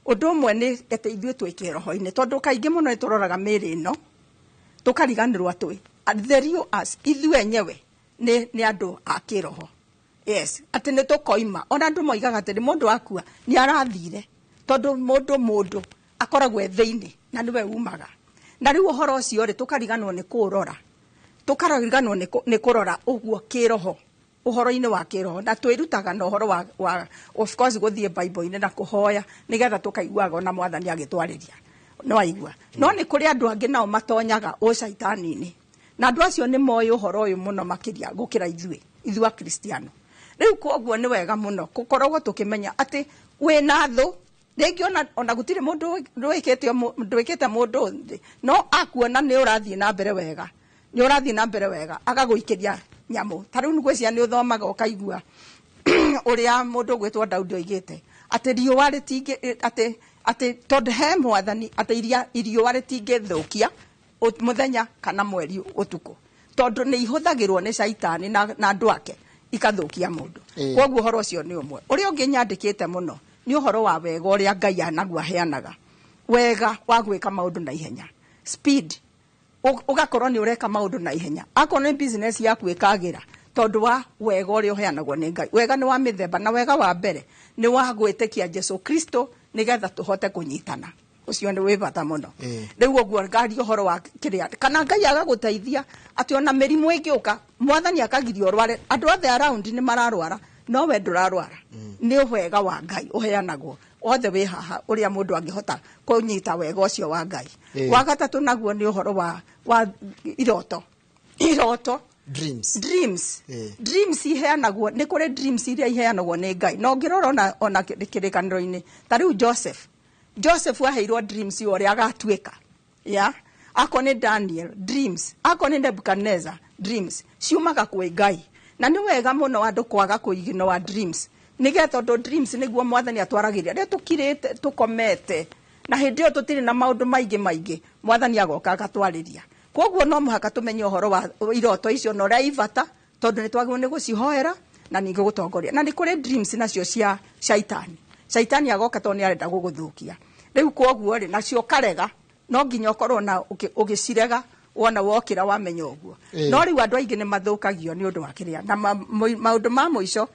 Ũndũ ũmwe nĩ atĩ ithuĩ twĩ kĩroho-inĩ, tondũ kaingĩ mũno nĩ tũroraga mĩĩrĩ ĩno, tũkariganĩrwo twĩ The real us, ithuĩ enyewe nĩ andũ a kĩroho. Yes, atĩ nĩ tũkoima. Ona andũ moigaga atĩrĩ, mũndũ akua nĩ arathire, tondũ mũndũ akoragwo e thĩinĩ na nĩwe umaga. Na rĩu ũhoro ũcio rĩ, tũkariganwo nĩ kũũrora, tũkariganwo nĩ kũrora ũguo kĩroho, ũhoro-inĩ wa kĩroho. Na twĩrutaga na ũhoro wa of course gũthiĩ Bible-inĩ na kũhoya nĩgetha tũkaiguaga ona Mwathani agĩtwarĩria. No aigua. No nĩ kũrĩ andũ angĩ nao matonyaga ũcaitani-inĩ, na andũ acio nĩ moĩ ũhoro ũyũ mũno makĩria gũkĩra ithuĩ Akristiano. Rĩu koguo nĩ wega mũno gũkoragwo tũkĩmenya atĩ wĩna thũ. Rĩngĩ ona gũtirĩ mũndũ ndwĩkĩte mũndũ thĩ, no akuona nĩ ũrathiĩ na mbere wega, nĩ ũrathiĩ na mbere wega, agagũikĩria nyamũ. Ta rĩu ngwĩciria nĩ ũthomaga ũkaigua ũrĩa mũndũ ũgwĩtwo Daudi oigĩte atĩ riũa rĩtingĩ, atĩ tondũ he Mwathani, atĩ riũa rĩtingĩthũkia mũthenya kana mweri ũtukũ, tondũ nĩ ihũthagĩrwo nĩ caitani na andũ ake ikathũkia mũndũ. Koguo ũhoro ũcio nĩ ũmwe. Ũrĩa ũngĩ nyandĩkĩte mũno nĩ ũhoro wa wega ũrĩa Ngai anaguo aheanaga, wega wa gwĩka maũndũ na ihenya, speed. Ũgakorwo nĩ ũreka maũndũ na ihenya, akorwo nĩ business yaku ĩkagĩra tondũ wa wega ũrĩa ũheanagwo nĩ Ngai. Wega nĩ wa mĩthemba, na wega wa mbere nĩ wa gwĩtĩkia Jesu Kristo nĩgetha tũhote kũnyitana. Ũcio nĩ wĩ bata mũno. Rĩu ũguo ngaria ũhoro wa kĩrĩa, kana Ngai agagũteithia atĩ ona mĩrimũ ĩngĩũka, Mwathani akagiria ũrware. Andũ othe around nĩ mararwara, no we ndũrarwara. Nĩ wega wa Ngai ũheanagwo othe wĩ haha, ũrĩa mũndũ angĩhota kũnyita wega ũcio wa Ngai. Wa gatatũ naguo nĩ ũhoro wa iroto. Iroto. Dreams. Dreams. Dreams iheanagwo, nĩ kũrĩ dreams iria iheanagwo nĩ Ngai. Na ũngĩrora ona kĩrĩkanĩro-inĩ, ta rĩu Joseph aheirwo dreams ũrĩa agatuĩka. Ya? Akorwo nĩ Daniel, dreams. Akorwo nĩ Nebuchadnezzar, dreams. Ciumaga kwĩ Ngai. Na nĩ wega mũno andũ kwaga kũignore dreams, nĩgetha tondũ dreams nĩguo Mwathani atwaragĩria. Rĩrĩa tũkirĩte, tũkomete, na hĩndĩ ĩyo tũtirĩ na maũndũ maingĩ maingĩ, Mwathani agoka agatwarĩria. Koguo no mũhaka tũmenye ũhoro wa iroto icio na ũrĩa ibata, tondũ nĩ twagĩrĩirwo nĩ gũcihoera na ningĩ gũtongoria. Na nĩ kũrĩ dreams nacio cia caitani. Caitani agoka tondũ nĩ arenda gũgũthũkia. Rĩu koguo rĩ, nacio ũkarega, no nginya ũkorwo na ũgĩcirega, wona wokĩra wamenya ũguo. No rĩu andũ aingĩ nĩ mathũkagio nĩ ũndũ wa kĩrĩa. Na maũndũ ma mũico,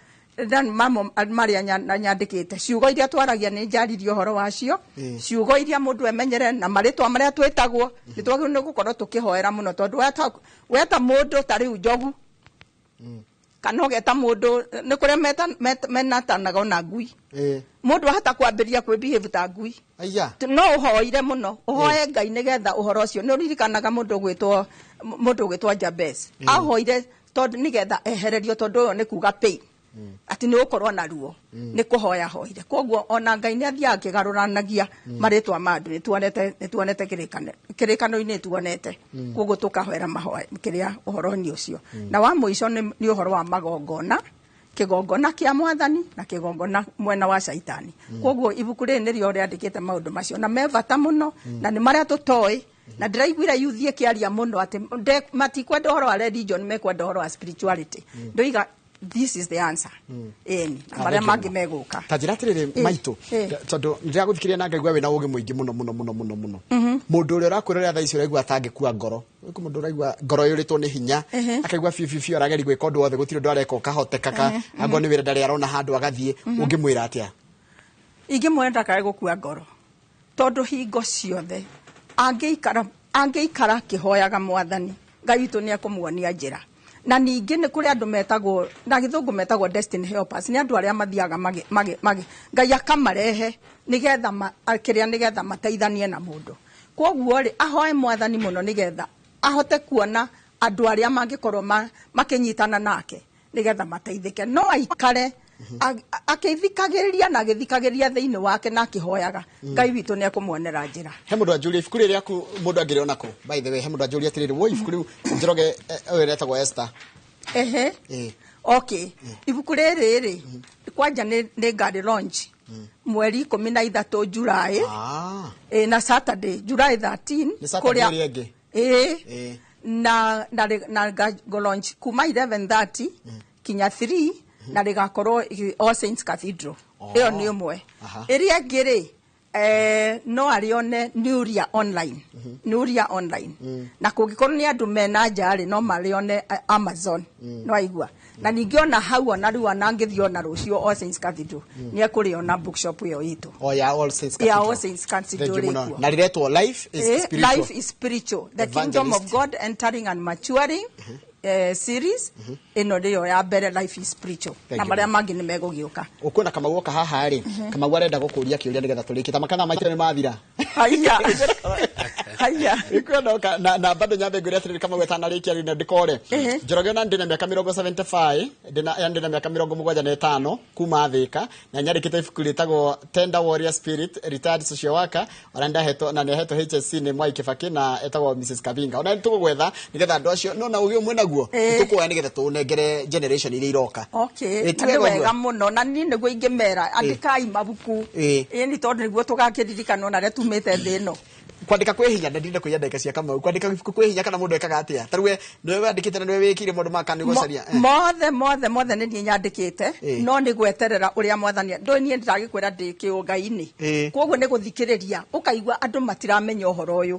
mamo marĩa nyandĩkĩte, ciugo iria twaragia nĩ njaririe ũhoro wacio, ciugo iria mũndũ emenyere na marĩtwa marĩa twĩtagwo, nĩ twagĩrĩirwo nĩ gũkorwo tũkĩhoera mũno, tondũ weta mũndũ ta rĩu njogu, kana ũgeta mũndũ, nĩ kũrĩa menatanaga ona ngui. Mũndũ ahota kwambĩrĩria kwĩ-behave ta ngui. No ũhoire mũno, ũhoe Ngai nĩgetha ũhoro ũcio. Nĩ ũririkanaga mũndũ ũgwĩtwo Jabez. Ahoire tondũ nĩgetha ehererio, tondũ ũyũ nĩ kuga pain. Atĩ nĩ ũgũkorwo na ruo, nĩ kũhoya hoire. Koguo ona Ngai nĩ athiaga akĩgarũranagia marĩtwa ma andũ. Nĩ tuonete kĩrĩkanĩro-inĩ, tuonete. Koguo tũkahoera mahoya kĩrĩa ũhoro-inĩ ũcio. Na wa mũico nĩ ũhoro wa magongona, kĩgongona kĩa Mwathani na kĩgongona mwena wa caitani. Koguo ibuku rĩrĩ nĩrĩo rĩandĩkĩte maũndũ macio, na me bata mũno, na nĩ marĩa tũtoĩ. Na ndĩraiguire youth ĩkĩaria mũno atĩ matikwenda ũhoro wa religion, mekwenda ũhoro wa spirituality. Ndoiga this is the answer. Ĩni, na marĩa mangĩ megũka. Ta njĩra atĩrĩrĩ maitũ, tondũ ndĩragũthikĩrĩria na ngaigua wĩna ũgĩ mũingĩ mũno mũno mũno mũno mũno. Mũndũ ũrĩa ũrakwĩrorera thaa ici ũraigua atangĩkua ngoro. Kwĩ mũndũ ũraigua ngoro ĩyũrĩtwo nĩ hinya, akaigua biũ biũ biũ arageria gwĩka ũndũ wothe, gũtirĩ ũndũ areka ũkahoteka, angorwo nĩ wĩra ndarĩ arona handũ agathiĩ, ũngĩmwĩra atĩa? Ingĩmwĩra ndakae gũkua ngoro, tondũ hingo ciothe angĩikara akĩhoyaga Mwathani, Ngai witũ nĩ ekũmuonia njĩra. Na ningĩ nĩ kũrĩ andũ metagwo, na gĩthũngũ metagwo destiny helpers, nĩ andũ arĩa mathiaga Ngai akamarehe nĩgetha kĩrĩa, nĩgetha mateithanie na mũndũ. Koguo rĩ, ahoe Mwathani mũno nĩgetha ahote kuona andũ arĩa mangĩkorwo makĩnyitana nake nĩgetha mateithĩke. No aikare akĩthikagĩrĩria na agĩthikagĩrĩria thĩinĩ wake na akĩhoyaga, Ngai witũ nĩ ekũmuonera njĩra. He mũndũ anjũria ibuku rĩrĩ rĩaku mũndũ angĩrĩona kũ? By the way, he mũndũ anjũria atĩrĩrĩ, woi ibuku rĩu Njoroge, ũyũ retagwo Esther. Ehe. Okay. Ibuku rĩrĩ rĩ, kwanja nĩ ngari launch mweri 13 July. Na Saturday July 13. Nĩ Saturday ĩrĩa ĩngĩ. Na na launch kuma 11:30 kinya 3 na rĩgakorwo All Saints Cathedral. Ĩyo nĩ ũmwe. Ĩrĩa ĩngĩ rĩ, No arĩone Nuria online. Nuria online. Na kũngĩkorwo nĩ andũ mena nja rĩ, no marĩone Amazon. No aigua. Na ningĩ ona hau, ona rĩu ona angĩthiĩ ona rũciũ All Saints Cathedral, nĩ ekũrĩona bookshop ĩyo itũ. O ya All Saints Ya Cathedral. All Saints Cathedral. Thank you mũno. Rĩkuo. Na rĩretwo Life is Spiritual. Life is Spiritual, the Kingdom of Evangelist. God Entering and Maturing series. Ĩno nĩyo ya mbere, Life is Spiritual. Thank Na you. marĩa mangĩ nĩ megũgĩũka. Ũkuona Kamau oka haha rĩ, Kamau arenda gũkũria kĩũria nĩgetha tũrĩkie ta makana maitũ nĩ mathira. Haya, haya. Ikuona oka na bado nyambe ngwĩre atĩrĩrĩ, Kamau atanarĩkia rĩ, na ndĩkore. Njoroge, ona ndĩna mĩaka 75, ndĩna yani ndĩna mĩaka 75 kuma Thĩka, na nyandĩkĩte ibuku rĩtagwo Tender Warrior Spirit, retired social worker. Ona ndahetwo na nĩahetwo HSC nĩ Mwai Kibaki na etagwo Mrs Kabinga. Ona nĩtũgũgwetha nĩgetha andũ acio no na ũgĩ ũmwe naguo tũkuoya nĩgetha tũnengere generation iria iroka. Okay, Ti na nĩ wega ũguo? wega mũno, na niĩ nĩguo ingĩmera, andĩkai mabuku. Ĩni, tondũ nĩguo tũgakĩririkanwo na arĩa tumĩte thĩ ĩno. Kwandĩka kwĩ hinya, na ndinda kũiya ndagĩka cia Kamau. Kwandĩka ibuku kwĩ hinya, kana mũndũ ekaga atĩa? Ta rĩu we nĩwe wandĩkĩte na nĩwe wĩkire maũndũ maka nĩ gũcaria? Mothe, mothe, mothe nĩ niĩ nyandĩkĩte. No nĩ gweterera ũrĩa mwathani ndũĩ. Niĩ ndĩragĩkwĩra ndĩ kĩũngai-inĩ. Koguo nĩ gũthikĩrĩria, ũkaigua andũ matiramenya ũhoro ũyũ.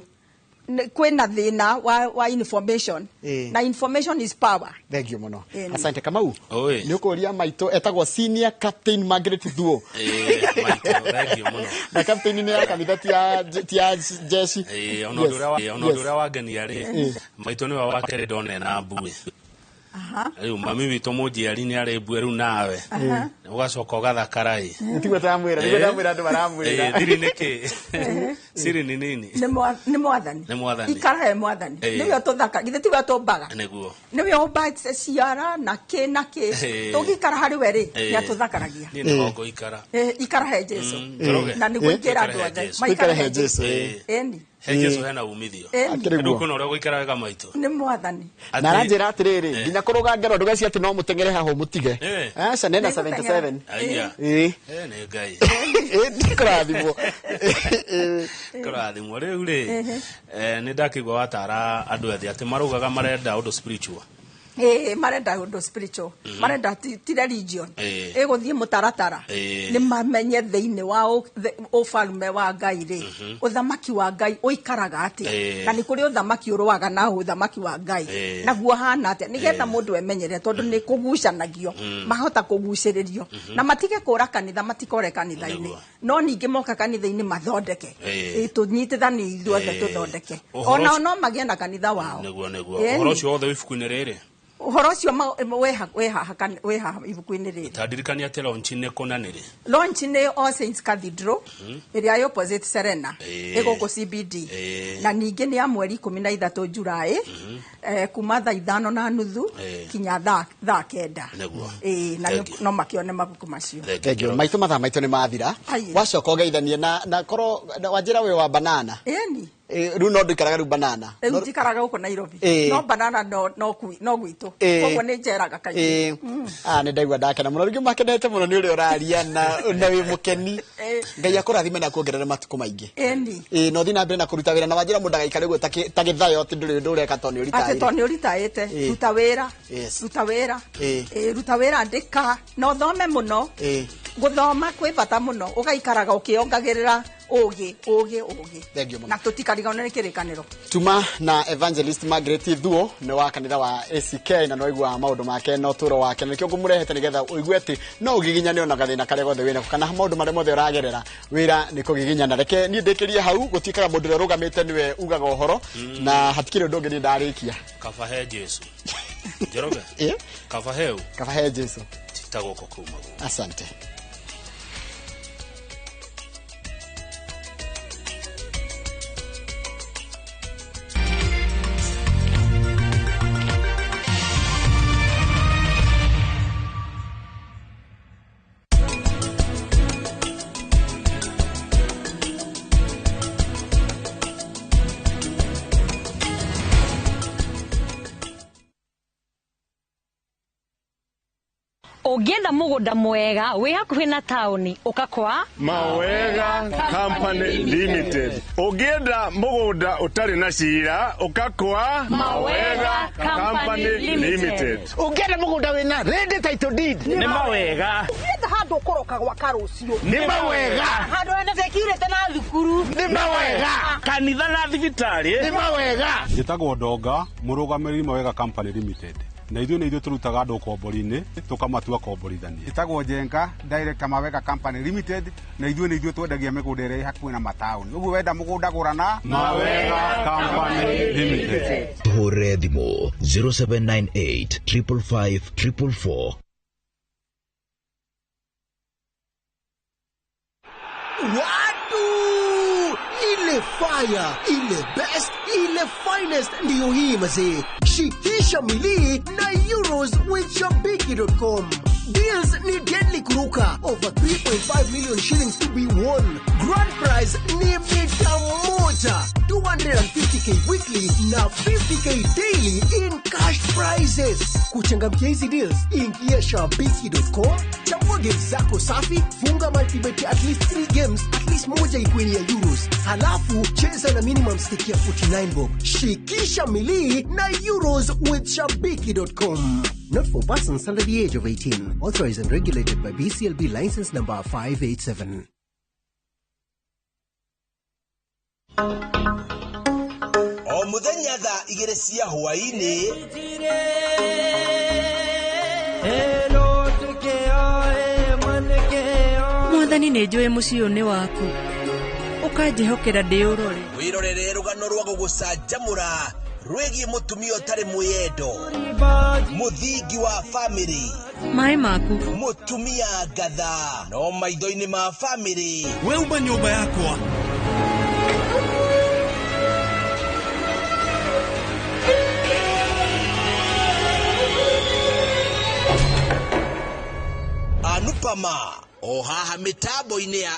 Kwĩna thĩna wa information. Na information is power. Thank you mũno. Ĩni. Asante Kamau. Oi. Nĩ ũkũria maitũ etagwo Senior Captain Margaret Thuo. Maitũ, thank you mũno. Na captain nĩ ya kanitha, ti ya jeshi. Ona ũndũ ũrĩa wangenia rĩ, maitũ nĩwe wa kerĩ ndona ena mbuĩ. Rĩu mami witũ mũnjiari nĩ arĩ mbuĩ, rĩu nawe ũgacoka ũgathakara ĩ. Tiguo ndamwĩra, nĩguo ndamwĩra, andũ maramwĩra. Thiri nĩ kĩ? Siri ni nini? Nĩ mwathani. Nĩ mwathani. Ikara he mwathani. Nĩwe ũtũthaka, githĩ tiwe ũtũmbaga? Nĩguo. Nĩwe ũmba ciara na kĩ na kĩ. Tũngĩikara harĩ we rĩ, nĩ atũthakaragia. Niĩ nĩho ngũikara. Ikara he Jesu. Njoroge. Na nĩguo ingĩra Ikara andũ he othe Jesu. maikare Ikara he he Jesu, Jesu. Ĩni. He Jesu hena umithio. Ĩni. Rĩu kwĩna ũrĩa gũikara wega maitũ. Nĩ mwathani. Na aranjĩra atĩrĩrĩ, nginya kũrũga ngero ndũgeci atĩ no mũteng'ere haha ũmũtige. Aca, nena 77. Aya. Nĩ Ngai. Kũrathimwo. Kũrathimwo. Rĩu rĩ, nĩ ndakĩigua watara andũ ethĩ atĩ maraugaga marenda ũndũ spiritual. Ĩĩ, marenda ũndũ spiritual. Marenda ti religion. Ĩgũthiĩ mũtaratara. Nĩ mamenye thĩinĩ wa ũfalume wa Ngai rĩ, ũthamaki wa Ngai ũikaraga atĩa. Na nĩ kũrĩ ũthamaki ũrũaga na ũthamaki wa Ngai. Naguo hana atĩa, nĩgetha mũndũ emenyere, tondũ nĩ kũgucanagio. Mahota kũgucĩrĩrio na matige kũra kanitha, matikore kanitha-inĩ. No ningĩ moka kanitha-inĩ mathondeke. Tũnyitithanie ithuothe. Tũthondeke. Ũhoro Onao no magĩe na kanitha wao. Nĩguo. Ĩni. Ũhoro ũcio wothe wĩ ibuku-inĩ rĩrĩ. Ũhoro ũcio wĩ haha ibuku-inĩ rĩrĩ. Tandirikania atĩ launch nĩ kũna nĩ rĩ? Launch nĩ All Saints Cathedral, ĩrĩa ĩ opposite Serena, ĩ gũkũ CBD. Na ningĩ nĩ ya mweri 13 Julaĩ, kuma thaa 5:30 kinya thaa 9. Na Thank you. no makĩone mabuku macio. Thank you. Maitũ, mathaa maitũ nĩ mathira. Aye. Wacoka ũgeithanie na korwo na wanjĩra wĩ wa banana. Ĩni. Rĩu no ndũikaraga rĩu banana? Rĩu njikaraga gũkũ Nairobi. No banana no gwitũ. Koguo nĩ njeraga kaingĩ. Ah, nĩ ndaigua ndakena mũno rĩngĩ, makenete mũno nĩ ũrĩa ũraria na wĩ mũkeni. Ngai akũrathime na kuongerera matukũ maingĩ. Ĩni. Na ũthiĩ na mbere na kũruta wĩra, na wanjĩra mũndũ agaikara ũguo ta gĩthayo atĩ ndũrĩ ũndũ ũreka tondũ nĩ Atĩ ũritaĩre. tondũ nĩ ũritaĩte. Ruta wĩra. Ruta wĩra. Ruta wĩra, andĩka na ũthome mũno. Gũthoma kwĩ bata mũno, ũgaikaraga ũkĩongagĩrĩra ũgĩ, ũgĩ, ũgĩ. Thank you mũno. Na tũtikariganĩrwo nĩ kĩrĩkanĩro. Tuma na Evangelist Margaret Thuo nĩ wa kanitha wa ACK, na nĩwaigua maũndũ make na ũtũũro wake, na nĩkĩo ngũmũrehete nĩgetha ũigue atĩ no ũgiginyane ona gathĩna karĩa gothe wĩnako kana maũndũ marĩa mothe ũragerera, wĩra nĩ kũgiginyana. Reke niĩ ndĩkĩrie hau, gũtuĩkaga mũndũ ũrĩa ũrũgamĩte nĩwe ugaga ũhoro, na hatikĩrĩ ũndũ ũngĩ niĩ ndarĩkia. Kaba he Jesu, Njoroge. Kaba heu. Kaba he Jesu. Ta gũkũ kumagwo. Asante. Ũngĩenda mũgũnda mwega wĩ hakuhĩ na taũni ũka kwa Mawega Company Limited. Ũngĩenda mũgũnda ũtarĩ na cira ũka kwa Mawega Company Limited. Ũngĩenda mũgũnda wĩna ready title deed Nĩ Mawega. Ũngĩenda handũ ũkũroka gwaka rũciũ Nĩ Mawega. Handũ hena security na thukuru Nĩ Mawega. Kanitha na thibitarĩ Nĩ Mawega. Njĩtagwo Ndonga, mũrũgamĩrĩri Mawega Company Limited. Na ithuĩ nĩ ithuĩ tũrutaga andũ ũkombori-inĩ tũkamatua komborithania. Njĩtagwo Njenga, director Mawega Company Limited, na ithuĩ nĩ ithuĩ twendagia mĩgũnda ĩrĩa ĩ hakuhĩ na mataũni. Ũguo wenda mũgũnda gũra na Mawega Company Limited. Tũhũrĩre thimũ 0798 555 444. Watu ile fire, ile best, ile finest ndiyo hii mazee. Shikisha milii na Euros with Shabiki.com. Deals ni deadly kuruka. Over 3.5 million shillings to be won. Grand prize ni mita moja. 250k weekly na 50k daily in cash prizes. Kuchangamkia hizi deals, ingia shabiki.com, chagua games zako safi, funga multibet at least 3 games, at least moja ikuwe ni ya Euros. Halafu cheza na minimum stake ya 49 bob. Shikisha milii na Euros with shabiki.com. Not for persons under the age of 18. Authorized and regulated by BCLB license number 587. O muthenya thaa 2 cia hwaĩ-inĩ Mwathani nĩ njũĩ mũciĩ ũyũ nĩ waku ũkanjĩhokera ndĩũrore. Wĩrorere rũgano rwa gũgũcanjamũra rwĩgiĩ mũtumia ũtarĩ mwĩyendo, mũthingi wa famĩlĩ, maĩ maku, mũtumia ngatha no maitho-inĩ ma famĩlĩ. We uma nyũmba yakwa. Anupama o haha mĩtambo-inĩ ya